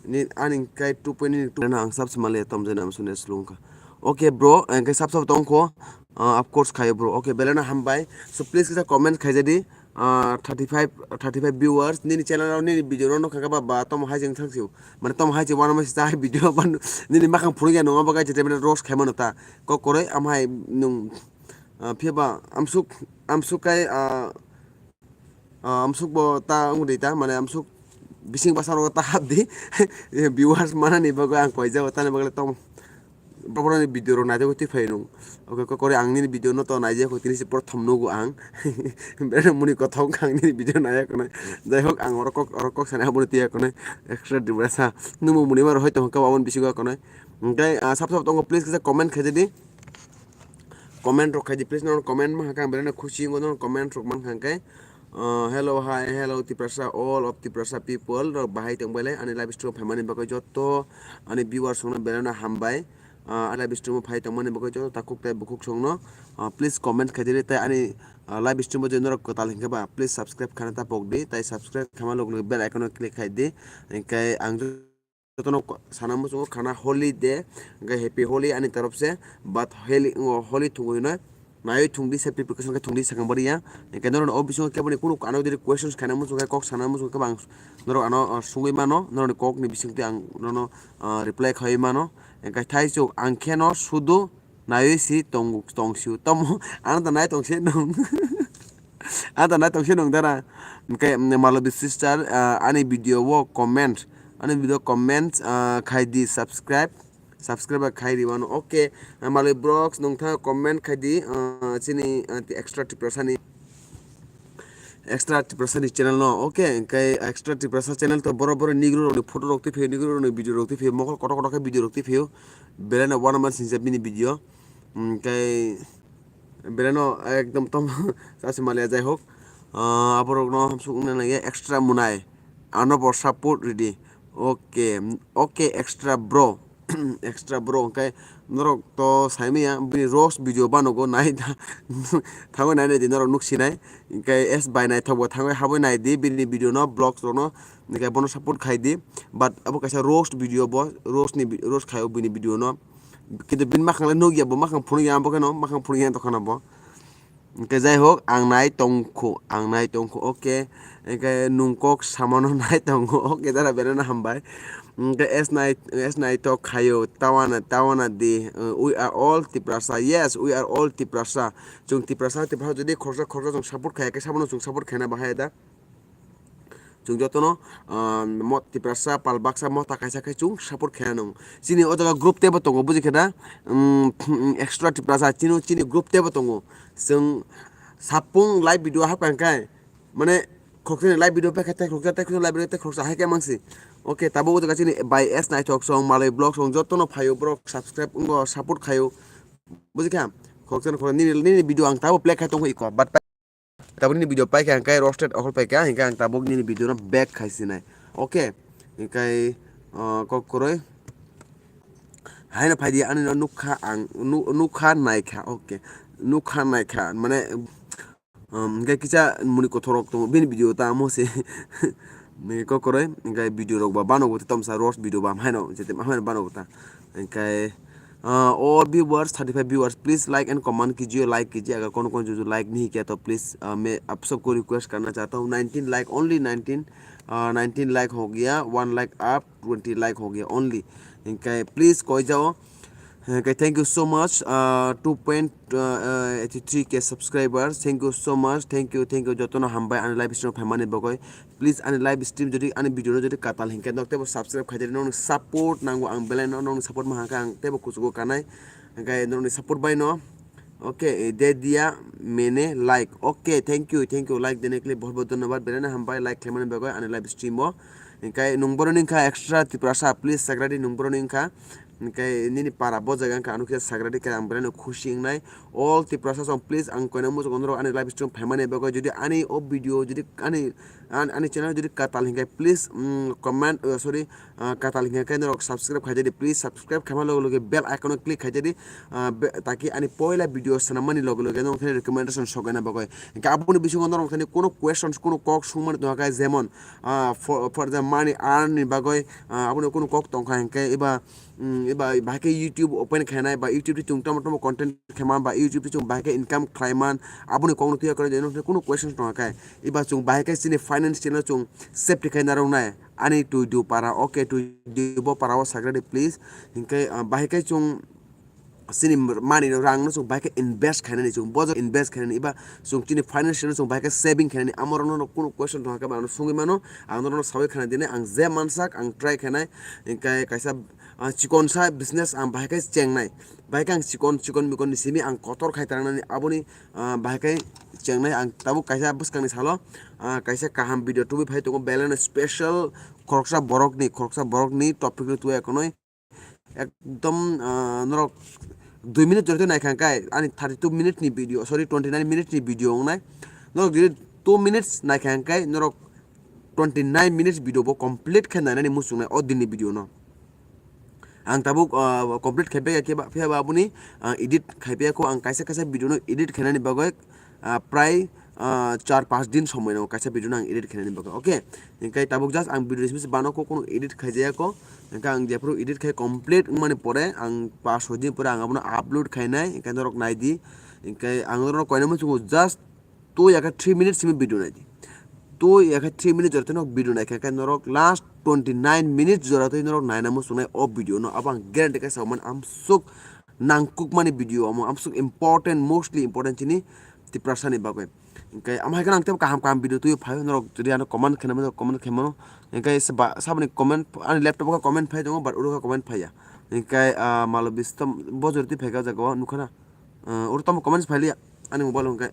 Ni, ani hingke two point ni two no ang sab se mali tom jena am sune slung kha. Okay bro, hingke sab sab tong kho. Ah, of course khayo bro. Okay, belai no hambai. So please kisa comment khaija di. Ah, thirty five, thirty five viewers. Nini channel o nini video no nokha ba, ba tomo hai jeng thang siu. Mane tomo hai je wana masi ta video ban nini makhang phuru ya nonga bagai je roast khai mano ta. Kok koroi am hai nung, ah, phiya ba amsuk, amsuk kai, ah, ah, amsuk bo ta wng di ta, mane amsuk bising basa rogo ta hap di. Viewers manani bagwi ang koi jago, tani bagwi tong. Bobroni video rok naijagwi twi phai nung. Okay, kok kori ang nini video no to naijak kho, tini se prothom nugo ang. Bere muni kothok ang nini video naiya khonai. Jai hok ang oro kok, oro kok sana aboni tiya khonai. Extra Tiprasa. Nungmo muni maro hoi tong kha aboni bisingo khonai. Hingke, ah, sab sab tongo, please kisa comment khaija di. Comment rok khai di, please, nono comment mankha khe ang belai no khusi wngo, nono comment rok mankha khe. Uh, hello, hi, hello, Tiprasa, all of Tiprasa people, rok bahai tong bailai, ani live stream phaimani bagwi joto ani viewers rokno belai no hambai. Uh, ani live stream phai tongmani bagwi joto takhuk tei bukhuk songno, uh, please comment khai di, tei ani, uh, live stream o je norok kwtal hinkhe ba, please subscribe khaina ta pok di, tei subscribe khaima lok lok bell icon o click khai di, hinkhe ang jotono ko-, sana muchungo khana Holi de, hingke happy Holi ani taraf se, but Holi, o, Holi thungwi no, naiwi thungdi se, preparation khe thungdi sakang bari ya, hingke norok o bisingo keboni kunu ano jodi questions khaina muchung khe kok sana muchung khe bang norok ano, o, sungwi mano, norok ni kok ni bising twi ang nono, o, reply khaiwi mano, hingke thai chuk ang khe no sudu naiwi si tong, tong sio. Tamo, ano ta nai tong se nung. Ano ta nai tong se nung dara. Hingke, mm, Malobi sister, ah, ani video o comment. Ani video comment, ah, khai di subscribe. Subscribe khai di wano. Okay, ah, Malobi Vlogs nung tha comment khai di, ah, chini, ah, extra Tiprasa ni. Extra Tiprasa ni channel no, okay, hingke Extra Tiprasa channel to boro boro Negro rok ni photo rok twi phio, Negro rok ni video rok twi phio, mokol kotor kotor khe video rok twi phio, belai no wana man sinjak bini video, hingke belai no ekdom tom chasi maliya jai hok, ah, aborok no hamsuk wngna nangya extra munai, ano bo support ridi, okay, okay, extra bro. Extra bro, hingke norok to saimaya bini roast video banogo nai da. Thangwi nai nai di norok nuk sinai. Hingke S bai naithok bo thangwi habwi nai di bini video no, vlogs rok no. Hingke bono support khai di. But abo kaisa roast video bo, roast ni vi-, roast khai o bini video no. Kintu bini makhang le nukya bo, makhang phunukya abo khe no, makhang phunukya tongkha na bo. Hingke jai hok, ang nai tongkho, ang nai tongkho, okay. Hingke nung kok samano nai tongo, okay, dara belai no hambai. Hingke S nai, S nai to khayo, tawana, tawana di, uh, we are all Tiprasa, yes, we are all Tiprasa. Chwng Tiprasa, Tiprasa jodi khoroksa, khoroksa chwng support khaya khe, sabono chwng support khaina bahai da. Chwng jotono, ah, mo-, Tiprasa, Palbaksa, mota kaisa khe chwng support khaina nung. Chini o jaga group teibo tongo, buji khe da? Um, extra Tiprasa, chini, chini group teibo tongo. Chwng sapung live video hapkha hwnkhe, mane, khoroksa ni live video pekha tei khoroksa, tei khoroksa live video tei khoroksa hai khe mangsi. Okay, tabuk o jaga chini bai S Naithok song, Malai Vlog song, jotono phaio borok subscribe wngo, support khaio. Buji kha? Khoroksa no khoroksa nini, nini video ang tabo play khai tongkha iko, but tabuk nini video paikha, hingkai roasted okol paikha, hingkai ang tabuk nini video no back khai sinai. Okay, hingkai, ah, kok kwrwi. Haino phaidi ani no nukha ang, nu-, nukha naikha, okay. Nukha naikha, mane, um, hingkai kisa muni kothorok tongo, bini video ta amo se. Ni kok kwrwi, hingkai video rok ba bano bo tomsa roast video ba haino, jete haino bano ta. Hingkai, ah, all viewers, thirty-five viewers, please like and comment kijiyo, like kijiye, agar kono kono juju like nahi kiya to please, ah, main aap sabko request karna chahta hoon, nineteen like, only nineteen, ah, nineteen like ho gaya, one like up, twenty like ho gaya only. Hingkai please koi jao. Hingkai thank you so much, ah, two point eighty three K subscribers. Thank you so much. Thank you, thank you. Jotono hambai ani live stream phaimani bagwi. Please ani live stream jodi ani video no jodi katal hinkhe nok tebo subscribe khaijadi, nokni support nango ang belai no, nokni support mankha ang tebo kuchugo kanai. Hingkai nokni support bai no. Okay, eh, de dia mene like. Okay, thank you, thank you. Like dene kle bahut bahut dhonnobad. Belai no hambai like khlaimani bagwi ani live stream o. Hingkai nung boroni wngkha extra Tiprasa, please sagradi nung boroni wngkha. Hingkai nini para bo jaga wngkha, ano khe sagradi khe ang belai no khusi wngnai. All Tiprasa song, please ang koina muchung norok ani live stream phaimani bagwi. Jodi ani o video jodi ani, an-, ani channel jodi katal hinkhe please, mm, comment, uh, sorry, ah, katal hinkhe khe norok subscribe khaijadi, please subscribe khaima loge loge bell icon o click khaijadi, ah, be-, taki ani poila video swnamani loge loge norok thani recommendation sokna bagwi. Hingke aboni bisingo norok thani kuno questions, kuno kok sungmani tongkha khe, jemon, ah, for, for the money earn ni bagwi, ah, aboni kuno kok tongkha hingke eba, mm, eba bahai khe YouTube open khainai ba YouTube ri chwng tamo tamo content khaima ba YouTube ri chwng bahai khe income khlaiman, aboni kokno clear khlai, norok thani kuno questions tongkha khe, eba chwng bahai khe chini finance channel chwng safety khai narwknai. Ani twi du para, okay, twi du bo para o sagradi please. Hingke, ah, bahai khe chwng chini mani rang no chwng bahai khe invest khainani, chwng bojor invest khainani, eba chwng chini financial no chwng bahai khe saving khainani, amo rok no kuno question tongkha khe ano sungwi mano, ang norok no sawi khana dini, ang je mansak ang try khainai, hingke kaisa, ah, chikon sa business ang bahai khe chengnai, bahai khe ang chikon, chikon mikon ni simi ang kotor khai tangnani, aboni, ah, bahai khe chengnai, ang tabuk kaisa bwskang ni salo, ah, kaisa kaham video tubui phai tongo, belai no special khoroksa borok ni, khoroksa borok ni topic no tubui ekonoi. Ekdom, ah, norok dui minute jora naikha hingkai ani thirty two minute ni video, sorry, twenty nine minute ni video wngnai. Norok jodi two minutes naikha hingkai norok twenty nine minutes video bo complete khe nainani muchungnai o dini video no. Ang tabuk, ah, complete khai phaikha phiya ba aboni, ah, edit khai phaikha ang kaisa kaisa video no edit khainani bagwi, ah, prai, ah, char panch din somoi nango kaisa video no ang edit khainani bagwi. Okay, hingke tabuk just ang video simi se bano ko kuno edit khaijaya ko, hingke ang jephuru edit khai complete wngmani pore ang panch soi din pore ang abono upload khainai, hingke norok naidi, hingke ang norok koina muchungo just twi yakhe three minutes simi video naidi, twi yakhe three minutes jora twi norok video naikha, hingke norok last twenty nine minutes jora twi norok naina muchungnai o video no, abo ang guarantee khe saumani amsuk nangkukmani video amo, amsuk important, mostly important chini Tiprasa ni bagwi. Hingke amo hai khe ang tebo kaham kaham video twi phai norok jodi ano comment khaina mano, comment khaimano. Hingke saba, saboni comment, ani laptop o comment phai tongo, but oro khe comment phaiya. Hingke, ah, malo bistom bojor twi phaikha o jaga o nukha na. Ah, oro tamo comments phailiya ani mobile o hingke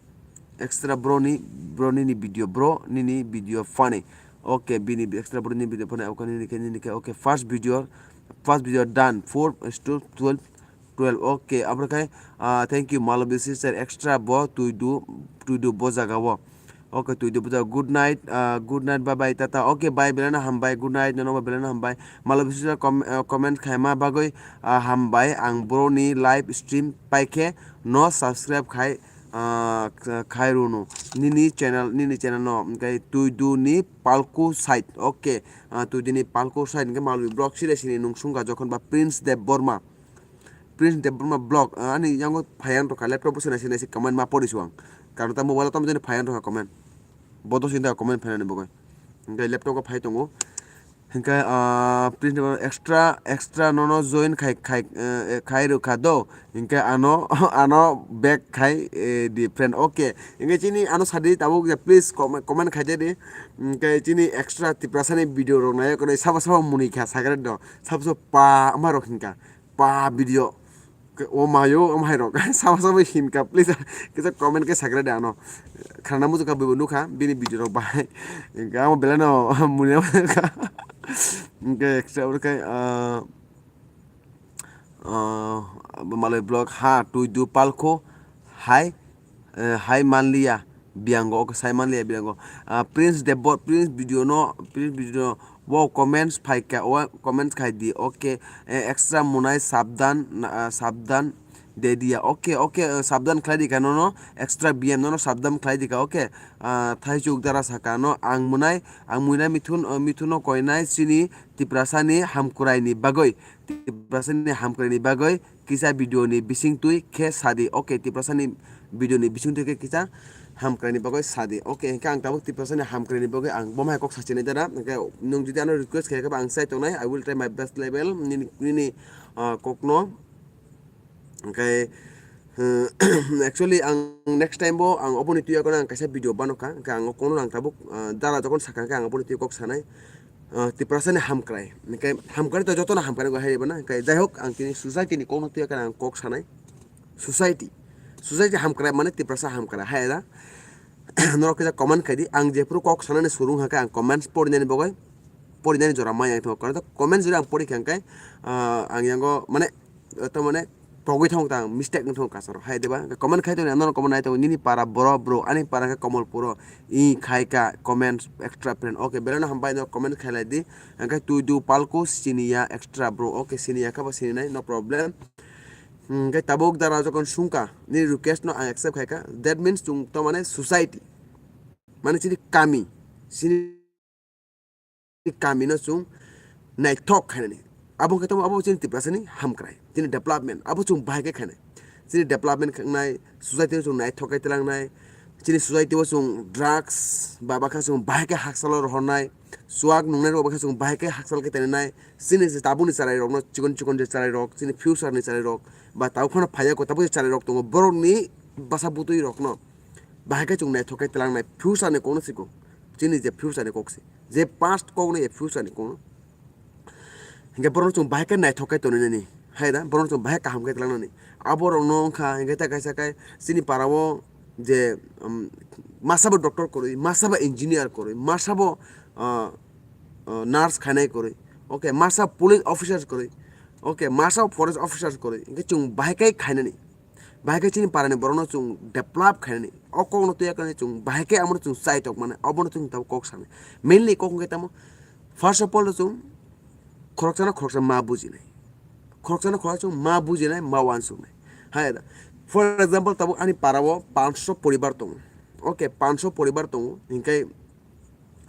extra bro ni, bro nini video, bro nini video funny. Okay, bini extra bro nini video funny, okay, nini khe, nini khe, okay, first video, first video done, four is to twelve, twelve, okay, abro khe, ah, thank you, Malobi sister, extra bo twi du, twi du bo jaga o. Okay, twi du bo jaga, good night, ah, good night, bye bye, tata, okay, bye, belai no hambai, good night, nono bo belai no hambai, Malobi sister com-, ah, comment khaima bagwi, ah, hambai, ang bro ni live stream paikhe no subscribe khai, ah, khai rwno nini channel, nini channel no, hingke twi du ni palku side, okay, ah, twi du ni palku side, hingke Malobi vlog sire sini nung sungkha jokhon ba Prince Deb Borma. Prince Debbarma vlog, ah, ani yango phaiyan rokha, laptop bo se naisi naisi comment ma pori suang. Karon ta mobile o tamo jani phaiyan rokha comment. Bodo sinda comment phainani bagwi. Hingke laptop o phai tongo. Hingke, ah, Prince Debbarma extra, extra nono join khai, khai, eh, khai rokha do. Hingke ano, ano back khai, eh, di friend. Okay. Hingke chini ano sadi tabuk ya, please comment, comment khai di. Hingke chini extra Tiprasa ni video rok nai kono sabo sabo muni kha sagre do. Sabo sabo pa ama rok hingka. Pa video. Ke, o mayo, o mairok. Sama sama hinka, please. Kisa comment ke sakra de ano. Khana muju ka bibo nukha, bini video rok bahai. Hingka amo belai no, muni ka. Hingke extra oro ke, ah, ah, Malai vlog, ha, twi du palkho, hai, eh, hai manliya biyango, okay, sai manliya biyango. Ah, Prince Debot, Prince video no, Prince video no, wow, comments phaikha, o comments khai di, okay, eh, extra munai sabdan, na, ah, sabdan de diya, okay, okay, eh, sabdan khlai di kha nono, extra B M nono sabdan khlai di kha, okay, ah, thaichuk dara saka no, ang munai, ang munai mithun, eh, mithun no koinai chini Tiprasa ni hamkrai ni bagwi, Tiprasa ni hamkrai ni bagwi, kisa video ni bising twi khe sadi. Okay, Tiprasa ni video ni bising twi khe kisa hamkrai ni bagwi sadi. Okay, hwnkhe ang tabuk Tiprasa ni hamkrai ni bagwi ang bo hai kok sachinai dara. Hwnkhe nwng jodi ano request khe khe ba ang chai tongnai, I will try my best level nini, nini, ah, kok no. Hwnkhe, eh, actually ang next time bo ang oboni twi yakono ang kaisa video bano kha. Hwnkhe ang o kono ang tabuk, ah, dara jokon sakha hwnkhe ang oboni twi kok sanai. Ah, Tiprasa ni hamkrai. Hwnkhe hamkrai to jotono hamkrai go hai bana. Hwnkhe jai hok ang tini society ni kokno twi yakhai ang kok sanai. Society. Society hamkrai mane Tiprasa hamkrai. Hai da. Norok kisa comment khai di. Ang jephuru kok sanani surung hakhe ang comments porinani bagwi. Porinani jora mai ang tong. Karon to comments jora ang pori kha hwnkhe, ah, ang yango mane to mane togwi thong tang, mistake wng thong kasaro. Hai deba? Comment khai tong, ano comment nai tong, nini para boro bro, ani para khe Komolpuro, i khai ka comment extra friend. Okay, belano hambai no comment khai lai di. Hwnkhe twi du palko siniya extra bro. Okay, siniya kha ba sini nai, no problem. Hwnkhe tabuk dara jokon sungka, nini request no ang accept khai kha. That means chwng to mane society. Mane chini kami, chini kami no chwng naithok khainani. Abo khe tamo abo chini Tiprasa ni hamkrai, chini development, abo chwng bahai khe khainai. Chini development khangnai, society no chwng naithok khe twlangnai. Chini society o chwng drugs ba bakha chwng bahai khe hakchalo rohornai, chuak nungnai rok bakha chwng bahai khe hakchal khe tenenai. Chini je tabukni chwrai rok no chikon chikon je chwrai rok, chini future ni chwrai rok ba tabuk phano phaiya ko tabuk je chwrai rok tongo, borok ni bwsa bwtwi rok no bahai khe chwng naithok khe twlangnai, future ni kok no siko. Chini je future ni kok se, je past kok no, je future ni kok no. Hingke borok no chwng bahai khe naithok khe tonwi nani, hai da, borok no chwng bahai kaham khe twlang nani. Abo rok no wngkha hingke ta kaisa khe chini para o je, um, masa bo doctor kwrwi, masa bo engineer kwrwi, masa bo, ah, ah, nurse khainai kwrwi, okay, masa police officers kwrwi, okay, masa forest officers kwrwi, hingke chwng bahai khe khainani. Bahai khe chini parani borokno chwng develop khainani, o kokno twiya khe chwng bahai khe amo chwng chai tok mani, obono chwng tabuk kok sanai. Mainly kok hwnkhe tamo, first of all, chwng khoroksano khoroksa ma bujinai, khoroksano khoroksa chwng ma bujinai, ma uansuknai. Hai da, for example, tabuk ani para o panch sho poribar tongo, okay, panch sho poribar tongo, hinkhe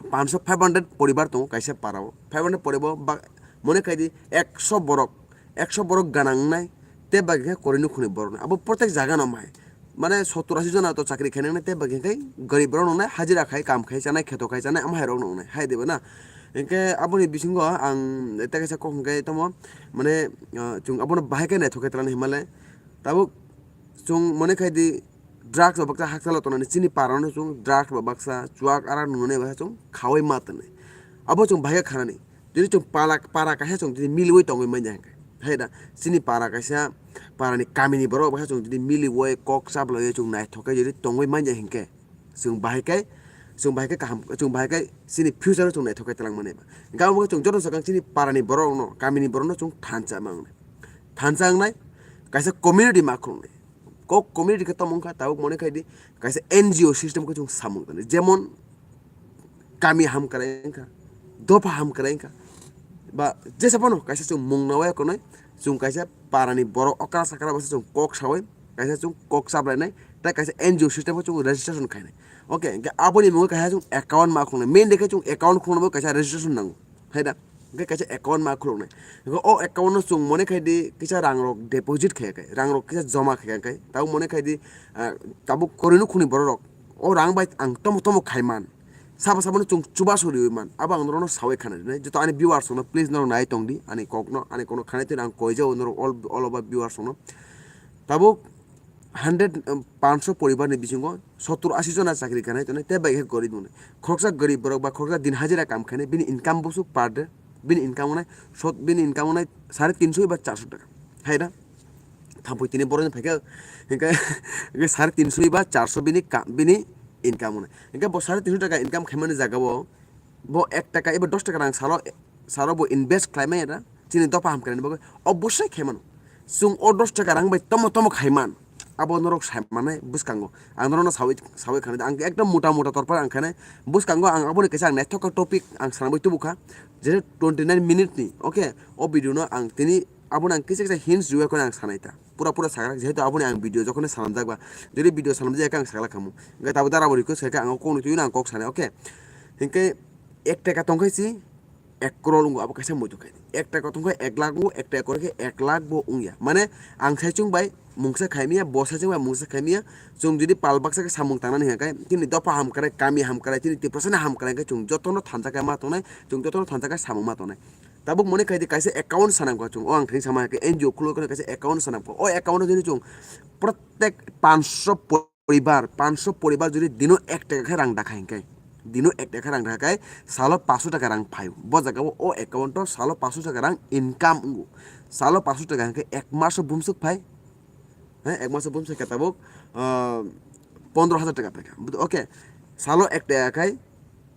panch sho, five hundred poribar tongo kaisa para o. Five hundred poribar ba, mone khai di, ekso borok, ekso borok ganang wngnai, tei bagwi khe kwrwi nukhungni borok wngnai. Abo protek jaga no mai. Mane sottor ashi jona to chakri khainai wngnai, tei bagwi khe garib borok no wngnai, hajira khai, kam khai chanai, kheto khai chanai, amo hai rok no wngnai, hai de bo na. Hinkhe aboni bisingo ang tei kaisa kok hinkhe tamo, mane, ah, chwng abono bahai khe naithok khe twlangni hinmale. Tabuk chwng mone khai di, drugs bo baksa hakchalo tongnani, chini para no chwng drugs bo baksa, chuak arak nungnani baksa chwng khaui ma tongnai. Abo chwng bahai khe khanani. Jodi chwng pala, para kaisa chwng jodi miliui tongwi manya hinkhe, hai da, chini para kaisa, parani kamini borok baksa chwng jodi miliui kok chaplaiwi chwng naithok khe jodi tongwi manya hinkhe, chwng bahai khe, chwng bahai khe kaham, chwng bahai khe chini future o chwng naithok khe twlang mani ba. Hinkhe abo chwng joto swkang chini parani borok no, kamini borok no chwng thansa ma wngnai. Thansa wngnai, kaisa community ma khulungnai. Kok community khe tamo wngkha, tabuk mone khai di, kaisa N G O system khe chwng samung tani. Jemon, kami hamkrai wngkha, dopha hamkrai wngkha, ba jesa phano kaisa chwng mung nawi konai, chwng kaisa parani borok okra sakra bwsa chwng kok sawi, kaisa chwng kok chaplainai, tei kaisa N G O system khe chwng registration khainai. Okay, hinkhe aboni mungwi kaisa chwng account ma khulungnai, main de khe chwng account khulungnai bo kaisa registration nango. Hai da? Hingke kaisa account ma khuluknai. Hingke o account no chwng mone khai di kisa rang rok deposit khe khai, rang rok kisa joma khe khai, tabuk mone khai di, ah, tabuk kwrwi nukhungni borok rok o rang bai ang tomo tomo khai man, sabo sabo no chwng chubachu riui man, abo ang norok no saui khana rinai. Joto ani viewers rok no please norok nai tong di ani kok no, ani kok no khanai twi ang koi jao norok all, all over viewers rok no. Tabuk hundred, um, panch sho poribar ni bisingo sottor ashi jona chakri khainai tongnai, tei bai khe gorib tongnai. Khoroksa gorib borok ba khoroksa din hajira kam khainai, bini income busu per day, bini income wngnai, sot, bini income wngnai sare tinsho ba charsho taka. Hai da? Thampui tini borokni phaikhe, hinkhe, hinkhe sare tinsho ba charsho bini ka-, bini income wngnai. Hinkhe bo sare tinsho taka income khaimani jaga o, bo ek taka eba dos taka rang salo, salo bo invest khlai manya da, chini dopha hamkrai ni bagwi obosai khai mano. Chwng o dos taka rang bai tomo tomo khaiman, abo norok sai manai bwskango. Ang norokno sawi, sawi khanai, ang ekdom mota mota torpar ang khanai. Bwskango ang aboni kaisa ang naithok khe topic ang sanabwi tubukha, je twenty nine minute ni, okay? O video no ang tini abono ang kisa kisa hints rwui kheno ang sanai ta. Pura pura sagrak, jehetu aboni ang video jokhonai sanamjak ba, jodi video sanamjak khe ang saglak khamu. Hwnkhe tabuk dara bo request khaikha ang o kokno twiwi no ang kok sanai, okay? Hinkhe ek taka tongkhe si ek crore wngo, abo kaisa muitu khai. Ek taka tongkhe ek lakh wngo, ek taka kwrwi khe ek lakh bo wngya. Mane ang saichung bai mungsa khaimya, bo saichung bai mungsa khaimya. Chwng jodi pal baksa khe samung tangnani hwnkhe, chini dopha hamkrai, kami hamkrai, chini Tiprasani hamkrai khe chwng jotono thansa khe ma tongnai, chwng jotono thansa khe samung ma tongnai. Tabuk mone khaidi kaisa account sanamkha chwng, o ang thani sama khe N G O khuloi kheno kaisa account sanamkha. O account o jodi chwng protek pansho poribar, pansho poribar jodi dino ek taka khe rang dakha hinkhe, dino ek taka khe rang dakha khe salo pansho taka rang phaio. Bo jaga o, o account o salo pansho taka rang income wngo. Salo pansho taka hinkhe ek maso bumswk phai, he, ek maso bumswk khe tabuk, ah, pondro hajar taka phaikha. Okay, salo ek taka khai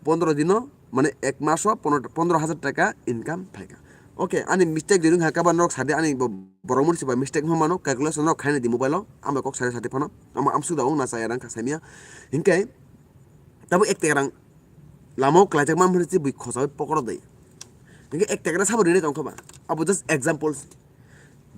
pondro dino, mane ek maso pondro, pondro hajar taka income phaikha. Okay, ani mistake jodi wngkha khe ba norok sadi, ani bo-, borok mani se ba mistake wngmano, calculation norok khaina di mobile o, amo kok sadi sadi phano, amo amsuk da wng na chaya rang kha saimya. Hinkhe tabuk ek taka rang lama o kwlaijak man phano se bui khosa bai pokoro dai. Hinkhe ek taka rang sabo rinai tongkha ba, abo just example.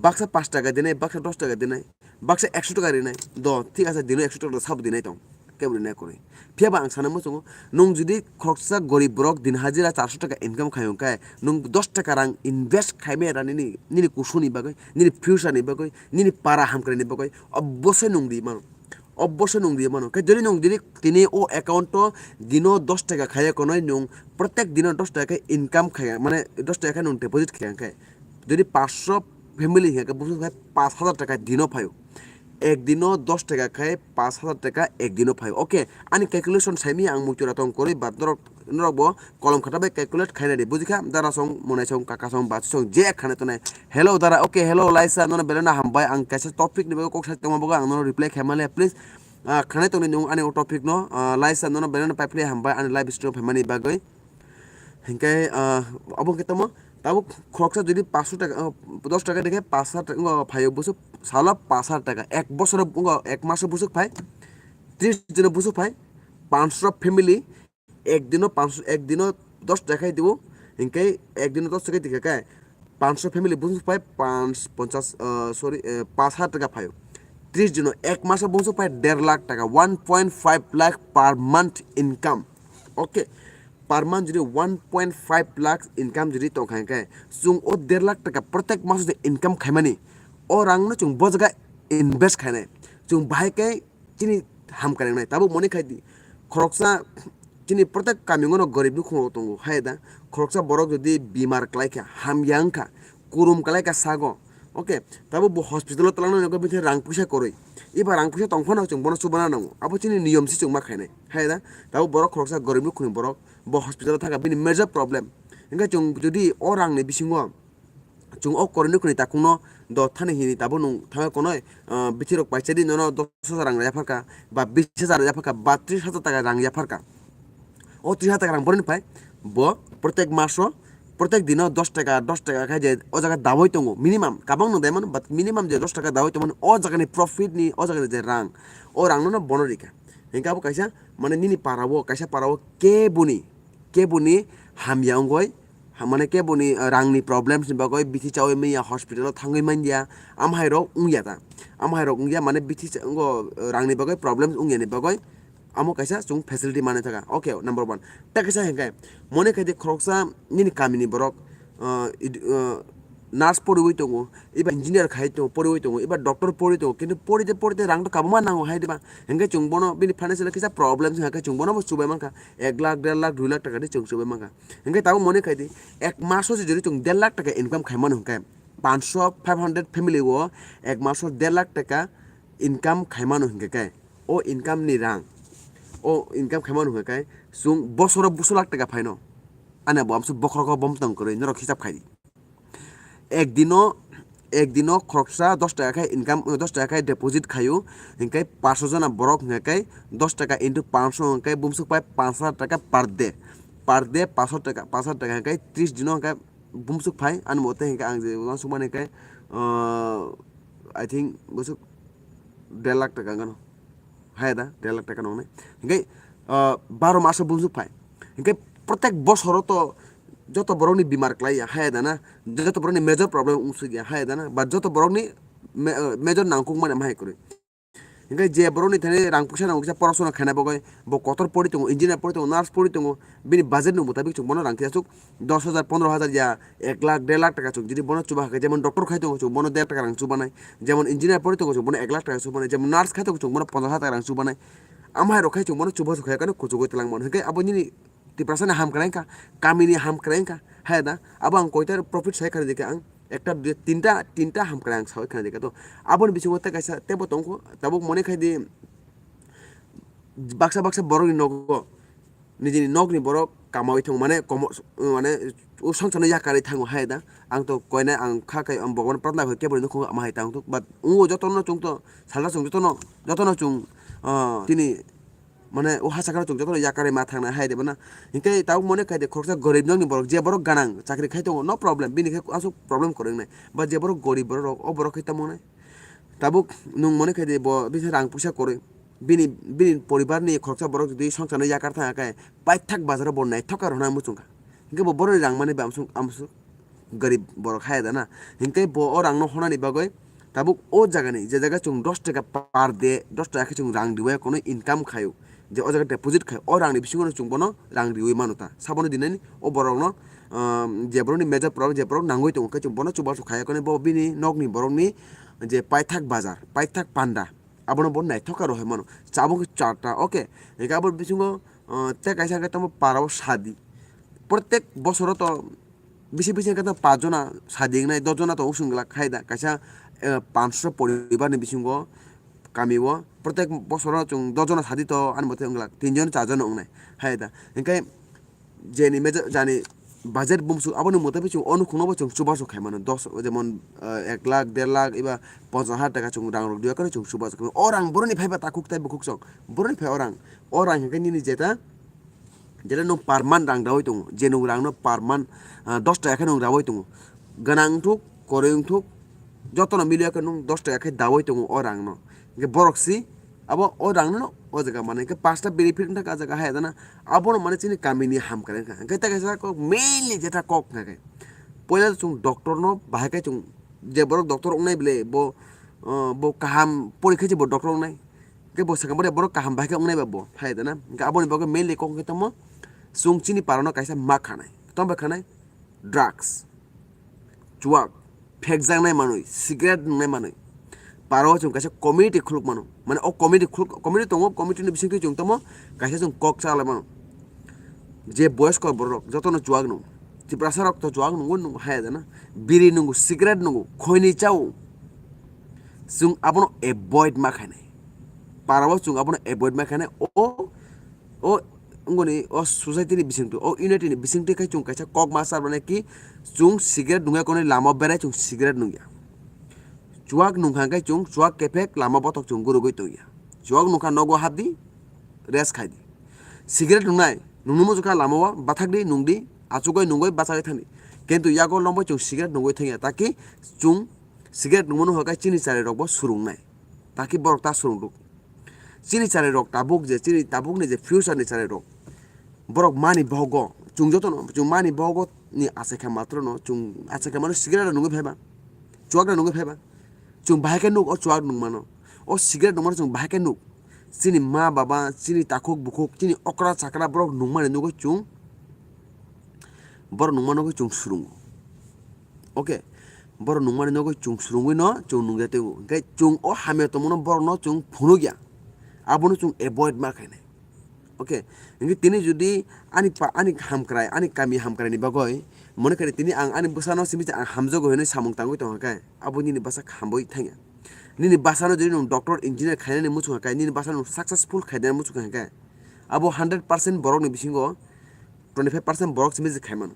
Baksa pash taka dinai, baksa dos taka dinai, baksa ekso taka rinai. Do, thik ase, dino ekso taka sabo dinai tong. Kebo rinai kwrwi. Phiya ba ang sana muchungo, nwng jodi khoroksa gorib borok din hajira charso taka income khai hwnkhe, nwng dos taka rang invest khaimaya ra nini, nini kusuni bagwi, nini future ni bagwi, nini para hamkrai ni bagwi, obosai nwng ri mano. Obosai nwng ri mano. Khe jodi nwng jodi tini o account o dino dos taka khaiya konoi nwng protek dino dos taka khe income khaiya, mane dos taka khe nwng deposit khaiya khe, jodi pansho family hinkhe bumswk khai pash hajar taka dino phaio. Ek dino dos taka khai pash hajar taka ek dino phaio. Okay, ani calculation saimaya ang muitu ra tong kwrwi, but norok, norok bo kolom khata bai calculate khaina di. Bujikha, dara song, monai song, kaka song, bachu song, je khana tonai. Hello dara, okay, hello Laisa, nono belai no hambai. Ang kaisa topic ni bagwi kok sai tongma bagwi ang nono reply khaima le, please. Ah, khanai tongni nwng ani o topic no, ah, Laisa, nono belai no paiphlai hambai ani live stream phaimani bagwi. Hinkhe, ah, obo hinkhe tamo, tabuk khoroksa jodi pansho taka, ah, dos taka dekhe pash hajar taka wngkha phaio bwswk, salo pash hajar taka, ek bosoro wngkha, ek maso bwswk phai, tris dino bwswk phai, pansho family, ek dino pansho, ek dino dos taka khai dibo, hinkhe ek dino dos taka dikha khe, pansho family bumswk phai panch, ponchas, ah, sorry, eh, pash hajar taka phaio. Tris dino ek maso bumswk phai der lakh taka, one point five lakh per month income. Okay, per month jodi one point five lakh income jodi tongkha hinkhe, chwng o der lakh taka protek maso je income khaimani, o rang no chwng bo jaga invest khainai. Chwng bahai khe chini hamkrai wngnai. Tabuk mone khai di, khoroksa chini protek kami o no gorib nukhung rok tongo, hai da, khoroksa borok jodi bimar kwlai kha, hamya wngkha, kurum kwlai kha sago, okay, tabuk bo hospital o twlangna nokha bini rang puisa kwrwi, eba rang puisa tong phano chwng bono chubana nango, abo chini niyom se chwng ma khainai, hai da, tabuk borok khoroksa gorib nukhungni borok bo hospital o thangkha bini major problem, hinkhe chwng jodi o rang ni bisingo chwng o koroi nukhungni takhukno do thani hini tabuk nwng thangwi konoi, ah, bithi rok paisa di nono dos hajar rang yapharkha, ba bis hajar yapharkha, ba tris hajar taka rang yapharkha. O tris hajar taka rang boroni phai? Bo protek maso, protek dino dos taka, dos taka khai je o jaga dawi tongo, minimum, kabang no dai mano, but minimum je dos taka dawi tongmani, o jagani profit ni, o jagani je rang, o rang no bono rikha. Hinkhe abo kaisa, mane nini para o, kaisa para o keboni, keboni hamya wngoi, ha, mane keboni, ah, rangni problems ni bagwi bithi chawi manya, hospital o thangwi manya, amhai rok wngya ta, amhai rok wngya, mane bithi cha-, wngo, ah, rangni bagwi problems wngya ni bagwi, amo kaisa chwng facility manwi thaka. Okay, number one. Tei kaisa hinkhe, mone khai di khoroksa nini kamini borok, ah, ed-, ah, nurse poriwi tongo, eba engineer khai tongo, poriwi tongo, eba doctor poriwi tongo, kintu porite porite rang to kabuma nango hai diba? Hinkhe chwng bono bini financial kisa problem wngkha khe chwng bono bo chubai mankha, ek lakh, der lakh, dui lakh taka di chwng chubai mankha. Hinkhe tabuk mone khai di, ek maso se jodi chwng der lakh taka income khai mano hinkhe, pansho, five hundred family o ek maso der lakh taka income khai mano hinkhe khe, o income ni rang, o income khai mano hinkhe khe, chwng bosoro buso lakh taka phaino, ani bo amsuk bokhorok o bom tong kwrwi norok hisab khai di. Ek dino, ek dino khoroksa dos taka khe income, dos taka khe deposit khaio, hinkhe paso jona borok hinkhe khe dos taka into paso hinkhe bumswk pai panch hajar taka per day, per day paso taka, paso taka hinkhe tris dino hinkhe bumsuk phai, ani mote hinkhe ang je uansukmani khe, ah, I think bwswk der lakh taka wngkha no. Haya da, der lakh taka nongnai. Hinkhe, ah, baro maso bumsuk phai. Hinkhe protek bosoro to joto borokni bimar klai ya, haya da na? Joto borokni major problem wngsuk ya, haya da na? Ba joto borokni ma-, ah, major nangkukmani amhai kwrwi. Hinkhe je borokni thani rang puisa nango kisa porasona khaina bagwi, bo kotor pori tongo, engineer pori tongo, nurse pori tongo, bini budget ni mutabik chwng bono rang kisa aswk dos hajar, pondro hajar ya ek lakh, der lakh taka chwng jodi bono chuba kha khe, jemon doctor khai tongo chwng bono der lakh taka rang chubanai, jemon engineer pori tongo chwng bono ek lakh taka chubanai, jemon nurse khai tongo chwng bono ponchash hajar taka rang chubanai. Amhai rok khai chwng bono chuba chukha khe kuchugwi twlang mano. Hinkhe abo nini Tiprasani ham kwrwi wngkha, kamini ham kwrwi wngkha, hai da? Abo ang koita profit sai khana dikhe ang, ekta, dui, tinta, tinta ham kwrwi ang saui khana dikhe to. Aboni bisingo tei kaisa teibo tongkho, tabuk mone khai di, baksa baksa borokni nogo, nijini nokni borok kamaui thung, mane komo, mane o songchano yakarwi thango, hai da? Ang to koinai ang kha kai, ang Bhagwan pratna khe kebo nukho ama hai tang thuk, but o jotono chwng to salsa chwng jotono, jotono chwng, ah, tini mane o ha sakano chwng jotono yakarwi ma thangnai hai de bono. Hinkhe tabuk mone khai de khoroksa gorib nokni borok, je borok ganang chakri khai tongo, no problem, bini khe aswk problem kwrwi wngnai. Ba je borok gorib borok rok, o borok khe tamo wngnai. Tabuk nwng mone khai de bo bisi rang puisa kwrwi, bini, bini poribar ni khoroksa borok jodi songchar no yakar thang khe paithak bazar o bo naithok khe rwna muchung kha. Hinkhe bo borok ni rang mani ba amsuk, amsuk gorib borok hai da na. Hinkhe bo o rang no honani bagwi tabuk o jaga ni je jaga chwng dos taka per day, dos taka khe chwng rang riwi kono income khaio, je o jaga deposit khai, o rang ni bisingo no chwng bono rang riwi mano ta. Sabono dinani o borok no, um, je borok ni major problem, je borok nangwi tongo khe chwng bono chubachu khaiya khe bo bini nok ni borok ni je paithak bazar, paithak panda, abono bo naithok khe rohoi mano. Chabuk charta, okay. Hinkhe abo bisingo, uh, tei kaisa hinkhe tamo para o sadi. Protek bosoro to bisi bisi hinkhe to pach jona sadi wngnai, dos jona to usung glak khai da. Kaisa, eh, panch sho poribar ni bisingo kami o protek bosoro chwng dos jona sadi to ani mote wng glak, tin jon char jon wngnai hai da. Hinkhe jeni major, jani budget bumsuk aboni motabik chwng o nukhungno bo chwng chubachu khai mano, dos, jemon, eh, ek lakh, der lakh eba ponchash hajar taka chwng rang rok diya khe chwng chubachu khai mano. O rang boroni phaiba takhuk tei bukhuk chwng, boroni phai o rang, o rang hinkhe nini jeta, jeta nwng per month rang daui tongo, je nwng rang no per month, ah, dos taka khe nwng raui tongo, gwnang wngthuk, kwrwi wngthuk, jotono miliya khe nwng dos taka khe daui tongo o rang no. Hinkhe borok si abo o rang no o jaga mano, hinkhe pasta benefit wngkha o jaga hai da na. Abono mane chini kamini hamkrai wngkha. Hinkhe tei kaisa kok mainly jeta kok wngkha khe, poila chwng doctor no bahai khe chwng, je borok doctor wngnai bile bo, ah, bo kaham porikha se bo doctor wngnai. Khe bo sakha bwrwi borok kaham bai khe wngnai ba bo, hai da na? Hinkhe aboni bagwi mainly kok wngkhe tamo, chwng chini parano kaisa ma khanai. Tamo bai khanai? Drugs, chuwak, phekjaknai manwi, cigarette nwngnai manwi. Parao chwng kaisa community khuluk mano. Mane o community khuluk, community tongo, community ni bisingtwi chwng tamo kaisa chwng kok cha lai mano. Je boyosko borok jotono chuwak nung. Tiprasa rok to chuwak nungo, nungo hai da na? Biri nungo, cigarette nungo, khoini chao. Chwng abono avoid ma khainai. Parao chwng abono avoid ma khainai. O, o, wngoni o society ni bisingtwi, o unity ni bisingtwi khai chwng kaisa kok ma sar mane ki chwng cigarette nungya konwi lama berai chwng cigarette nungya. Chuwak nungkha khe chwng chuwak kephek lama bothok chwng gurugwi tongya. Chuwak nungkha nogo hapdi, rest khaidi. Cigarette nungnai, nungni muchukha lamao bathakdi, nungdi, achugwi nungwi bachagwi thangdi. Kintu yago lombo chwng cigarette nungwi thangya, taki chwng cigarette nungmano hwnkhe chini charirokbo swrwngnai. Taki borok ta swrwngduk. Chini charirok tabuk je, chini tabukni je future ni charirok, borok mani bohogo, chwng jotono, chwng mani bohogo ni achaikha matrono, chwng achaikha mano cigarette nungwi phaiba, chuwak nungwi phaiba. Chwng bahai khe nuk o chuwak nungmano, o cigarette nungmano chwng bahai khe nuk. Chini ma baba, chini takhuk bukhuk, chini okra chakra borok nungmani nugwi chwng, borok nungmano khe chwng swrwngo. Okay, borok nungmani nugwi chwng swrwngwi no chwng nungya twibo. Hinkhe chwng o hamya tongmano borokno chwng phunukya. Abono chwng avoid ma khainai. Okay, hinkhe tini jodi ani pa, ani hamkrai, ani kami hamkrai ni bagwi, mone khe tini ang ani bwsano simi se ang hamjago hinwi samung tangwi tongkha khe, abo nini bwsa hambai thangya. Nini bwsano jodi nwng doctor, engineer khainani muchung kha khe, nini bwsano nwng successful khainani muchung kha khe, abo hundred percent borokni bisingo twenty five percent borok simi se khaimano.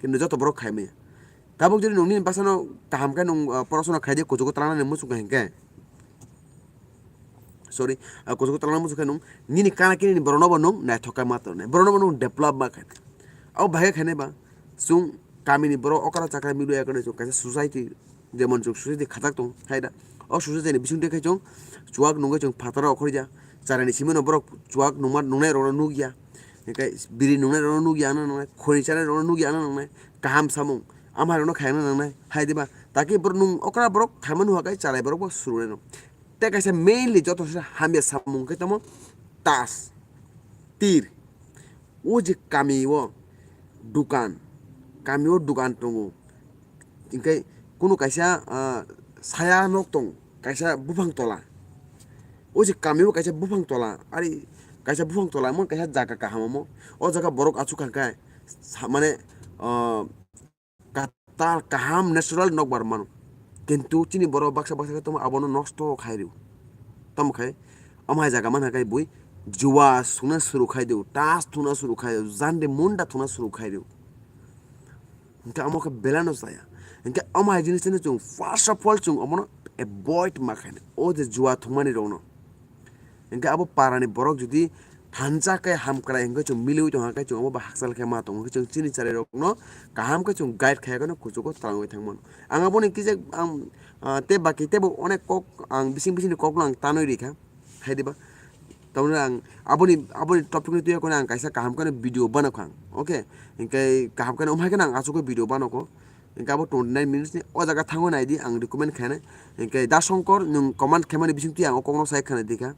Kintu joto borok khai maya. Tabuk jodi nwng nini bwsano kaham khe nwng, ah, porasona khai di, kuchugo twlangnani muchung kha hinkhe, sorry, ah, kuchugo twlangnani muchung khe nwng nini kana kinini borokno bo nwng naithok khe ma tongnai, borokno bo nwng develop ma khainai. Abo bahai khe khainai ba chwng Kamini borok okra chakra milu ekra chwng kaisa society, jemon chwng society khatak tong hai da. O society ni bising twi khai chwng chuwak nungwi chwng phataro okhorja. Chara ni simi no borok chuwak nungma nungnai rok no nukya. Hinkhe biri nungnai rok no nukya ano nangnai, khoni chanai rok no nukya ano nangnai, kaham samung ama rok no khayang nangnai hai diba. Taki borok nung okra borok khaima nuha kai chara borok bo surunai no. Tei kaisa mainly joto se hamya samung khe tamo tas, tir. O je kami o dukan, kami o dukan tongo. Hinkhe kunu kaisa, ah, saya nok tong, kaisa buphang tola. O je kami o kaisa buphang tola, ari kaisa buphang tola emon kaisa jaga kaham omo. O jaga borok achuk kha khe sa-, mane, ah, katal kaham natural nokbar mano. Kintu chini borok baksa baksa khe tamo abono nosto khai rw. Tamo khai, omo hai jaga manha khai bui juwa sungna suru khai rw, tas thuna suru khai rw, jande munda thuna suru khai rw. Hinkhe omo khe belai no chaya. Hinkhe omo hai jinis no chwng first of all chwng omono avoid ma khainai. O je juwa thwngmani rokno. Hinkhe abo parani borok jodi thansa khe hamkrai hinkhe chwng miliwi tongkha khe chwng abo bai hakchal khe ma tongo. Hinkhe chwng chini chwrai rokno kaham khe chwng guide khaiya kheno kuchugo twlangwi thangmano. Ang aboni kisa ang, ah, tei baki teibo onek kok ang bising bisingni kokno ang tanwi rikha. Hai diba? Tamoni ang aboni, aboni topic ni twiya kheno ang kaisa kaham kheno video banokha ang. Okay? Hinkhe kaham kheno umhai kheno ang achugwi video banokho. Hinkhe abo twenty nine minutes ni o jaga thango naidi ang recommend khainai. Hinkhe Da Shankar nwng comment khaimani bising twi ang o kokno sai khwna dikha.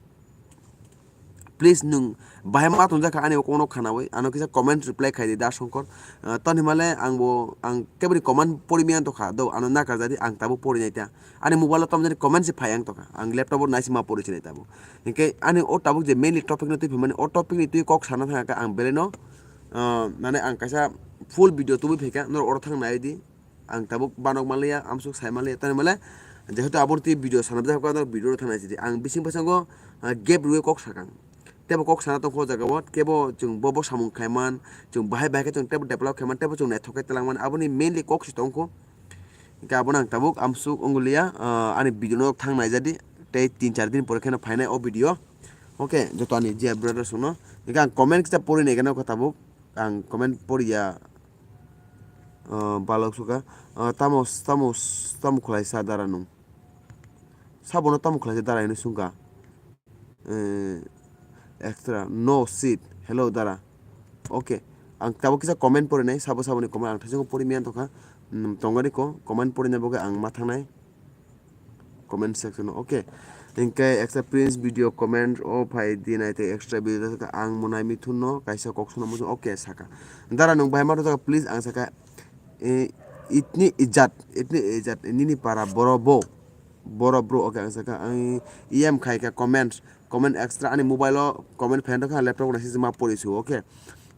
Please nwng bahai ma tongjakha ani o kokno khwnawi ano kisa comment reply khaidi Da Shankar. Ah, toni himale ang bo ang keboni comment pori miya tongkha do ano nakar jadi ang tabuk pori naita. Ani mobile o tamjani comment se phai ang tongkha. Ang laptop o naisi ma pori sinai tabuk. Hinkhe ani o tabuk je mainly topic no twi phaimani o topic ni twi kok sana thangkha ang belai no, ah, mane ang kaisa full video tubui phaikha norok oro thang naidi. Ang tabuk banok manliya, amsuk sai manliya, tani male jehetu aboni twi video sanajak kha, video rok thang naisidi. Ang bising bwskango, ah, gap rwui kok sakang. Teibo kok sana tongkho o jaga o, kebo chwng bo, bo samung khaiman, chwng bahai bahai khe chwng teibo develop khaiman, teibo chwng naithok khe twlangman, aboni mainly kok se tongkho. Hinkhe abono ang tabuk amsuk wngliya, ah, ani video no thang naijadi, tei tin char din pore kheno phainai o video. Okay, joto ani J R brothers rokno. Hinkhe ang comment kisa pori nai gana kho tabuk, ang comment poriya. Ah, balok suka. Ah, tamo, tamo, tamo khwlaisa dara nung? Sabono tamo khwlaisa dara hinwi sungkha? Eh, extra. No seat. Hello, dara. Okay. Ang tabuk kisa comment porinai. Sabo saboni comment ang thaichungo pori miya tongkha. Hmm, tongani ko comment porinai bagwi ang ma thangnai. Comment section o, okay. Hinkhe extra Prince video comment o phai di nai tei extra video ta ang monai mithun no kaisa kok suna muchung, okay, saka. Dara nwng bahai ma tongkha, please ang saka, eh, itni ijat, itni ijat, nini para boro bo, boro bro, okay, ang saka, ang iyam khai kha comment, comment extra ani mobile o comment phan rok kha, laptop o naising ma pori su, okay.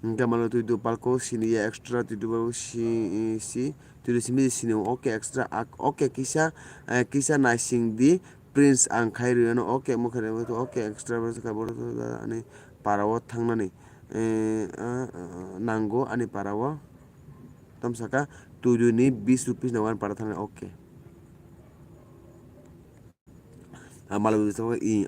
Hinkhe malo twi do palko sini ya extra twi do palko si, si, twi do simi sini, okay, extra ak, okay, kisa, eh, kisa naising di Prince ang khai rwino, okay, mokhe rwino, okay, extra boro kha boro ani para o thangnani, eh, ah, ah, nango ani para o. Tam saka twi do ni bis rupees nango ani para thangnani, okay. Ah, Malobi,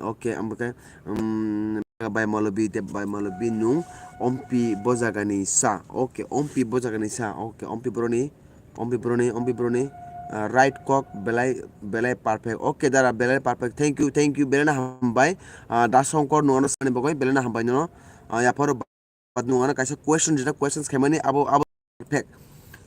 okay, am, okay, um, bai Malobi, tep bai Malobi nung, ompi bo jaga ni sa, okay, ompi bo jaga ni sa, okay, ompi boroni, ompi boroni, ompi boroni, ah, right kok, belai, belai perfect, okay, dara, belai perfect, thank you, thank you, belai na hambai, ah, Da Shankar nung ano sani bagwi, belai na hambai no, ah, yapharo But nwng ano kaisa question, jeta questions khaimani abo, abo perfect.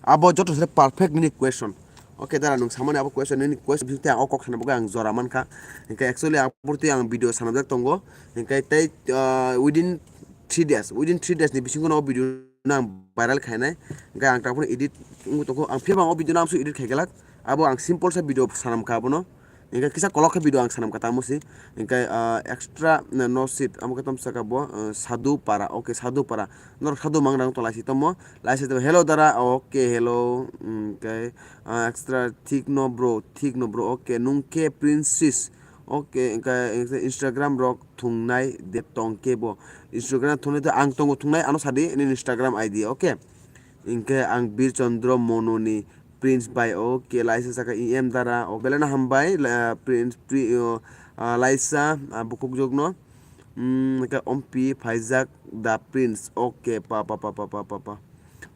Abo joto se perfect nini question. Okay, dara nwng samani abo question, nini question bising tei ang o kok sana bagwi ang jora mankha. Hinkhe actually ang purti ang video sanajak tongo. Hinkhe tei, ah, within three days, within three days ni bisingo no o video no ang viral khainai. Hinkhe ang tabukno edit wngwi tongkho. Ang phiyaba ang o video no amsuk edit khaigelak. Abo ang simple sa video sanamkha abono. Hinkhe kisa kolok khe video ang sanam kha tamo si. Hinkhe, ah, extra, no, no seat, amo khe tamo saka bo, ah, Sadhu Para, okay, Sadhu Para. Norok Sadhu Mangrang to laisi tomo, laisi tomo, hello dara, okay, hello, hinkhe, ah, extra thik no bro, thik no bro, okay, nung khe Princess, okay, hinkhe, hinkhe Instagram rok thungnai de tong khe bo. Instagram thungnai de ang tongo thungnai, ano sadi, nini Instagram I D, okay. Hinkhe ang Bir Chandra Mono ni Prince bai o kelaisa saka E M dara o belai no hambai, la, Prince, Pri-, o, ah, laisa, ah, bukhukjwk no. Mm, ka ompi phaijak da Prince. Okay, pa, pa, pa.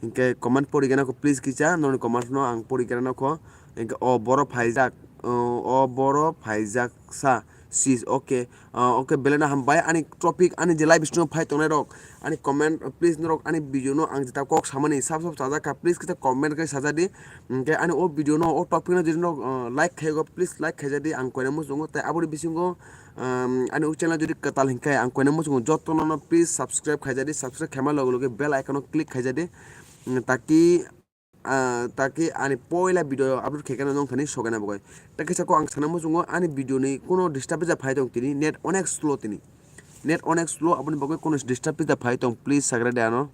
Hinkhe comment pori gana kho, please kisa, noni comment no ang pori gana kho. Hinkhe o boro phaijak, o, o boro phaijak sa, sis, okay. Ah, okay, belai no hambai. Ani topic, ani je live stream phai tongnai rok, ani comment, please norok ani video no ang jeta kok samani sab sab chajak kha, please kisa comment khe sajadi. Hinkhe ani o video no, o topic no jodi norok, ah, like khaigo, please like khaijadi, ang koina muchungo, tai aboni bisingo, um, ani o channel jodi kwtal hinkhe ang koina muchungo, jotono no please subscribe khaijadi, subscribe khaima loge loge bell icon o click khaijadi. Mm, taki, ah, taki ani poila video upload khe khe no nong thani sogena bagwi. Ta kisa ko ang sana muchungo ani video ni kuno disturb ja phai tong tini, net onek slow tini. Net onek slow, aboni bagwi kuno disturb ja phai tong, please sagra de ano.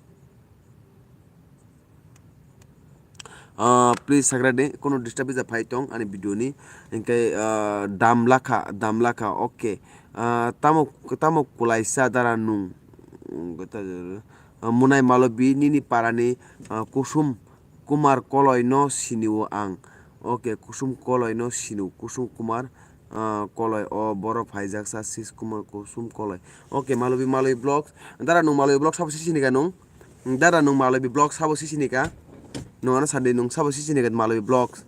Ah, please sagra de, kuno disturb ja phai tong ani video ni. Hinkhe, ah, dam lakha, dam lakha, okay. Ah, tamo, tamo kulaisa dara nung. Ah, munai malobi nini parani, ah, kusum Kumar Koloi no sinio ang. Okay, Kusum Koloi no sinio. Kusum Kumar, ah, Koloi, o boro phaijak sa sis Kumar Kusum Koloi. Okay, Malobi, Malobi Vlogs. Dara nung Malobi Vlogs sabo sisi ni ka nung? Dara nung Malobi Vlogs sabo sisi ni ka? Nung ano sadi nung sabo sisi ni ka Malobi Vlogs?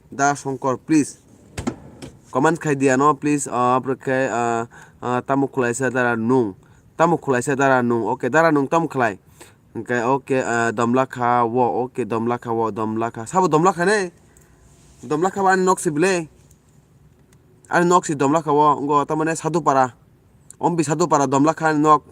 Da Songkor, please. Comment khai dia no, please. Ah, apre khe, ah, ah, tamo khulaisa dara nung. Tamo khulaisa dara nung. Okay, dara nung tamo khlai. Hinkhe, okay, ah, Domlakha wo, okay, Domlakha wo, Domlakha. Sabo Domlakha ne? Domlakha ba ani nok si bile? Ani nok si Domlakha wo, ngo tamane Sadhupara. Ombi Sadhupara Domlakha ani nok.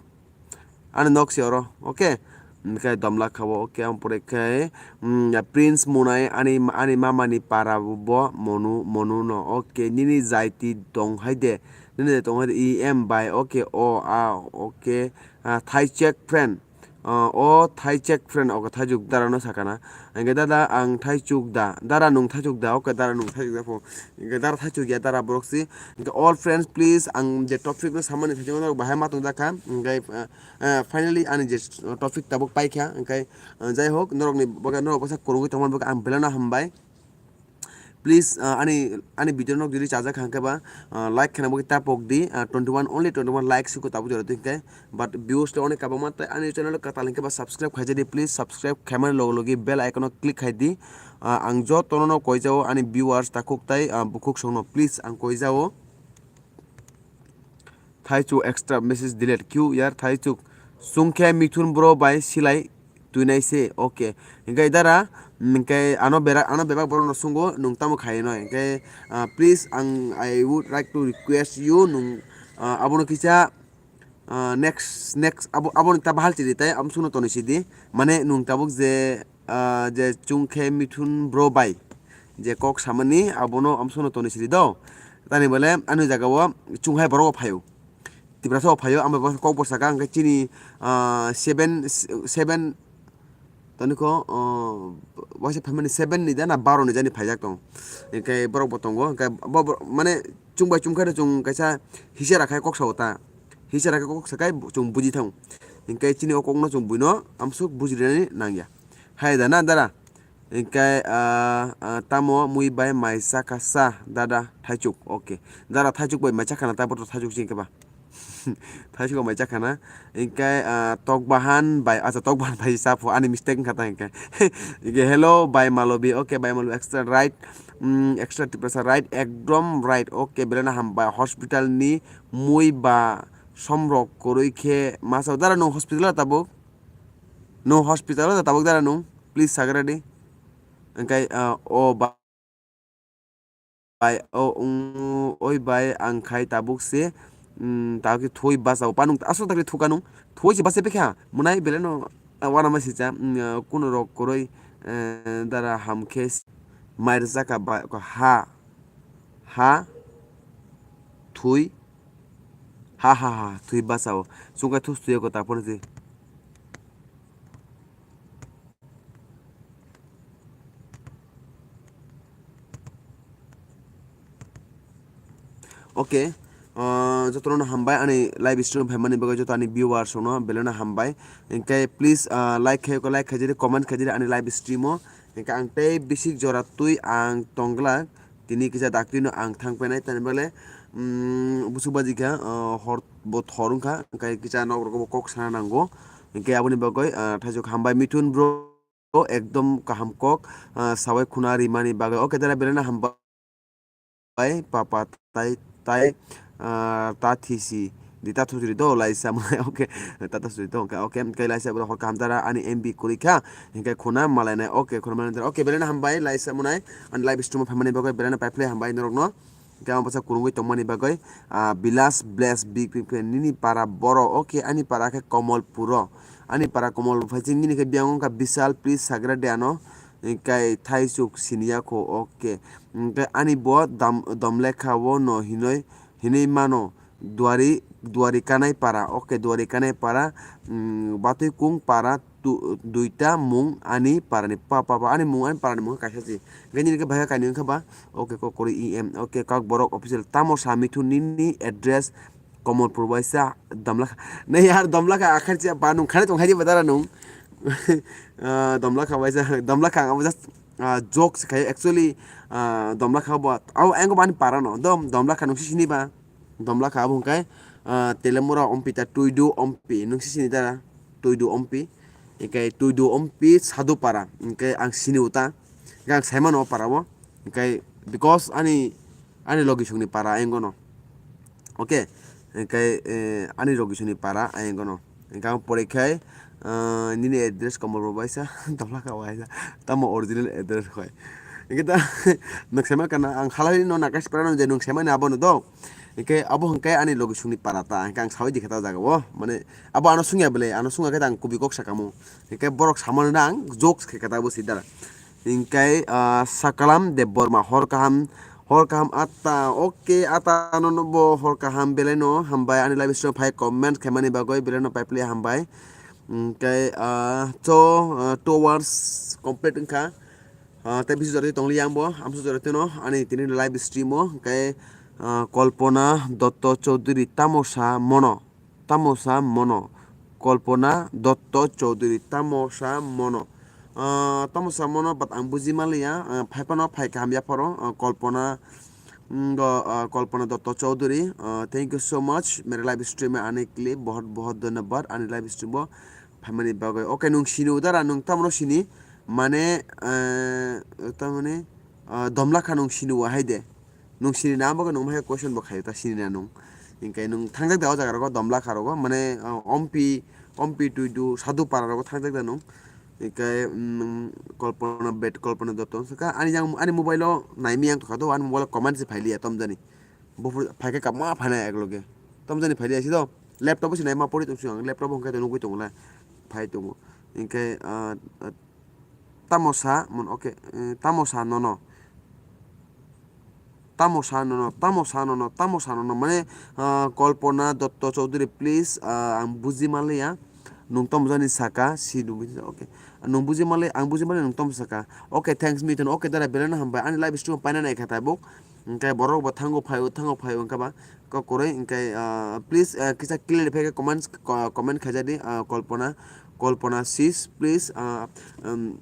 Ani nok si oro, okay? Hinkhe Domlakha wo, okay, ang pore khe, mm, Prince Munai ani, ani mama ni para bo Monu, Monu no, okay, nini jaiti tong hai de, nini jaiti tong hai de, E M bai, okay, o, a, okay, ah, Thai check friend. Ah, o Thai check friend, oke, Thaichuk dara no sakana. Hinkhe dada ang Thaichuk da, dara nung Thaichuk da, oke, dara nung Thaichuk da pho. Hinkhe dara Thaichuk ya, dara borok si. Hinkhe all friends, please, ang je topic no samani thaichuk no bahai ma tong jakha. Hinkhe, ah, ah, finally ani je topic tabuk paikha. Hinkhe, ah, jai hok, norok ni bagwi, norok bwsa kwrwngwi tongmani bagwi ang belai no hambai. Please, ah, ani, ani video no jodi chajak kha hwnkhe ba, ah, like khena bagwi ta pok di, ah, twenty one, only twenty one likes ko tabuk jora twi hwnkhe, but views to onek kabangma, tai ani channel kwtal hwnkhe ba subscribe khaijadi, please subscribe khaimani loge loge bell icon o click khai di. Ah, ang jotono no koijao ani viewers takhuk tai, ah, bukhuk songno please ang koijao. Thaichuk extra message delete. Q yar Thaichuk. Sungkhe Mithun bro bai silai tuinai se. Okay. Hinkhe dara, hinkhe ano berak, ano bebak borok no sungo, nung tamo khai no. Hinkhe, ah, please, ang, I would like to request you, nung, ah, abono kisa, ah, next, next, abo, abono ta bahal chiri tai, am suno toni sidi. Mane nung tabuk je, ah, je chungkhe Mithun bro bai je kok samani abono amsono toni sidi do. Tani bole ani jaga o chunghai borok o phaio. Tiprasa o phaio, amo bo kok bo saka hwnkhe chini, ah, seven, seven toni ko, ah, waisa phaimani seven ni jana baro ni jani phaijak tong. Hwnkhe borok bo tongo, hwnkhe bo, bo, mane chungbai chungkhe no chung kaisa hisa rakhai kok sao ta. Hisa rakhai kok sakai chung buji thang. Hwnkhe chini o kokno chung buino amsuk buji rwnani nangya. Hai da na dara. Hinkhe, ah, ah, tamo mui bai mai chakha sa, dada, Thaichuk, okay. Dara Thaichuk bai mai chakha na, ta boto Thaichuk chini khe ba. Thaichuk bai mai chakha na. Hinkhe, ah, Tokbahan bai, acha, Tokbahan bai sapho, ani mistake wngkha ta hinkhe. Hinkhe, hello, bai Malobi, okay, bai Malobi, extra right, mm, extra Tiprasa right, ekdom right, okay, belai no hambai, hospital ni mui ba somrok kwrwi khe masa, dara nwng hospital o tabuk? Nwng hospital o tabuk dara nwng? Please sagra di. Hwnkhe, ah, o ba-, bai, o, wng, oi bai ang khai tabuk se, mm, tabuk khe thoi basa o. Panung aswk takri thuka nung. Thoi se basa pekha. Mwnai belai no, ah, wana ma sija, mm, ah, kuno rok kwrwi, eh, dara ham khe s-, mai rwjak kha ba-, ha, ha, thoi, ha, ha, ha, thoi basa o. Chwng khe thus thoi ko ta phone se. Okay, ah, jotono hambai ani live stream phaimani bagwi, joto ani viewers rokno belai no hambai. Hinkhe please, ah, like khai, like khaijadi, comment khaijadi ani live stream o. Hinkhe ang tei bisik jora twi ang tongglak. Tini kisa daktino ang thang painai, tani bale, mm, busuk baji kha, ah, hor bo thor wngkha, hinkhe kisa nok rok bo kok sana nango. Hinkhe aboni bagwi, ah, thaisok hambai Mithun bro. ekdom kaham kok, ah, sawai khuna rimani bagwi. Okay, dara belai no hambai, papa tai, tai, ah, ta thisi di, ta thusiri do, laisa mwnai. Okay, ta thusiri do, okay, okay, hwnkhe laisa bro, hor kaham dara, ani M B kwrwi kha, hwnkhe khuna malainai. Okay, khuna malainai. Okay, belai no hambai, laisa mwnai, ani live stream o phaimani bagwi belai no paiphlai hambai norokno. Hwnkhe ang bwsa kwrwngwi tongmani bagwi, ah, Bilas Bless big big fan, nini para boro, okay, ani para khe Komolpuro, ani para Komolpur, phai chini nini khe biyang wngkha Bisal, please sagra de ano, hwnkhe thaisuk siniya kho, okay, hwnkhe ani bo dam-, Domlekha o no hinoi, hinoi mano, Duari, Duari Kanai para, okay, Duari Kanai para, mm, Batui Kung para, tu-, duita mung ani parani pa, pa, pa, ani mung ani parani mung kaisa si. Hwnkhe nini khe bahai kainwi wngkha ba? Okay, kok kwrwi E M. Okay, Kokborok official. Tamo sa Mithun nini address Komolpur waisa Domlakha. Nei yar Domlakha akhar sia ba nung khani tong hai ba dara nung. Ah, Domlakha waisa, Domlakha ang abo just, ah, joke se khai. Actually, ah, Domlakha bo, abo ang bo ani para no. Dom, Domlakha nung si sini ba? Domlakha abo hwnkhe, ah, Telemura Ompi ta Tuidu Ompi. Nung si sini dara? Tuidu Ompi. Hwnkhe Tuidu Ompi Sadupara. Hwnkhe ang sini uta. Hwnkhe ang saimano o para o. Hwnkhe because ani, ani logisongni para ayang gono. Okay. Hwnkhe, eh, ani logisongni para ayang gono. Hwnkhe ang pore khai, ah, nini address Komolpur waisa Domlakha waisa. Tamo original address khai. Hwnkhe ta, nung saima kana ang halai no nakash para no je nung saimani abono do. Hwnkhe abo hwnkhe ani logisongni para ta. Hwnkhe ang sawi dikha ta jaga o. Mane abo ano sungya bele, ano sungya khe ta ang kubui kok sakamo. Hwnkhe borok samano na ang jokes khe kata bo sidara. Hwnkhe, ah, Sakalam Debbarma, hor kaham, hor kaham atta, okay, atta no, no bo hor kaham belai no hambai ani live stream phai comment khaimani bagwi belai no paipli hambai. Hwnkhe, ah, so, ah, two hours complete wngkha. Ah, tei bisi joroi tongli ang bo, amsa joroi teno ani tini live stream o, hwnkhe, ah, Kalpana Dotto Chowdhury tamo sa mono. Tamo sa mono. Kalpana Dotto Chowdhury, tamo sa mono. Ah, tamo sa mono, but ang buji manliya. Ah, phai phano phai kaham yapharo. Ah, Kalpana, mm, do, ah, Kalpana Dotto Chowdhury. Ah, thank you so much. Mere live stream e aane ke liye bahut bahut dhanyabad. Ani live stream o phaimani bagwi. Okay, nung sini udara, nung tamno sini. Mane, eh, tamani, ah, Domlakha nung sini o hai de. Nung sini na, abo khe nung mai question bo khaio ta sini na nung. Hingke nung thangjak da o jaga rogo, Domlakha rogo, mane, ah, Ompi, Ompi Tuidu, Sadhu Para rogo thangjak da nung. Hingke, mm, Kalpana Bet, Kalpana Dotto wngkha. Ani yang, ani mobile o naimi yang tongkha do, ani mobile o comment se phailiya, tom jani. Buphur phaikhe kama phainai ekloge. Tom jani phailiya si do. Laptop o se naima pori tong sio ang, laptop o hingke to nugui tongo lai. Phai tongo. Hingke, ah, ah, Tamo sa, mon, okay, eh, tamo sa nono. Tamo sa nono, tamo sa nono, tamo sa nono. Mane, ah, Kalpana Dotto Chowdhury, please, ah, ang buji manliya. Nung tamo jani saka, si nung buji, okay. Nung buji manliya, ang buji manliya, nung tamo saka. Okay, thanks, Mithun. Okay, dara, belai no hambai. Ani live stream paina nai kha tabuk. Hingke borok bo thango phaio, thango phaio wngkha ba. Kok kwrwi, hingke, ah, please, ah, kisa clear khe comments, ko-, comment khaijadi, ah, Kalpana, Kalpana sis, please, ah, um,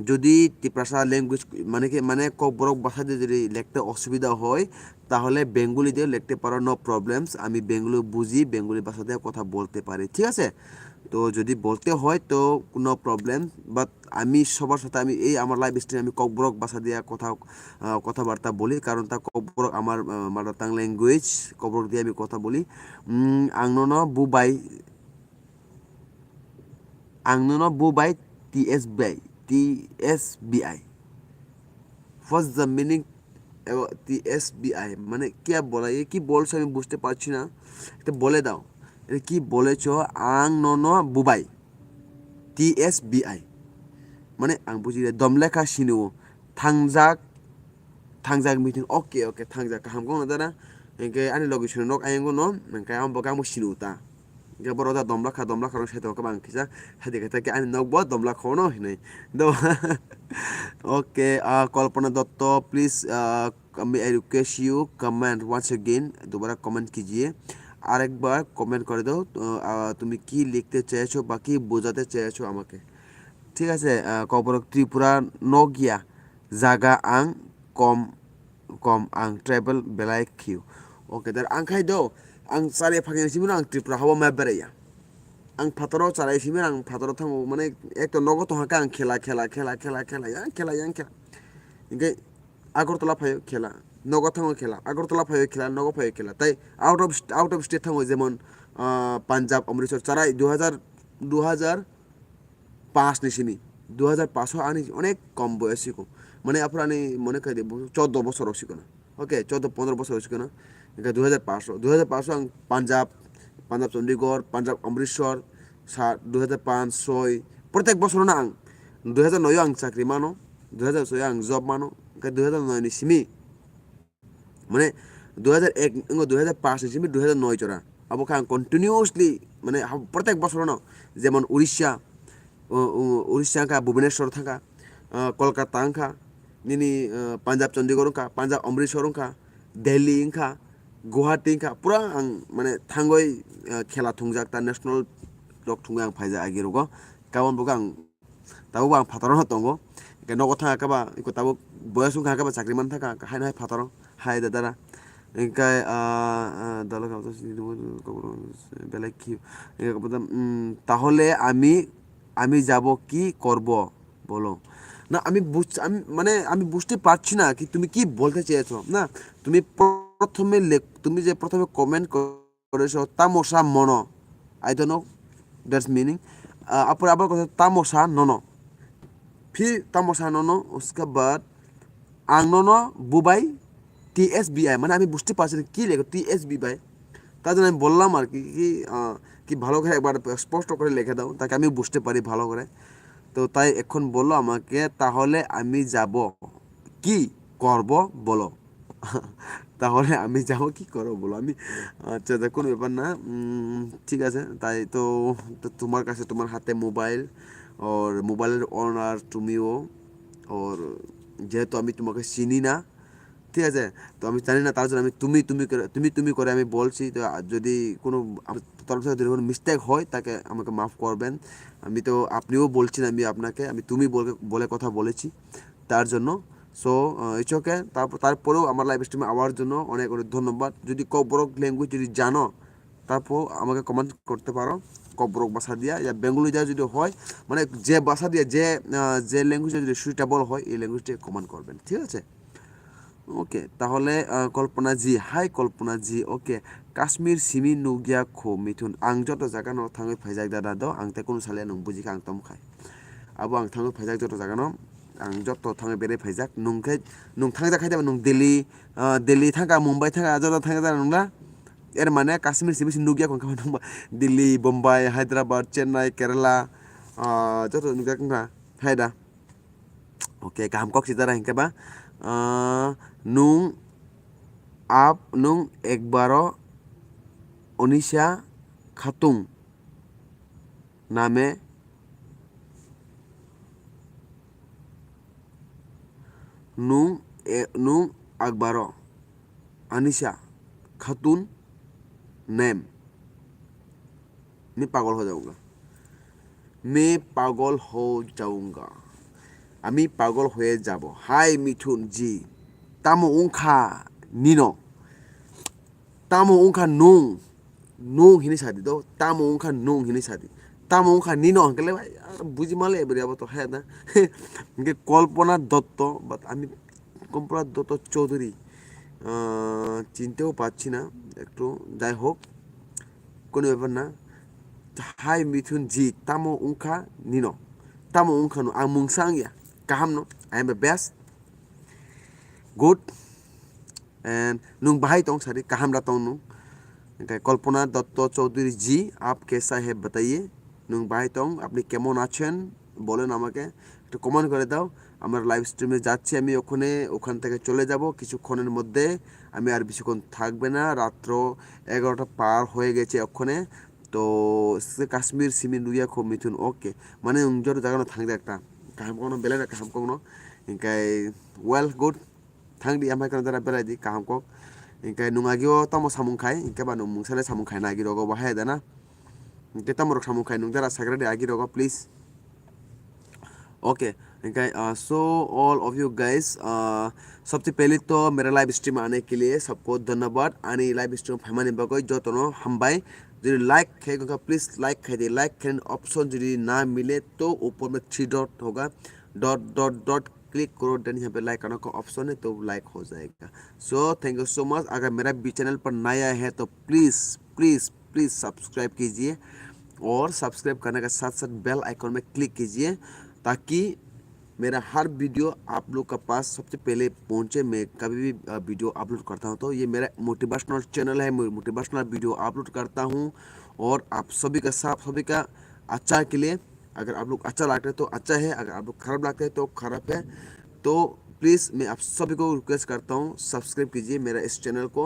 যদি ত্রিপ্রাসা language মানে কি, মানে Kokborok bhasha de jodi lekte osubida hoy, tahole Bengali de lekte paro, no problems, ami Bengali buji, Bengali bhasha de kotha bolte pari, thik ache? To jodi bolte hoy to no problem, but আমি সবার সাথে, আমি এই আমার live stream আমি Kokborok bhasha de kotha, ah, কথাবার্তা boli, karon ta Kokborok amar, ah, mother tongue language, Kokborok de ami kotha boli. Mm, ang nono bubai, ang nono bubai T S B I, T S B I. What's the meaning about T S B I? মানে क्या बोला, ये কি বলছো আমি বুঝতে পারছি না, এটা বলে দাও। এটা কি বলেছো? Ang nono bubai T S B I. Mane ang buji de, Domlekha sini o, thangjak, thangjak meeting, okay, okay, thangjak, kaham kok no dara. Hingke ani logi sini nok ayang no, hingke ang bo kamo sini uta. Hingke boro da Domlekha, Domlekha rok sai tongo kobang kisa, hai de khe ani nok bo Domlekha no hinui. Do, okay, ah, Kalpana Dotto, please, ah, May I request you comment once again, dobara comment kijiye, arekbar comment kore do, uh, uh, তুমি কি লিখতে চেয়েছো বা কি বোঝাতে চেয়েছো আমাকে, ঠিক আছে? Uh, Kokborok Tripura nokya jaga ang kom, kom ang travel belai khiu. Okay, dar ang khai do, ang chari phangni simi ang Tripura habo map beraiya. Ang phataro charai simi ang phataro thango, mane, ekto nogo tongha khe ang khela, khela, khela, khela, khela, yang khela, yang khela. Hinkhe Agartala phaio khela, nogo thango khela, Agartala phaio khela, nogo phaio khela. Tai out of st-, out of state thango, jemon, ah, Punjab, Amritsar, charai dui hajar, dui hajar paanch ni simi, dui hajar paanch o ani onek kom boyos siko. Mane aphuru ani mone khai de, chordo bosor rok siko na. Okay, chordo pondro bosor siko na. Hinkhe dui hajar paanch o, dui hajar paanch o ang Punjab, Punjab Chandigarh, Punjab Amritsar, sa dui hajar paanch, soi, protek bosor no ang, dui hajar noi o ang chakri mano, dui hajar soi o ang job mano, hinkhe dui hajar noi ni simi, mane, dui hajar ek wngkha, dui hajar paanch ni simi dui hajar noi jora. Abo khe ang continuously, mane, ha-, protek bosor no, jemon Odisha, o, o, Odisha wngkha, Bhubaneswar thangkha, ah, Kolkata wngkha, nini, ah, Punjab Chandigarh wngkha, Punjab Amritsar wngkha, Delhi wngkha, Guwahati wngkha, pura ang, mane, thangwi, ah, khela thungjak ta national rok thungwi ang phaijak agi rogo. Kabon bo ang tabuk bo ang phataro no tongo. Hingke nogo thang khe ba, iko tabuk boyos wngkha khe ba chakri man thangkha, hai no hai phataro, hai dadara. Hingke, ah, ah, dalo kabo to sini debo, kabo belai khi, hingke kabo to, mm, tahole ami, ami jabo ki korbo bolo? না, আমি বুঝ-, আমি, মানে, আমি বুঝতে পারছি না কি তুমি কি বলতে চেয়েছো, না? তুমি প্রথমে লেখ-, তুমি যে প্রথমে কমেন্ট করেছো, তামসা মনো। I don't know that's meaning. আহ, আবার, আবার কথা, তামসা নন। ফির তামসা নন, উসকে বাদ আং নন বুবাই টিএসবিআই। মানে, আমি বুঝতে পারছি না কি লেখো টিএসবিআই। তার জন্য আমি বললাম আর কি, কি, আহ, কি ভালো করে একবার স্পষ্ট করে লিখে দাও, তাকে আমি বুঝতে পারি ভালো করে। তো তাই এখন বললো আমাকে, "তাহলে আমি যাব, কি করব বলো?" তাহলে আমি যাব, কি করব বলো? আমি, আচ্ছা, তা কোনো ব্যাপার না। উম, ঠিক আছে, তাই তো, তো তোমার কাছে, তোমার হাতে মোবাইল, ওর মোবাইলের ওনার তুমিও, ওর যেহেতু আমি তোমাকে চিনি না, ঠিক আছে? তো আমি জানি না, তার জন্য আমি তুমি, তুমি করে, তুমি, তুমি করে আমি বলছি। তো, আ, যদি কোনো আমার তরফ থেকে যদি কোনো মিস্টেক হয়, তাকে আমাকে মাফ করবেন। আমি তো আপনিও বলছেন, আমি আপনাকে, আমি তুমি বলে, বলে কথা বলেছি, তার জন্য। So, আ, it's okay। তারপর, তারপরেও আমার লাইভ স্ট্রিমে আওয়ার জন্য অনেক, অনেক ধন্যবাদ। যদি ককবরক ল্যাঙ্গুয়েজ যদি জানো, তারপর আমাকে কমেন্ট করতে পারো, ককবরক ভাষা দিয়া, ইয়া বেঙ্গলি দিয়া যদি হয়, মানে, যে ভাষা দিয়া, যে, আহ, যে ল্যাঙ্গুয়েজ যদি সুইটেবল হয়, এই ল্যাঙ্গুয়েজটা কমেন্ট করবেন, ঠিক আছে? ওকে, তাহলে, আহ, কল্পনা জি, হাই কল্পনা জি, ওকে। কাশ্মীর সিমি নুগিয়া খো মিথুন, আং যত জায়গা ন থাঙে ফাইজাক দাদা দ, আং তে কোনো সালে নং বুঝি খাং তম খাই। Abo ang thangwi phaijak joto jagano, ang joto thangwi berai phaijak. Nwng khe, nwng thangjak khai de ba nwng Delhi, ah, Delhi thangkha, Mumbai thangkha, joto thangjak nung na? Er mane Kashmir simi se nukya kong kha nung ba Delhi, Bombay, Hyderabad, Chennai, Kerala, ah, joto nukjak wngkha hai da. Okay, kaham kok si jara hinkhe ba, ah, nwng ap, nwng ekbaro Onisha khatung name nung, e, nung akbaro Anisha Khatun name. मैं पागल हो जाऊंगा। मैं पागल हो जाऊंगा। আমি পাগল হয়ে যাব। হাই মিথুন জি, tamo wngkha nino? Tamo wngkha nung? Nung hinwi sadi do, tamo wngkha nung hinwi sadi. Tamo wngkha nino hwnkhe le bai, ah, buji male bwrwi abo to haya da. Hwnkhe Kalpana Dotto, but আমি Kalpana Dotto Chaudhary, ah, চিনতেও পারছি না একটু, যাই হোক, কোনো ব্যাপার না। Hai Mithun ji, tamo wngkha nino? Tamo wngkha no? Ang mungsa wngya, kaham no, I am the best. Good. And nung bahai tong sadi, kaham da tong nung? Hwnkhe Kalpana Dotto Chaudhary ji, aap kaisa hai bataiye? Nung bahai tong, apni kemon achen? Bolen amake, ekta comment kore dao. Amar live stream e jacchi ami okhone, okhan theke chole jabo kishukkhoner moddhe, ami ar beshikkon thakbe na, ratro egarota par hoye geche okhone. To se Kashmir simi nuya kho Mithun, okay. Mane nwng joto jaga no thang de ekta. Kaham kok no belai na kaham kok no. Hingkai well good. Thang di amai kono jara belai di kaham kok. Hingkai nwng agi o tamo samung khai, hingke ba nwng mungsa le samung khai na agi rogo bo hai da na. Hingke tamo rok samung khai nwng jara sagra di agi rogo please. Okay, hingkai, uh, so all of you guys, uh, sabse pehle to mera live stream aane ke liye sabko dhanyabad. Ani live stream phaimani bagwi jotono hambai. যদি লাইক খাই গো, please like খাই দে। লাইক খাই অপশন যদি না মিলে তো উপর মে three dot হোগা, dot dot dot click করো, দেন ইহান পে লাইক আনা কা অপশন হে, তো লাইক হো যায়েগা। So thank you so much. আগার মেরা ভি চ্যানেল পর নয়া হে তো প্লিজ প্লিজ প্লিজ সাবস্ক্রাইব কিজিয়ে, অর সাবস্ক্রাইব করনে কা সাথ সাথ বেল আইকন মে ক্লিক কিজিয়ে, তাকি মেরা হার ভিডিও আপ লোগ কা পাস সবসে পেলে পৌঁছে। মে কভি ভি ভিডিও আপলোড করতা হু তো ইয়ে মেরা মোটিভেশনাল চ্যানেল হে, মোটিভেশনাল ভিডিও আপলোড করতা হু। অর আপ সভি কা সাথ সভি কা আচ্ছা কে লিয়ে, আগার আপ লোগ আচ্ছা লাগতা হে তো আচ্ছা হে, আগার আপ লোগ খারাপ লাগতা হে তো খারাপ হে। তো প্লিজ মে আপ সভি কো রিকোয়েস্ট করতা হু, সাবস্ক্রাইব কিজিয়ে মেরা ইস চ্যানেল কো,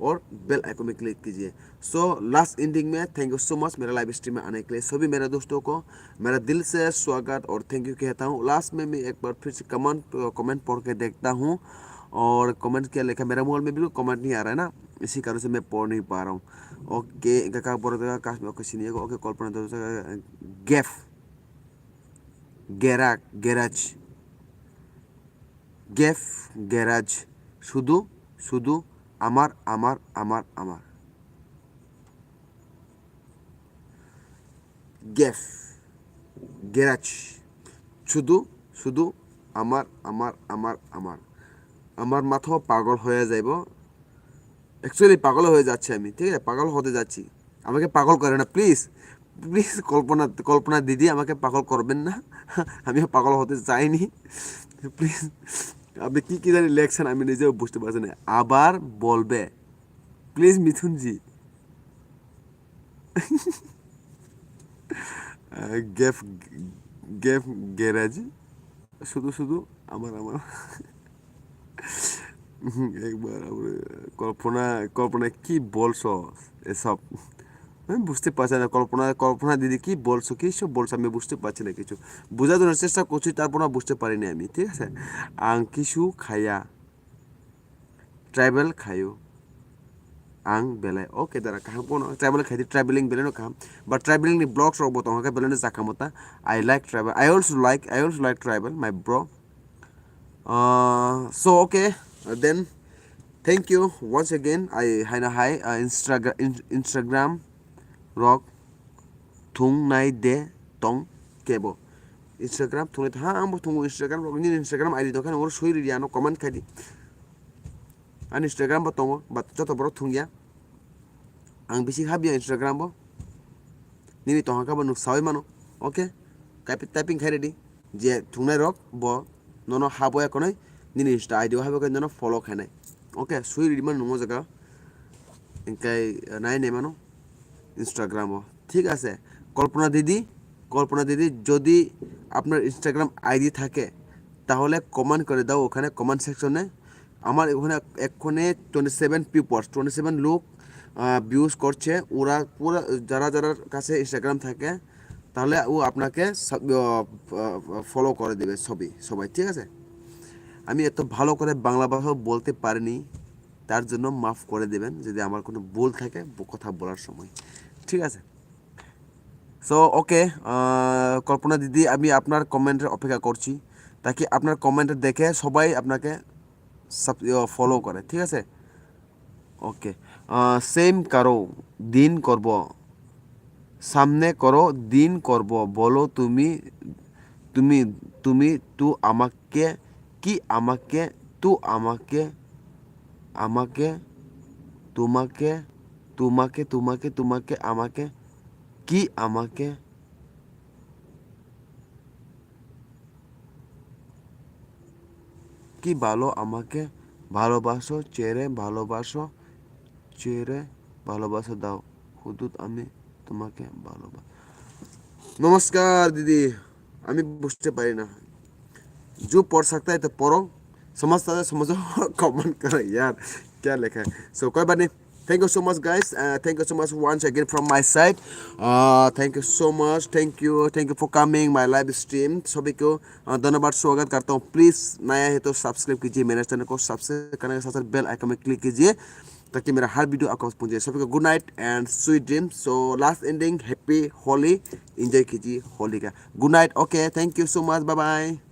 অর বেল আইকন মে ক্লিক কিজিয়ে। সো লাস্ট এন্ডিং মে থ্যাংক ইউ সো মাচ মেরা লাইভ স্ট্রিম মে আনে কে লিয়ে। সভি মেরা দোস্তো কো মেরা দিল সে স্বাগত অর থ্যাংক ইউ কেহতা হু। লাস্ট মে মে এক বার ফির সে কমেন্ট কমেন্ট পড় কে দেখতা হু, অর কমেন্ট কিয়া লেখা মেরা মোবাইল মে বিলকুল কমেন্ট নেই আ রাহা হে না, ইসি কারন সে মে পড় নেই পা রাহা হু। ওকে, একা কা বড় জায়গা কাশ মে ওকে সিনিয়ে গো। ওকে, কল্পনা দত্ত, গেফ, গেরা, গেরাজ, গেফ, গেরাজ, শুধু, শুধু, আমার, আমার, আমার, আমার। গেফ, গেরাজ, শুধু, শুধু, আমার, আমার, আমার, আমার। আমার মাথাও পাগল হয়ে যাইব। অ্যাকচুয়ালি পাগল হয়ে যাচ্ছে আমি, ঠিক আছে? পাগল হতে যাচ্ছি। আমাকে পাগল করে না, প্লিজ। প্লিজ কল্পনা, কল্পনা দিদি, আমাকে পাগল করবেন না। আমিও পাগল হতে চাইনি। প্লিজ। আপনি কি কি জানি লেখছেন, আমি নিজেও বুঝতে পারছি না। আবার বলবে। প্লিজ মিথুন জি। আহ, গেফ, গেফ গ্যারেজ। শুধু শুধু আমার, আমার। একবার আমরা কল্পনা, কল্পনা কি বলছো এসব? আমি বুঝতে পারছি না। কল্পনা, কল্পনা দিদি কি বলছো, কি সব বলছো, আমি বুঝতে পারছি না কিছু। বোঝার জন্য চেষ্টা করছি, তারপর না বুঝতে পারিনি আমি, ঠিক আছে? আং কিছু খাইয়া। Travel khaio. Ang belai. Okay, dara kaham kono. Travel khai di, traveling belai no kaham. But traveling ni vlogs rok bo tong kha belai no jakha mota. I like travel. I also like, I also like travel, my bro. Uh, so okay, uh, then thank you once again. I haino hai, uh, Instagram, Instagram rok thung nai de tong kebo. Instagram thung nai ha, ang bo thungo Instagram rok, nini Instagram I D tong khe nang oro sui ridi ano comment khai di. Ani Instagram bo tongo, but joto borok thung ya. Ang bisi habya Instagram bo. Nini tong kha bo nuk sawi mano. Okay? Typing khai ridi. Je thungnai rok bo nono habo ya konoi, nini Insta I D o habo khe nono follow khainai. Okay, sui ridi mano nungo jaga. Engkai nai nai mano Instagram o. ঠিক আছে? কল্পনা দিদি, কল্পনা দিদি, যদি আপনার Instagram I D থাকে, তাহলে কমেন্ট করে দাও ওখানে কমেন্ট সেকশনে। আমার ওখানে এক্ষণে twenty seven peoples, twenty seven লোক, আহ, ভিউজ করছে। ওরা পুরা যারা যারার কাছে Instagram থাকে, তাহলে ও আপনাকে সাব-, আহ, আহ, ফলো করে দেবে সবই, সবাই, ঠিক আছে? আমি এত ভালো করে বাংলা ভাষাও বলতে পারিনি, তার জন্য মাফ করে দেবেন যদি আমার কোনো ভুল থাকে ব-, কথা বলার সময়, ঠিক আছে? সো, ওকে, আহ, কল্পনা দিদি, আমি আপনার কমেন্টের অপেক্ষা করছি, তাকে আপনার কমেন্ট দেখে সবাই আপনাকে সাব-, ইয়ে, ফলো করে, ঠিক আছে? ওকে। আহ, সেম করো, দিন করব। সামনে করো, দিন করব। বলো তুমি, তুমি, তুমি তো আমাকে, কি আমাকে, তো আমাকে, আমাকে, তোমাকে, তোমাকে, তোমাকে, তোমাকে, আমাকে, কি আমাকে? কি ভালো আমাকে ভালোবাসো, ছেড়ে ভালোবাসো, ছেড়ে ভালোবাসা দাও, হুদুদ আমি তোমাকে ভালোবাসি। নমস্কার দিদি, আমি বুঝতে পারি না। जो पढ़ सकता है तो पढ़ो, समझता है समझो। कमेंट करो यार, क्या लिखा है। सो कोई बात नहीं। Thank you so much, guys. Uh, thank you so much once again from my side. Uh, thank you so much. Thank you. Thank you for coming my live stream. सभी को, uh, धन्यवाद, स्वागत करता हूँ। प्लीज नया है तो सब्सक्राइब कीजिए मेरे चैनल को। सब्सक्राइब करने के साथ साथ बेल आइकन में क्लिक कीजिए, ताकि मेरा हर वीडियो आपको पहुँचे। सभी को good night and sweet dream. So last ending, happy Holi. Enjoy कीजिए होली का। Good night. Okay, thank you so much. Bye bye.